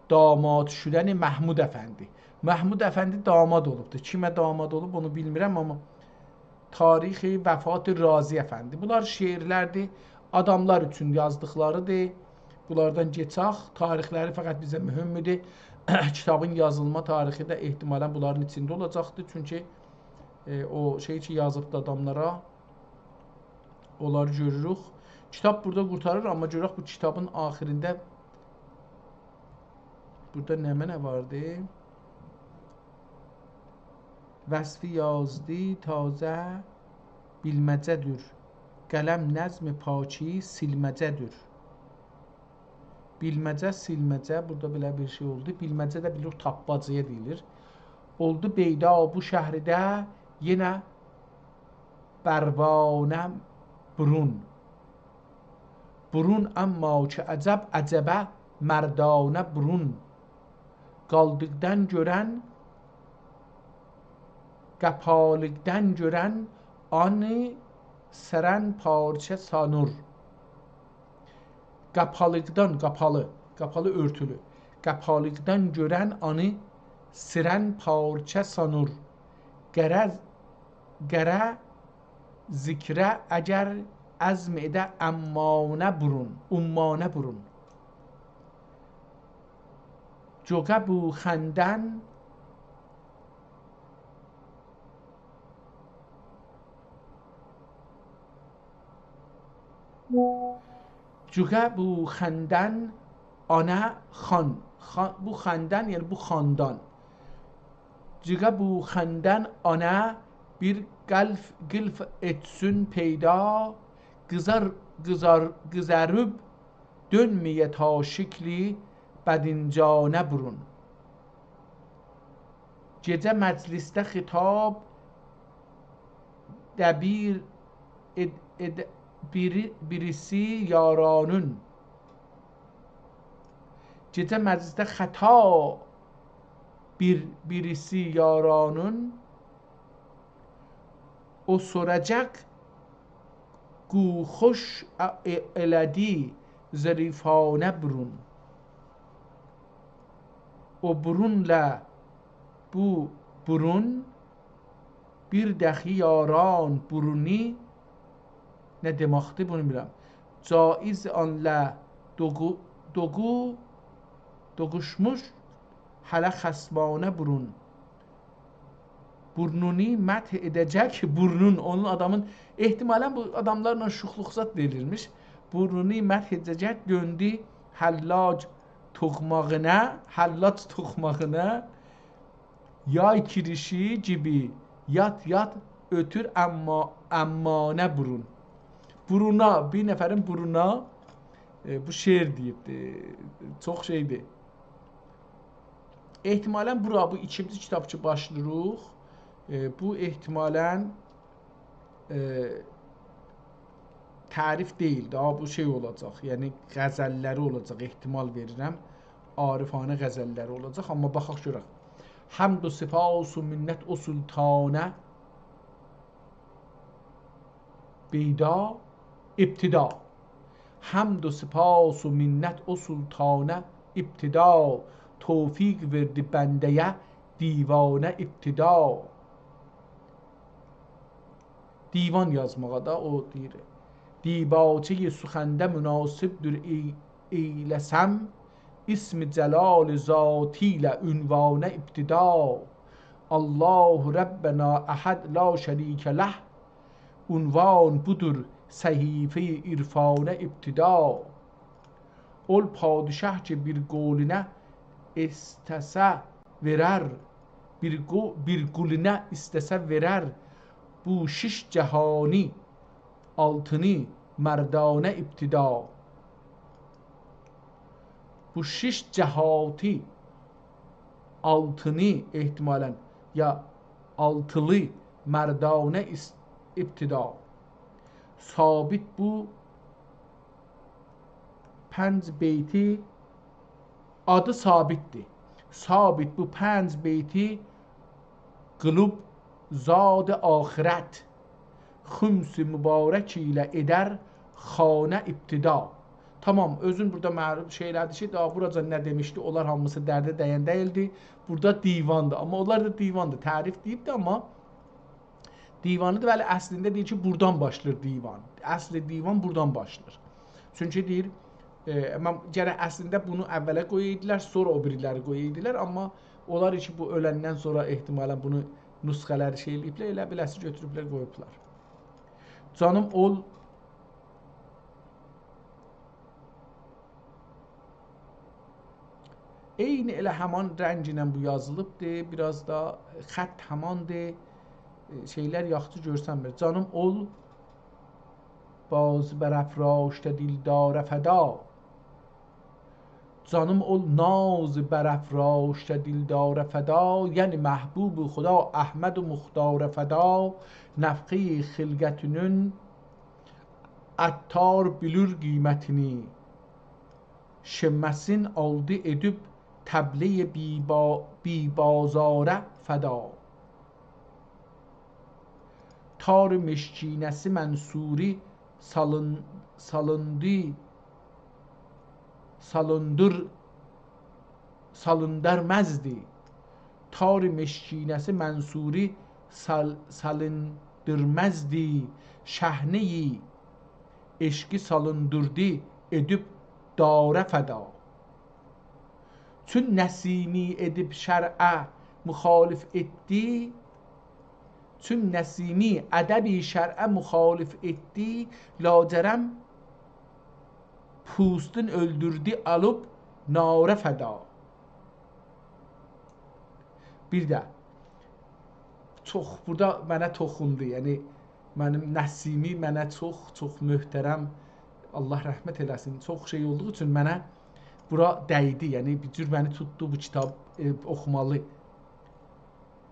داماد شدن محمود افندی. محمود افندی داماد اولوبدو. کیمه داماد اولوب، اونو بیلمیرم، آمما تاریخ وفات رازی افندی. بونلار شعرلردیر، آداملار اوچون یازدیقلاریدیر. بونلاردان کئچک، تاریخلری فقط بیزه مهمدور. کیتابین یازیلما تاریخی ده احتمالا بونلارین ایچینده اولاجاقدیر. چونکی، ائ، او شئی کی یازیبدی آداملارا، اونلاری گؤروروک. کیتاب بورادا قورتاریر، آمما گؤرک بو کیتابین آخیرینده بورادا نمنه واردی؟ وصف یزدی تازه بیلمه‌جه‌دیر. قلم نظم پاکی سیلمه‌جه‌دیر. بیلمه‌جه، سیلمه‌جه، بورادا بئله بیر شئی اولدو. بیلمه‌جه ده بیلیریک، تاپماجایا دئییلیر. اولدو پیدا بو شهرده یئنه پروانه برون. برون، آمما کی عجب، عجبه مردانه برون. قاپالیقدان گؤرن، قاپالیقدان گؤرن آنی سرن پارچه سانور. قاپالیقدان، قاپالی، قاپالی اؤرتولو. قاپالیقدان گؤرن آنی سرن پارچه سانور. قره، قره ذکره اگر عزم ائده امانه برون، امانه برون. جوقه بو خندن، جوقه بو خندن آنه خان، خان، بو خندن، یعنی بو خاندان. جوقه بو خندن آنه بیر قلف، قلف ائتسون پیدا، قیزار، قیزار، قیزاریب دؤنمه‌یه تا شکلی بدینجانه برون. گئجه مجلسده خطاب دبیر ائد-، ائد-، بیری-، بیریسی یارانین. گئجه مجلسده خطا بیر، بیریسی یارانین، او سوراجاق گو خوش ا-، ائ-، ائله‌دی ظریفانه برون. او برونلا بو برون، بیر داخی یاران برونی نه دئمکدیر، بونو بیلمیرم. جایز آنلا دوقو-، دوقو-، دوقوشموش هله خصمانه برون. برونونی مدح ائده‌جک، برونون، اونون آدامین، احتمالا بو آداملارلا شوخلوق زاد ائلیرمیش. برونونی مدح ائده‌جک دؤندو حلاج توخماغینا، حلاج توخماغینا، یای کیریشی کیمی یات یات اؤتور اما، امانه برون. برونا، بیر نفرین برونا، ائ، بو شعر دئییبدی. چوخ شئیدیر. احتمالا بورا، بو ایکینجی کیتاب کی باشلاییریق، ائ، بو احتمالا، ائ، تعریف دئییل ده، بو شئی اولاجاق، یعنی غزللری اولاجاق، احتمال وئریرم. عارفانه غزللری اولاجاق، آمما باخاق گؤرک. حمد و سپاس و منت او سلطانه پیدا ابتدا. حمد و سپاس و منت او سلطانه ابتدا، توفیق وئردی بنده‌یه دیوانه ابتدا. دیوان یازماغا دا او دئییر. دیباچه‌ی سخنده مناسب‌دور ای-، ائیله‌سم، اسم جلال ذاتی ایله عنوانه ابتدا. الله ربنا احد لا شریک له، عنوان بودور صحیفه‌ی عرفانه ابتدا. اول پادشاه کی بیر قولونه ایسته‌سه وئرر، بیر قو-، بیر قولونه ایسته‌سه وئرر، بو شیش جهانی آلتینی مردانه ابتدا. بو شیش جهاتی آلتینی احتمالاً یا آلتیلی مردانه ایس-، ابتدا. ثابت بو پنج بیتی آدی ثابت‌دیر. ثابت بو پنج بیتی قیلیب زاد آخرت، خمس مبارک ایله ائدر خانه ابتدا. تامام، اؤزون بورادا معروف شئی ائله‌دی کی، داها بوراجان نه دئمیشدی، اونلار هامیسی درده دین دئییلدی. بورادا دیواندیر. آمما اونلار دا دیواندیر، تعریف دئییبدی، آمما دیوانی دا، بلی، اصلینده دئییر کی، بورادان باشلاییر دیوان. اصل دیوان بورادان باشلاییر. چونکی دئییر، ائ، من گرک اصلینده بونو اوّله قویایدیلار، سونرا او بیریلری قویایدیلار، آمما اونلار کی، بو اؤلندن سونرا احتمالاً بونو نسخه‌لری شئی ائله‌ییبلر، ائله بیله‌سی گؤتوروبلر، قویوبلار. جانیم اول عینی ائله همان رنگ ایله بو یازیلیبدیر. بیر آز دا خط هماندیر. ائ، شئیلر یاخشی گؤرسنمیر. جانیم اول باز برافراشته دلداره فدا. جانیم اول ناز برافراشته دلداره فدا، یعنی محبوب خدا احمد مختاره فدا، نفخهٔ خلقتینین عطار بیلیر قیمتینی. شمه‌سین آلدی ائدیب طبلهٔ بی‌با-، بی‌بازاره فدا. تار مشکینه‌سی منصوری سالین-، سالیندی، سالیندیر-، سالیندیرمزدی. تار مشکینه‌سی منصوری سال-، سالیندیرمزدی. شحنهٔ عشقی سالیندیردی، ائدیب داره فدا. چون نسیمی ادب شرعه مخالف ائتدی، چون نسیمی ادب شرعه مخالف ائتدی، لاجرم پوستون اؤلدوردو، آلیب ناره فدا. بیر ده چوخ، بورادا منه توخوندو. یعنی، منیم نسیمی منه چوخ، چوخ محترم، الله رحمت ائله‌سین، چوخ شئی اولدوغو اوچون منه بورا دَیدی. یعنی، بیر جور منی توتدو بو کیتاب، ائ، اوخومالی.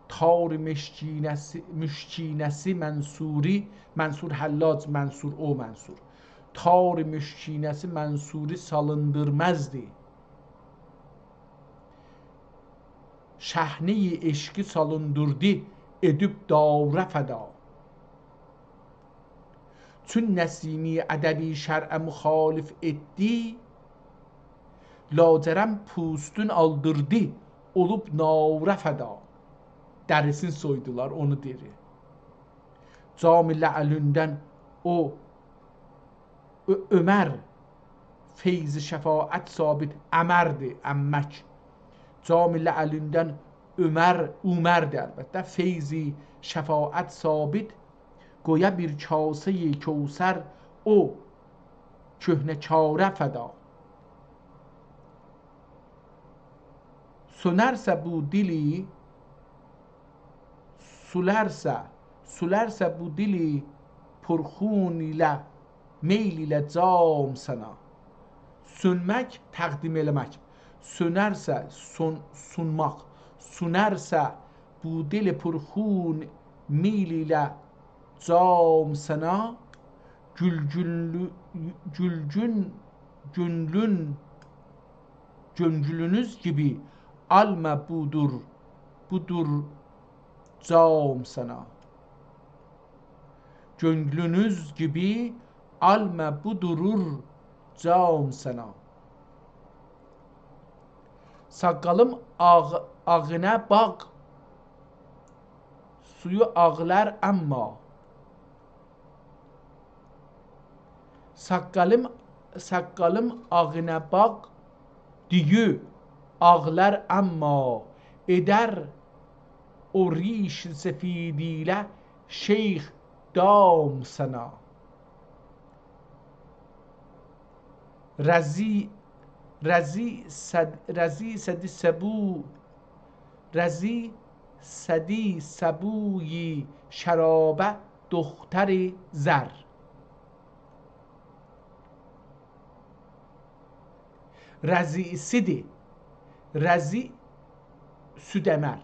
تار مشکینه‌سی، مشکینه‌سی منصوری، منصور حلاج، منصور، او منصور. تار مشکینه‌سی منصوری سالیندیرمزدی. شحنهٔ عشقی سالیندیردی، ائدیب داره فدا. چون نسیمی ادب شرعه مخالف ائتدی، لاجرم پوستون آلدیردی، اولوب ناره فدا. دریسین سویدولار، اونو دئییر. جام لعلیندن او عمر، فیض شفاعت ثابت، عمردیر، عمک. جام لعلیندن عمر، عمردیر البته، فیض شفاعت ثابت، قویا بیر کاسهٔ کوثر او کهنه‌کاره فدا. سؤنرسه بو دلی، سولارسا، سولارسا بو دلی پرخون ایله، میل ایله جام سنا. سؤنمک، تقدیم ائله‌مک. سؤنرسه، سون-، سونماق. سونرسه بو دل پرخون میل ایله جام سنا، گولگونلو-، گولگون، گؤنلون، گؤنگولونوز گیبی آلما بودور، بودور جام سنا. گؤنگولونوز گیبی آلما بودورور جام سنا. ساققالیم آغ-، آغینا باخ، سویو آغلار آمما. ساققالیم، ساققالیم آغینا باخ، دویو آغلار آمما، ائدر او ریش سفید ایله شیخ دام سنا. رضی، رضی صد، رضی صدی سبو، رضی سدی سبویی شرابه دختر زر. رضیعی‌سیدیر. رضیع سود‌امر.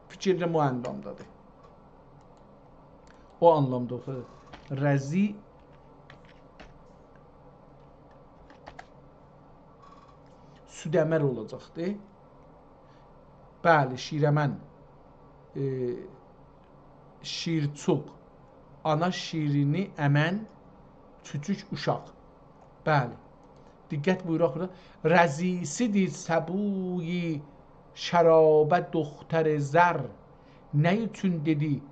فیکریم او آنلامدادیر. او آنلامدا اوخویور. رضیع سود‌امر اولاجاقدیر. بلی، شیرامن، ائ، شیرچوق، آنا شیرینی امن، کوچوک اوشاق. بلی. دقت بویوراق بورادا. رضیعی‌سیدیر سبویی شرابه دختر زر. نه اوچون دئدی: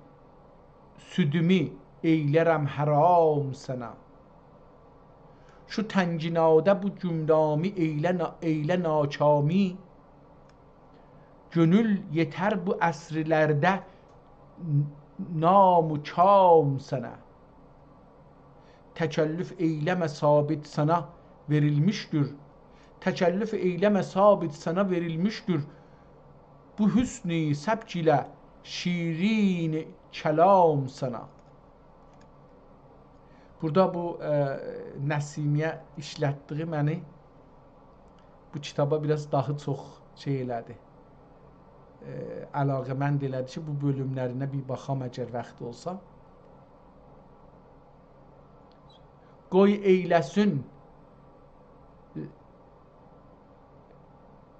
«سودومو ائیلرم حرام سنه»؟ شو تنگنادا بو گمنامی ائیله نا-، ائیله ناکامی. گؤنول یئتر بو عصرلرده نام و کام سنه. تکلف ائیله‌مه، ثابت سنه وئریلمیشدیر. تکلف ائیله‌مه، ثابت سنه وئریلمیشدیر. بو حسن سبک ایله شیرین کلام سنه. بورادا بو، ائ، نسیمی‌یه ایشلتدیگی منی بو کیتابا بیر آز داها چوخ شئی ائله‌دی. ائ، علاقه‌مند ائله‌دی کی، بو بؤلوملرینه بیر باخام، اگر واخت اولسا. قوی ائیله‌سین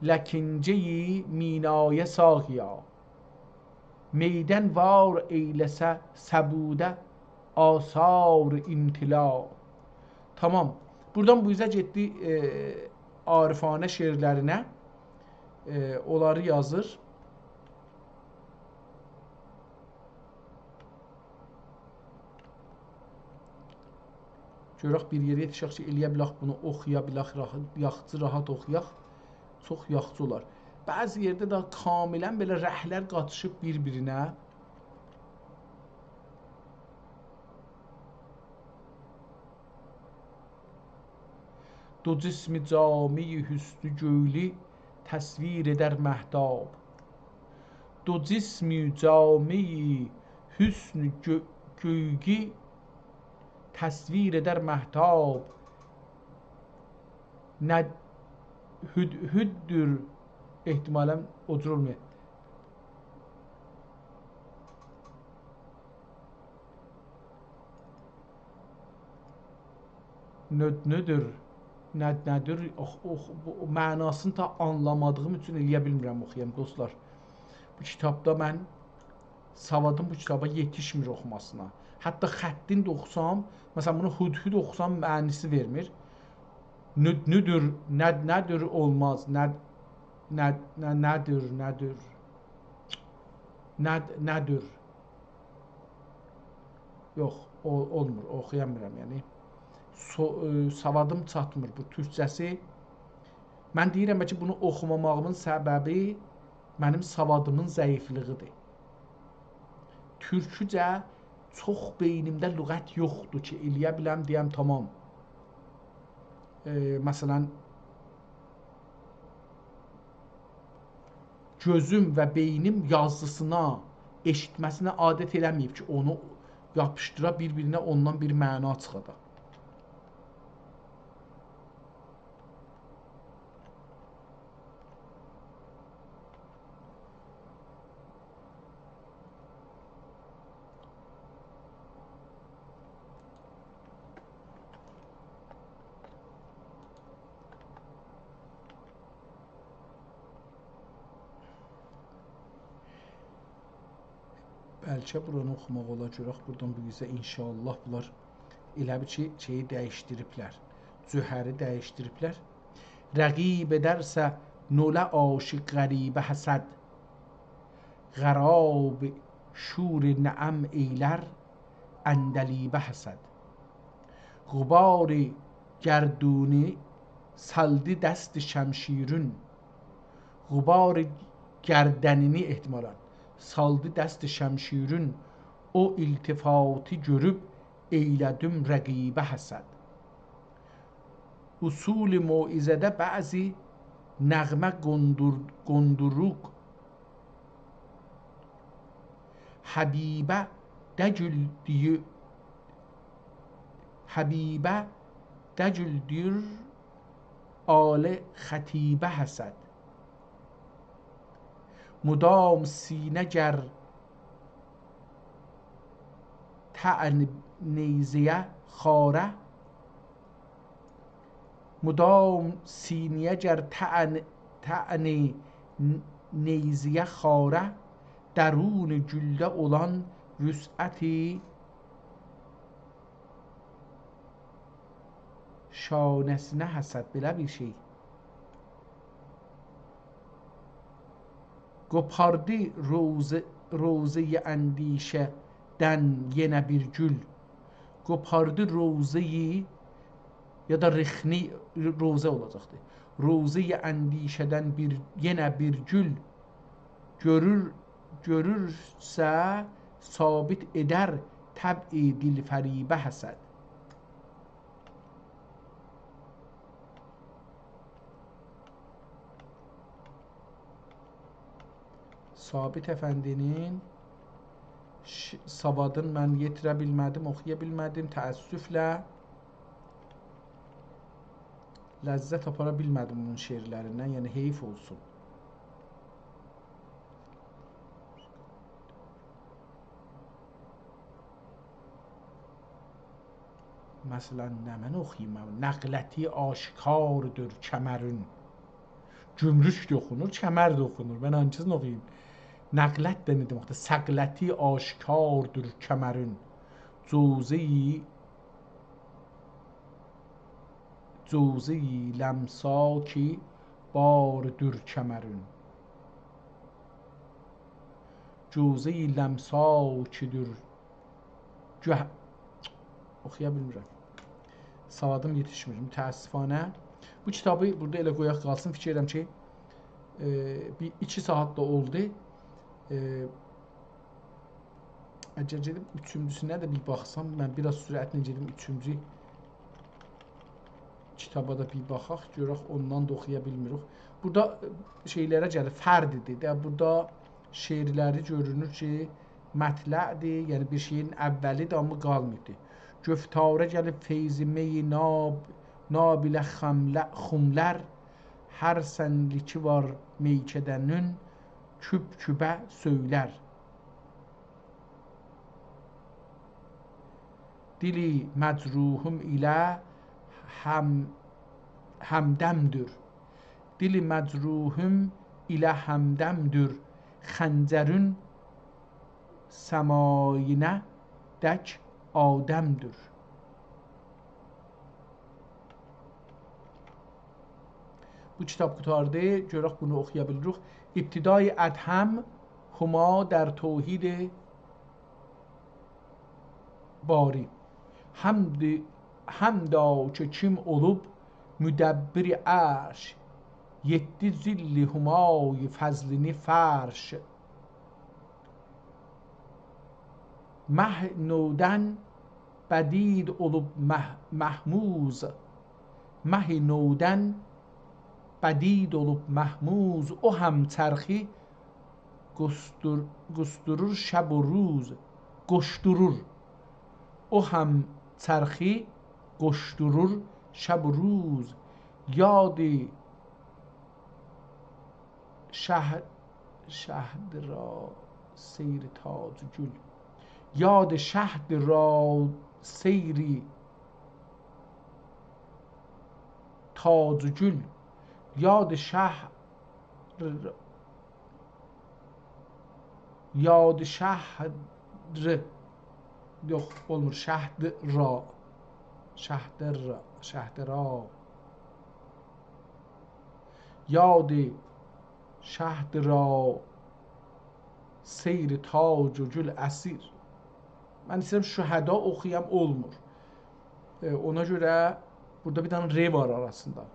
لکنجه‌ی مینایه ساقیا. می‌دن وار ائیله‌سه سبوده آثار امتلا. تامام. بورادان بو اوزه گئتدی، ائ، عارفانه شعرلرینه. ائ، اونلاری یازیر. گؤرک بیر یئره یئتیشک کی، ائلیه بیلک بونو اوخویا بیلک، راحت، یاخشی راحت اوخویاق. چوخ یاخشی اولار. بعضی یئرده ده کاملاً بئله رنگلر قاتیشیب بیر-بیرینه. دو جسم جامه‌ی حسن گؤیلو تصویر ائدر مهتاب. دو جسم جامه‌ی حسن گؤ-، گؤیلو تصویر ائدر مهتاب. نه هدهددور، احتمالاً او جور اولمایا. نؤد نؤدور، ند ندور، اوخ، اوخ، بو معناسینی تا آنلامادیغیم اوچون ائلیه بیلمیرم اوخویام، دوستلار. بو کیتابدا من سوادیم بو کیتابا یئتیشمیر اوخوماسینا. حتی خطین ده اوخوسام، مثلاً، بونو هدهد اوخوسام، معنی‌سی وئرمیر. نؤد نؤدور، ند ندور اولماز، ند، ند، نه، ندور، ندور. ند ندور. یوخ، او، اولمور، اوخویامیرام، یعنی. سو-، ائ، سوادیم چاتمیر بو تورکجه‌سی. من دئییرم کی، بونو اوخوماماغیمین سببی منیم سوادیمین ضعیفلیگی‌دیر. تورکوجه چوخ بئینیمده لغت یوخدور کی، ائلیه بیلم، دئیم، تامام. ائ، مثلاً، گؤزوم و بئینیم یازیسینا، ائشیتمه‌سینه عادت ائله‌مه‌ییب کی، اونو یاپیشدیرا بیر-بیرینه، اوندان بیر معنا چیخادا. بلکه بورانی اوخوماق اولار، گؤرک بورادان بو اوزه، ان‌شاءالله، بونلار ائله بیل کی، شئیی دییشدیریبلر، جوهری دییشدیریبلر. رقیب ائدرسه نوله عاشق غریبه حسد، غراب شور نعم ائیلر عندلیبه حسد. غبار گردونی سالدی دست شمشیرون، غبار گردنینی احتمالاً، سالدی دست شمشیرون، او التفاتی گؤروب ائیله‌دیم رقیبه حسد. اصول موعظه‌ده بعضی نغمه قوندور-، قوندوروق، حبیبه دگولدور، حبیبه دگولدور، آل خطیبه حسد. مدام سینه گر طعن نیزه‌ی خاره، مدام سینه‌یه گر طعن، طعن نیزه‌ی خاره، درون گولده اولان وسعت شانه‌سینه حسد، بئله بیر شئی. قوپاردی روضه، روضه‌ی اندیشه‌دن یئنه بیر گول. قوپاردی روضه‌ی، یا دا رخنه‌ی، روضه اولاجاقدی. روضه‌ی اندیشه‌دن بیر، یئنه بیر گول. گؤرور، گؤرورسه ثابت ائدر طبع دلفریبه حسد. ثابت افندی‌نین ش-، سوادین من یئتیره بیلمه‌دیم، اوخویا بیلمه‌دیم، تأسفله. لذت آپارا بیلمه‌دیم اونون شعرلریندن، یعنی حیف اولسون. مثلا، نمنه اوخویوم من؟ نقلتی آشکاردیر کمرون. گمرک ده اوخونور، کمر ده اوخونور. من هانگیسینی اوخویوم؟ نقلت ده نه دئمکدیر؟ سقلتی آشکاردیر کمرون. جوزه‌ی، جوزه‌ی لمسا کی باردور کمرون. جوزه‌ی لمسا کی‌دور گؤه-، اوخویا بیلمیرم. سوادیم یئتیشمیر، متأسفانه. بو کیتابی بورادا ائله قویاق قالسین. فیکیر ائدیرم کی، ائ، بیر ایکی ساعات دا اولدو. ائ، اگر گئدیب اوچونجوسونه ده بیر باخسام، من بیر آز سرعتله گئدیم اوچونجو کیتابا دا بیر باخاق، گؤرک اوندان دا اوخویا بیلمیریک. بورادا، ائ، شئیلره گلیر، فردی‌دیر ده، بورادا شعرلری گؤرونور کی، مطلع‌دیر، یعنی بیر شئیین اولی‌دیر، آمما قالماییبدیر. گفتاره گلیب فیض می ناب-، نابله خمله-، خملر، هر سنلی کی وار میکده‌نین، کوب کوبه سؤیلر. دل مجروحوم ایله هم-، همدمدور. دل مجروحوم ایله همدمدور. خنجرون سمایینه دک آدمدور. بو کیتاب قوتاردی، گؤرک بونو اوخویا بیلیریک. ابتدای ادهم هما در توحید باری. حمد، حمدا کی کیم اولوب مدبر عرش، یئددی ظل همای فضلینی فرش. مه نودن بدید اولوب مه-، مهموز. مه نودن بدید اولوب مهموز، او هم چرخی قوشدور-، قوشدورور شب و روز. قوشدورور. او هم چرخی قوشدورور شب و روز. یاد شه-، شهد را سیر تاج گول. یاد شهد را سیر تاج گول. یاد شهر، یاد شهر، یوخ، اولمور، شهد را، شهد را، شهد را. یاد شهد را سیر تاج و گول اسیر. من ایسته‌ییرم شهدا اوخویام، اولمور. ائ، اونا گؤره بورادا بیر دنه ر وار آراسیندا.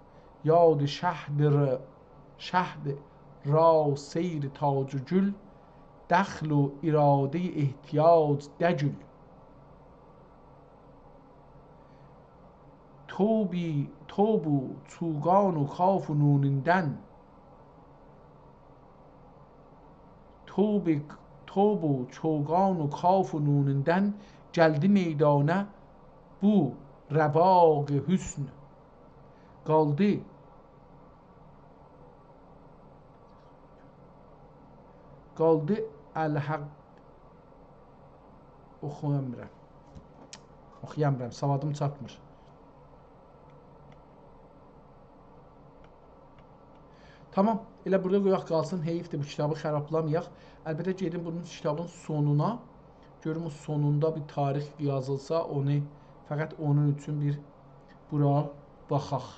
یاد شهد ر-، شهد را سیر تاج و گول، دخل و اراده احتیاج دگول. تو بی، تو بو چوگان و کاف و نونوندن. تو بی، خوب و چوگان و کاف و نونوندن، گلدی میدانا بو رواق حسن. قالدی، قالدی الحق، اوخویامیرام. اوخویامیرام، سوادیم چاتمیر. تامام، ائله بورادا قویاق قالسین، حئیفدیر بو کیتابی خرابلامایاق. البته گئدیم بونون کیتابین سونونا. گؤروم او سونوندا بیر تاریخ یازیلسا، اونو، فقط اونون اوچون بیر بورا باخاق.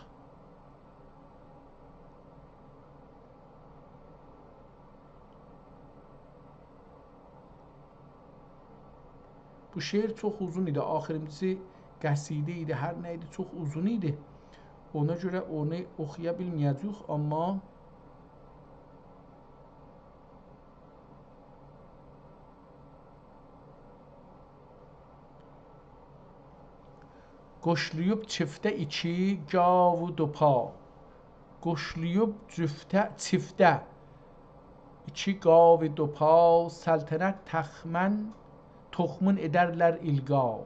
بو شعر چوخ اوزون ایدی. آخیرینجیسی قصیده ایدی، هر نه ایدی، چوخ اوزون ایدی. اونا گؤره اونو اوخویا بیلمه‌یه‌جه‌ییک، آمما قوشلویوب چیفته ایکی گاو و دو پا. قوشلویوب جفته، چیفته ایکی گاو دو پا، سلطنت تخمن، تخمین ائدرلر ایلقا.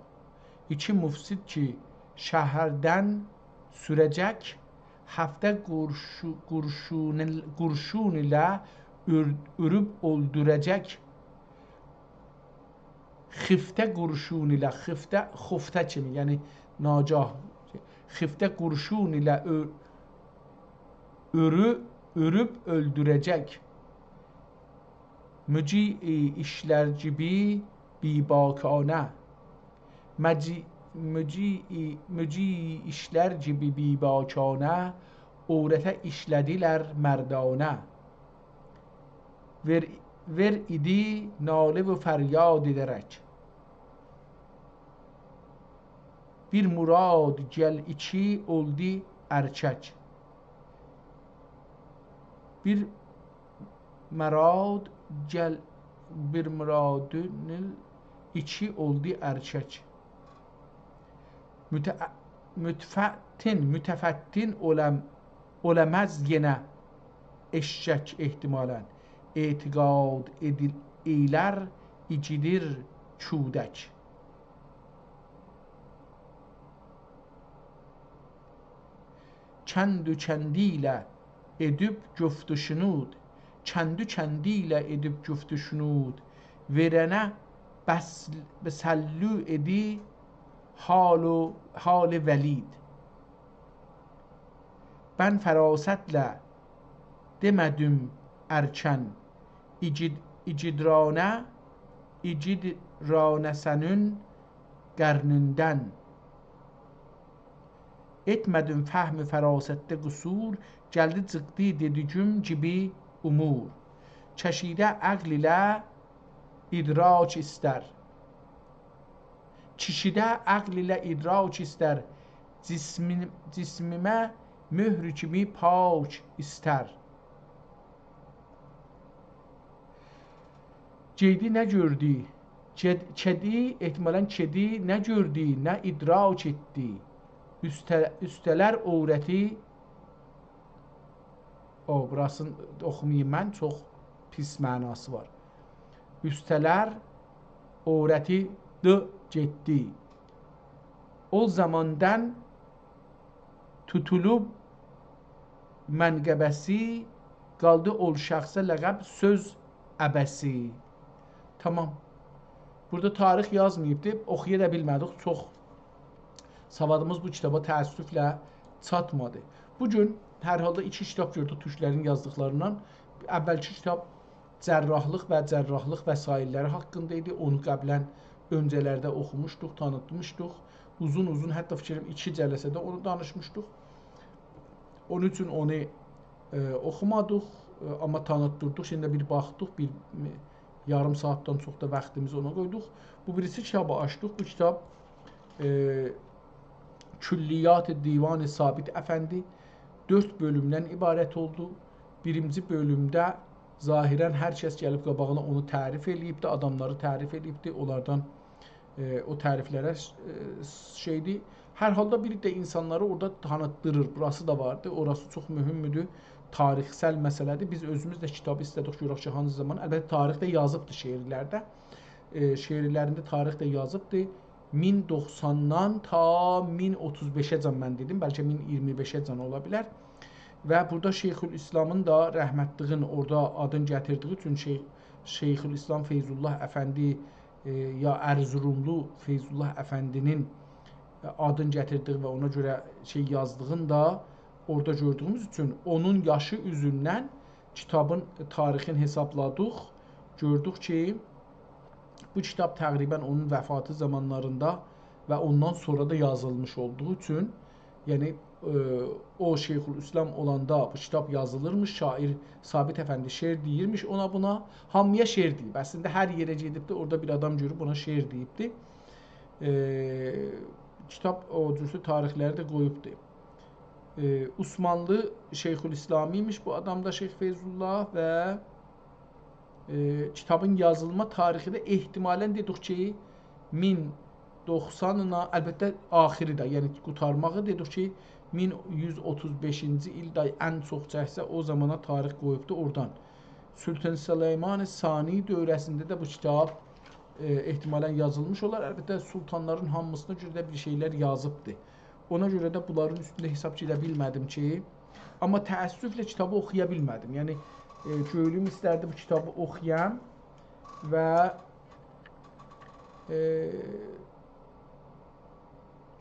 ایکی مفسد کی شهردن سوره‌جک، هفته قورشو-، قورشون، قورشون ایله اؤر-، اؤروب اؤلدوره‌جک. خفته قورشون ایله، خفته، خفته کیمی، یعنی ناگاه. خفته قورشون ایله اؤ-، اؤرو-، اؤروب اؤلدوره‌جک. مجیع ایشلر کیمی بی‌باکانه. مجی-، مجیع، مجیع ایشلر کیمی بی‌باکانه، عورته ایشله‌دیلر مردانه. وئر، وئر ایدی ناله و فریاد ائده‌رک. بیر مراد گل ایکی اولدو ارکک. بیر مراد گل، بیر مرادین ایکی اولدو ارکک. متع-، متفتن، متفتن اولام-، اولاماز یئنه ائششک احتمالاً. اعتقاد ائدیل-، ائیلر ایگیدیر کودک. چند و چندی ایله ائدیب گفت و شنود، چند و چندی ایله ائدیب گفت و شنود، وئرنه بس-، بسلو ائدی حال و، حال ولید. بن فراستله دئمه‌دیم ارکن، ایگید-، ایگیدرانه، ایگیدرانه سنین قرنیندن. ائتمه‌دیم فهم و فراستده قصور، گلدی چیخدی دئدیگیم کیمی امور. کشیده عقل ایله ادراک ایستر. کیشیده عقل ایله ادراک ایستر، جسمین-، جسمیمه مهر کیمی پاک ایستر. گئدی نه گؤردو؟ کئد-، کئدی، احتمالاً کئدی نه گؤردو، نه ادراک ائتدی. اوسته-، اوسته‌لر عورتی، او، بوراسینی اوخوماییم من، چوخ پیس معناسی وار. اوسته‌لر عورتی د گئتدی. او زاماندان توتولوب منقبه‌سی، قالدی اول شخصه لقب سؤز عبثی. تامام. بورادا تاریخ یازماییبدی، اوخویا دا بیلمه‌دیک. چوخ سوادیمیز بو کیتابا تأسفله چاتمادی. بو گون هر حالدا ایکی کیتاب گؤردوک تورکلرین یازدیقلاریندان. اوّلکی کیتاب جراحلیق و جراحلیق وسایل‌لری حاقیندا ایدی. اونو قبلاً اؤنجه‌لرده اوخوموشدوق، تانیتمیشدیق. اوزون-اوزون، حتی فیکریم ایکی جلسه‌ده اونو دانیشمیشدیق. اونون اوچون اونو، ائ، اوخومادیق، ائ، آمما تانیتدیردیق. ایندی بیر باخدیق، بیر، م، یاریم ساعاتدان چوخ دا واختیمیزی اونا قویدوق. بو بیریسی کیتابی آچدیق. بو کیتاب، ائ، کلیات دیوان ثابت افندی دؤرد بؤلومدن عبارت اولدو. بیرینجی بؤلومده ظاهراً هر کس گلیب قاباغینا اونو تعریف ائله‌ییبدی، آداملاری تعریف ائله‌ییبدی، اونلاردان، ائ، او تعریف‌لره، ائ، شئیدی. هر حالدا بیر ده اینسانلاری اورادا تانیتدیریر. بوراسی دا واردی، اوراسی چوخ مهمدور. تاریخسل مسئله‌دیر. بیز اؤزوموز ده کیتابی ایسته‌دیک، گؤرک کی، هانسی زامان. البته، تاریخ ده یازیبدی شعرلرده. ائ، شعرلرینده تاریخ ده یازیبدی. مین دوخساندان تا مین اوتوز بئشه‌جن من دئدیم، بلکه مین اییرمی بئشه‌جن اولا بیلر. و بورادا شیخ‌الاسلامین دا، رحمتلیگین، اورادا آدینی گتیردیگی اوچون شیخ، شیخ‌الاسلام فیض‌الله افندی، ائ، یا ارزروملو فیض‌الله افندی‌نین، ائ، آدینی گتیردیگی و اونا گؤره شئی یازدیغینی دا اورادا گؤردویوموز اوچون اونون یاشی اوزوندن کیتابین تاریخینی حسابلادیق. گؤردوک کی، بو کیتاب تقریباً اونون وفاتی زامانلاریندا و اوندان سونرا دا یازیلمیش اولدوغو اوچون، یعنی، ائ، او شیخ‌الاسلام اولاندا بو کیتاب یازیلیرمیش، شاعر ثابت افندی شعر دئییرمیش اونا بونا، هامییا شعر دئییب. اصلینده هر یئره گئدیبدی، اورادا بیر آدام گؤروب اونا شعر دئییبدی. ائ، کیتاب او جورسو تاریخلری ده قویوبدو. ائ، عثمانلی شیخ‌الاسلامی ایمیش بو آدام دا، شیخ فیض‌الله، و، ائ، کیتابین یازیلما تاریخی ده احتمالاً دئدیک کی، مین دوخسانینا، البته آخیری ده، یعنی قوتارماغی دئدیک کی، مین یوز اوتوز بئشینجی ایل ده ان چوخ چکسه او زامانا تاریخ قویوبدو اورادان. سلطان سلیمان ثانی دوره‌سینده ده بو کیتاب، ائ، احتمالاً یازیلمیش اولار. البته، سلطانلارین هامیسینا گؤره ده بیر شئیلر یازیبدی. اونا گؤره ده بونلارین اوستونده حساب گئده بیلمه‌دیم کی، آمما تأسفله کیتابی اوخویا بیلمه‌دیم. یعنی، ائ، کؤنلوم ایستردی بو کیتابی اوخویام و، ائ،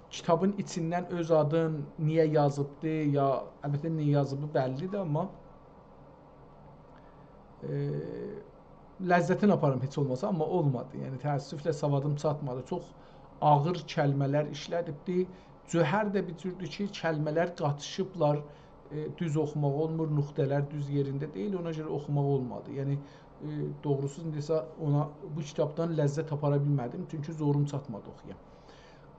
کیتابین ایچیندن اؤز آدین نییه یازیبدی، یا، البته، نییه یازیبی بللی‌دیر، آمما، ائ، لذتینی آپارام هئچ اولماسا، آمما اولمادی. یعنی، تأسفله سوادیم چاتمادی. چوخ آغیر کلمه‌لر ایشله‌دیبدی. جوهر ده بیر جوردور کی، کلمه‌لر قاتیشیبلار، ائ، دوز اوخوماق اولمور، نقطه‌لر دوز یئرینده دئییل، اونا گؤره اوخوماق اولمادی. یعنی، ائ، دوغروسو دئسه، اونا، بو کیتابدان لذت آپارا بیلمه‌دیم، چونکی زوروم چاتمادی اوخویام.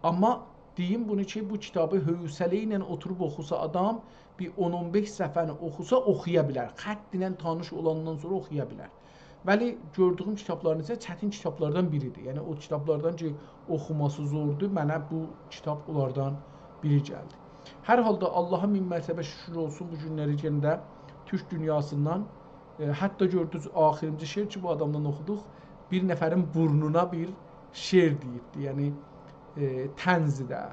آمما دئییم بونو کی، بو کیتابی حوصله ایله اوتوروب اوخوسا آدام، بیر اون اون بئش صفحه‌نی اوخوسا، اوخویا بیلر. خط ایله تانیش اولاندان سونرا اوخویا بیلر. ولی گؤردویوم کیتابلارین ایچینده چتین کیتابلاردان بیری‌دیر. یعنی، او کیتابلاردان کی، اوخوماسی زوردور، منه بو کیتاب اونلاردان بیری گلدی. هر حالدا، آللاها مین مرتبه شوکور اولسون، بو گونلری یئنه ده تورک دونیاسیندان، ائ، حتی گؤردونوز، آخیرینجی شعر کی، بو آدامدان اوخودوق، بیر نفرین بورنونا بیر شعر دئییبدی. یعنی، ائ، طنز ده، ائ،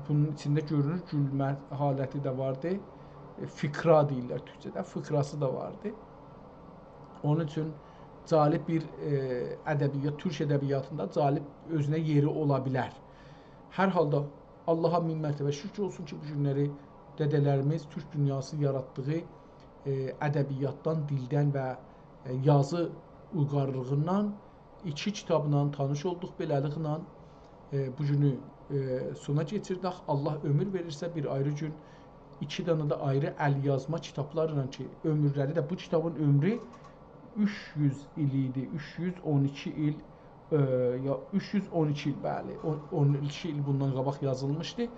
بونون ایچینده گؤرونور، گولمه حالتی ده واردی. ائ، فقرا دئییرلر تورکجه‌ده، فقراسی دا واردی. اونون اوچون جالب بیر، ائ، ادبیات، تورک ادبیاتیندا جالب اؤزونه یئری اولا بیلر. هر حالدا، آللاها مین مرتبه شوکور اولسون کی، بو گونلری دده‌لریمیز تورک دونیاسی یاراتدیغی، ائ، ادبیاتدان، دیلدن و، ائ، یازی اویغارلیغیندان ایکی کیتابلا تانیش اولدوق. بئله‌لیکله، ائ، بو گونو، ائ، سونا کئچیردک. آللاه عؤمور وئریرسه، بیر آیری گون ایکی دنه ده آیری ال‌یازما کیتابلارلا کی، عؤمورلری ده، بو کیتابین عؤمرو اوچ یوز ایل ایدی، اوچ یوز اون ایکی ایل، ائ، یا اوچ یوز اون ایکی ایل، بلی، اون، اون ایکی ایل بوندان قاباق یازیلمیشدی. ائ،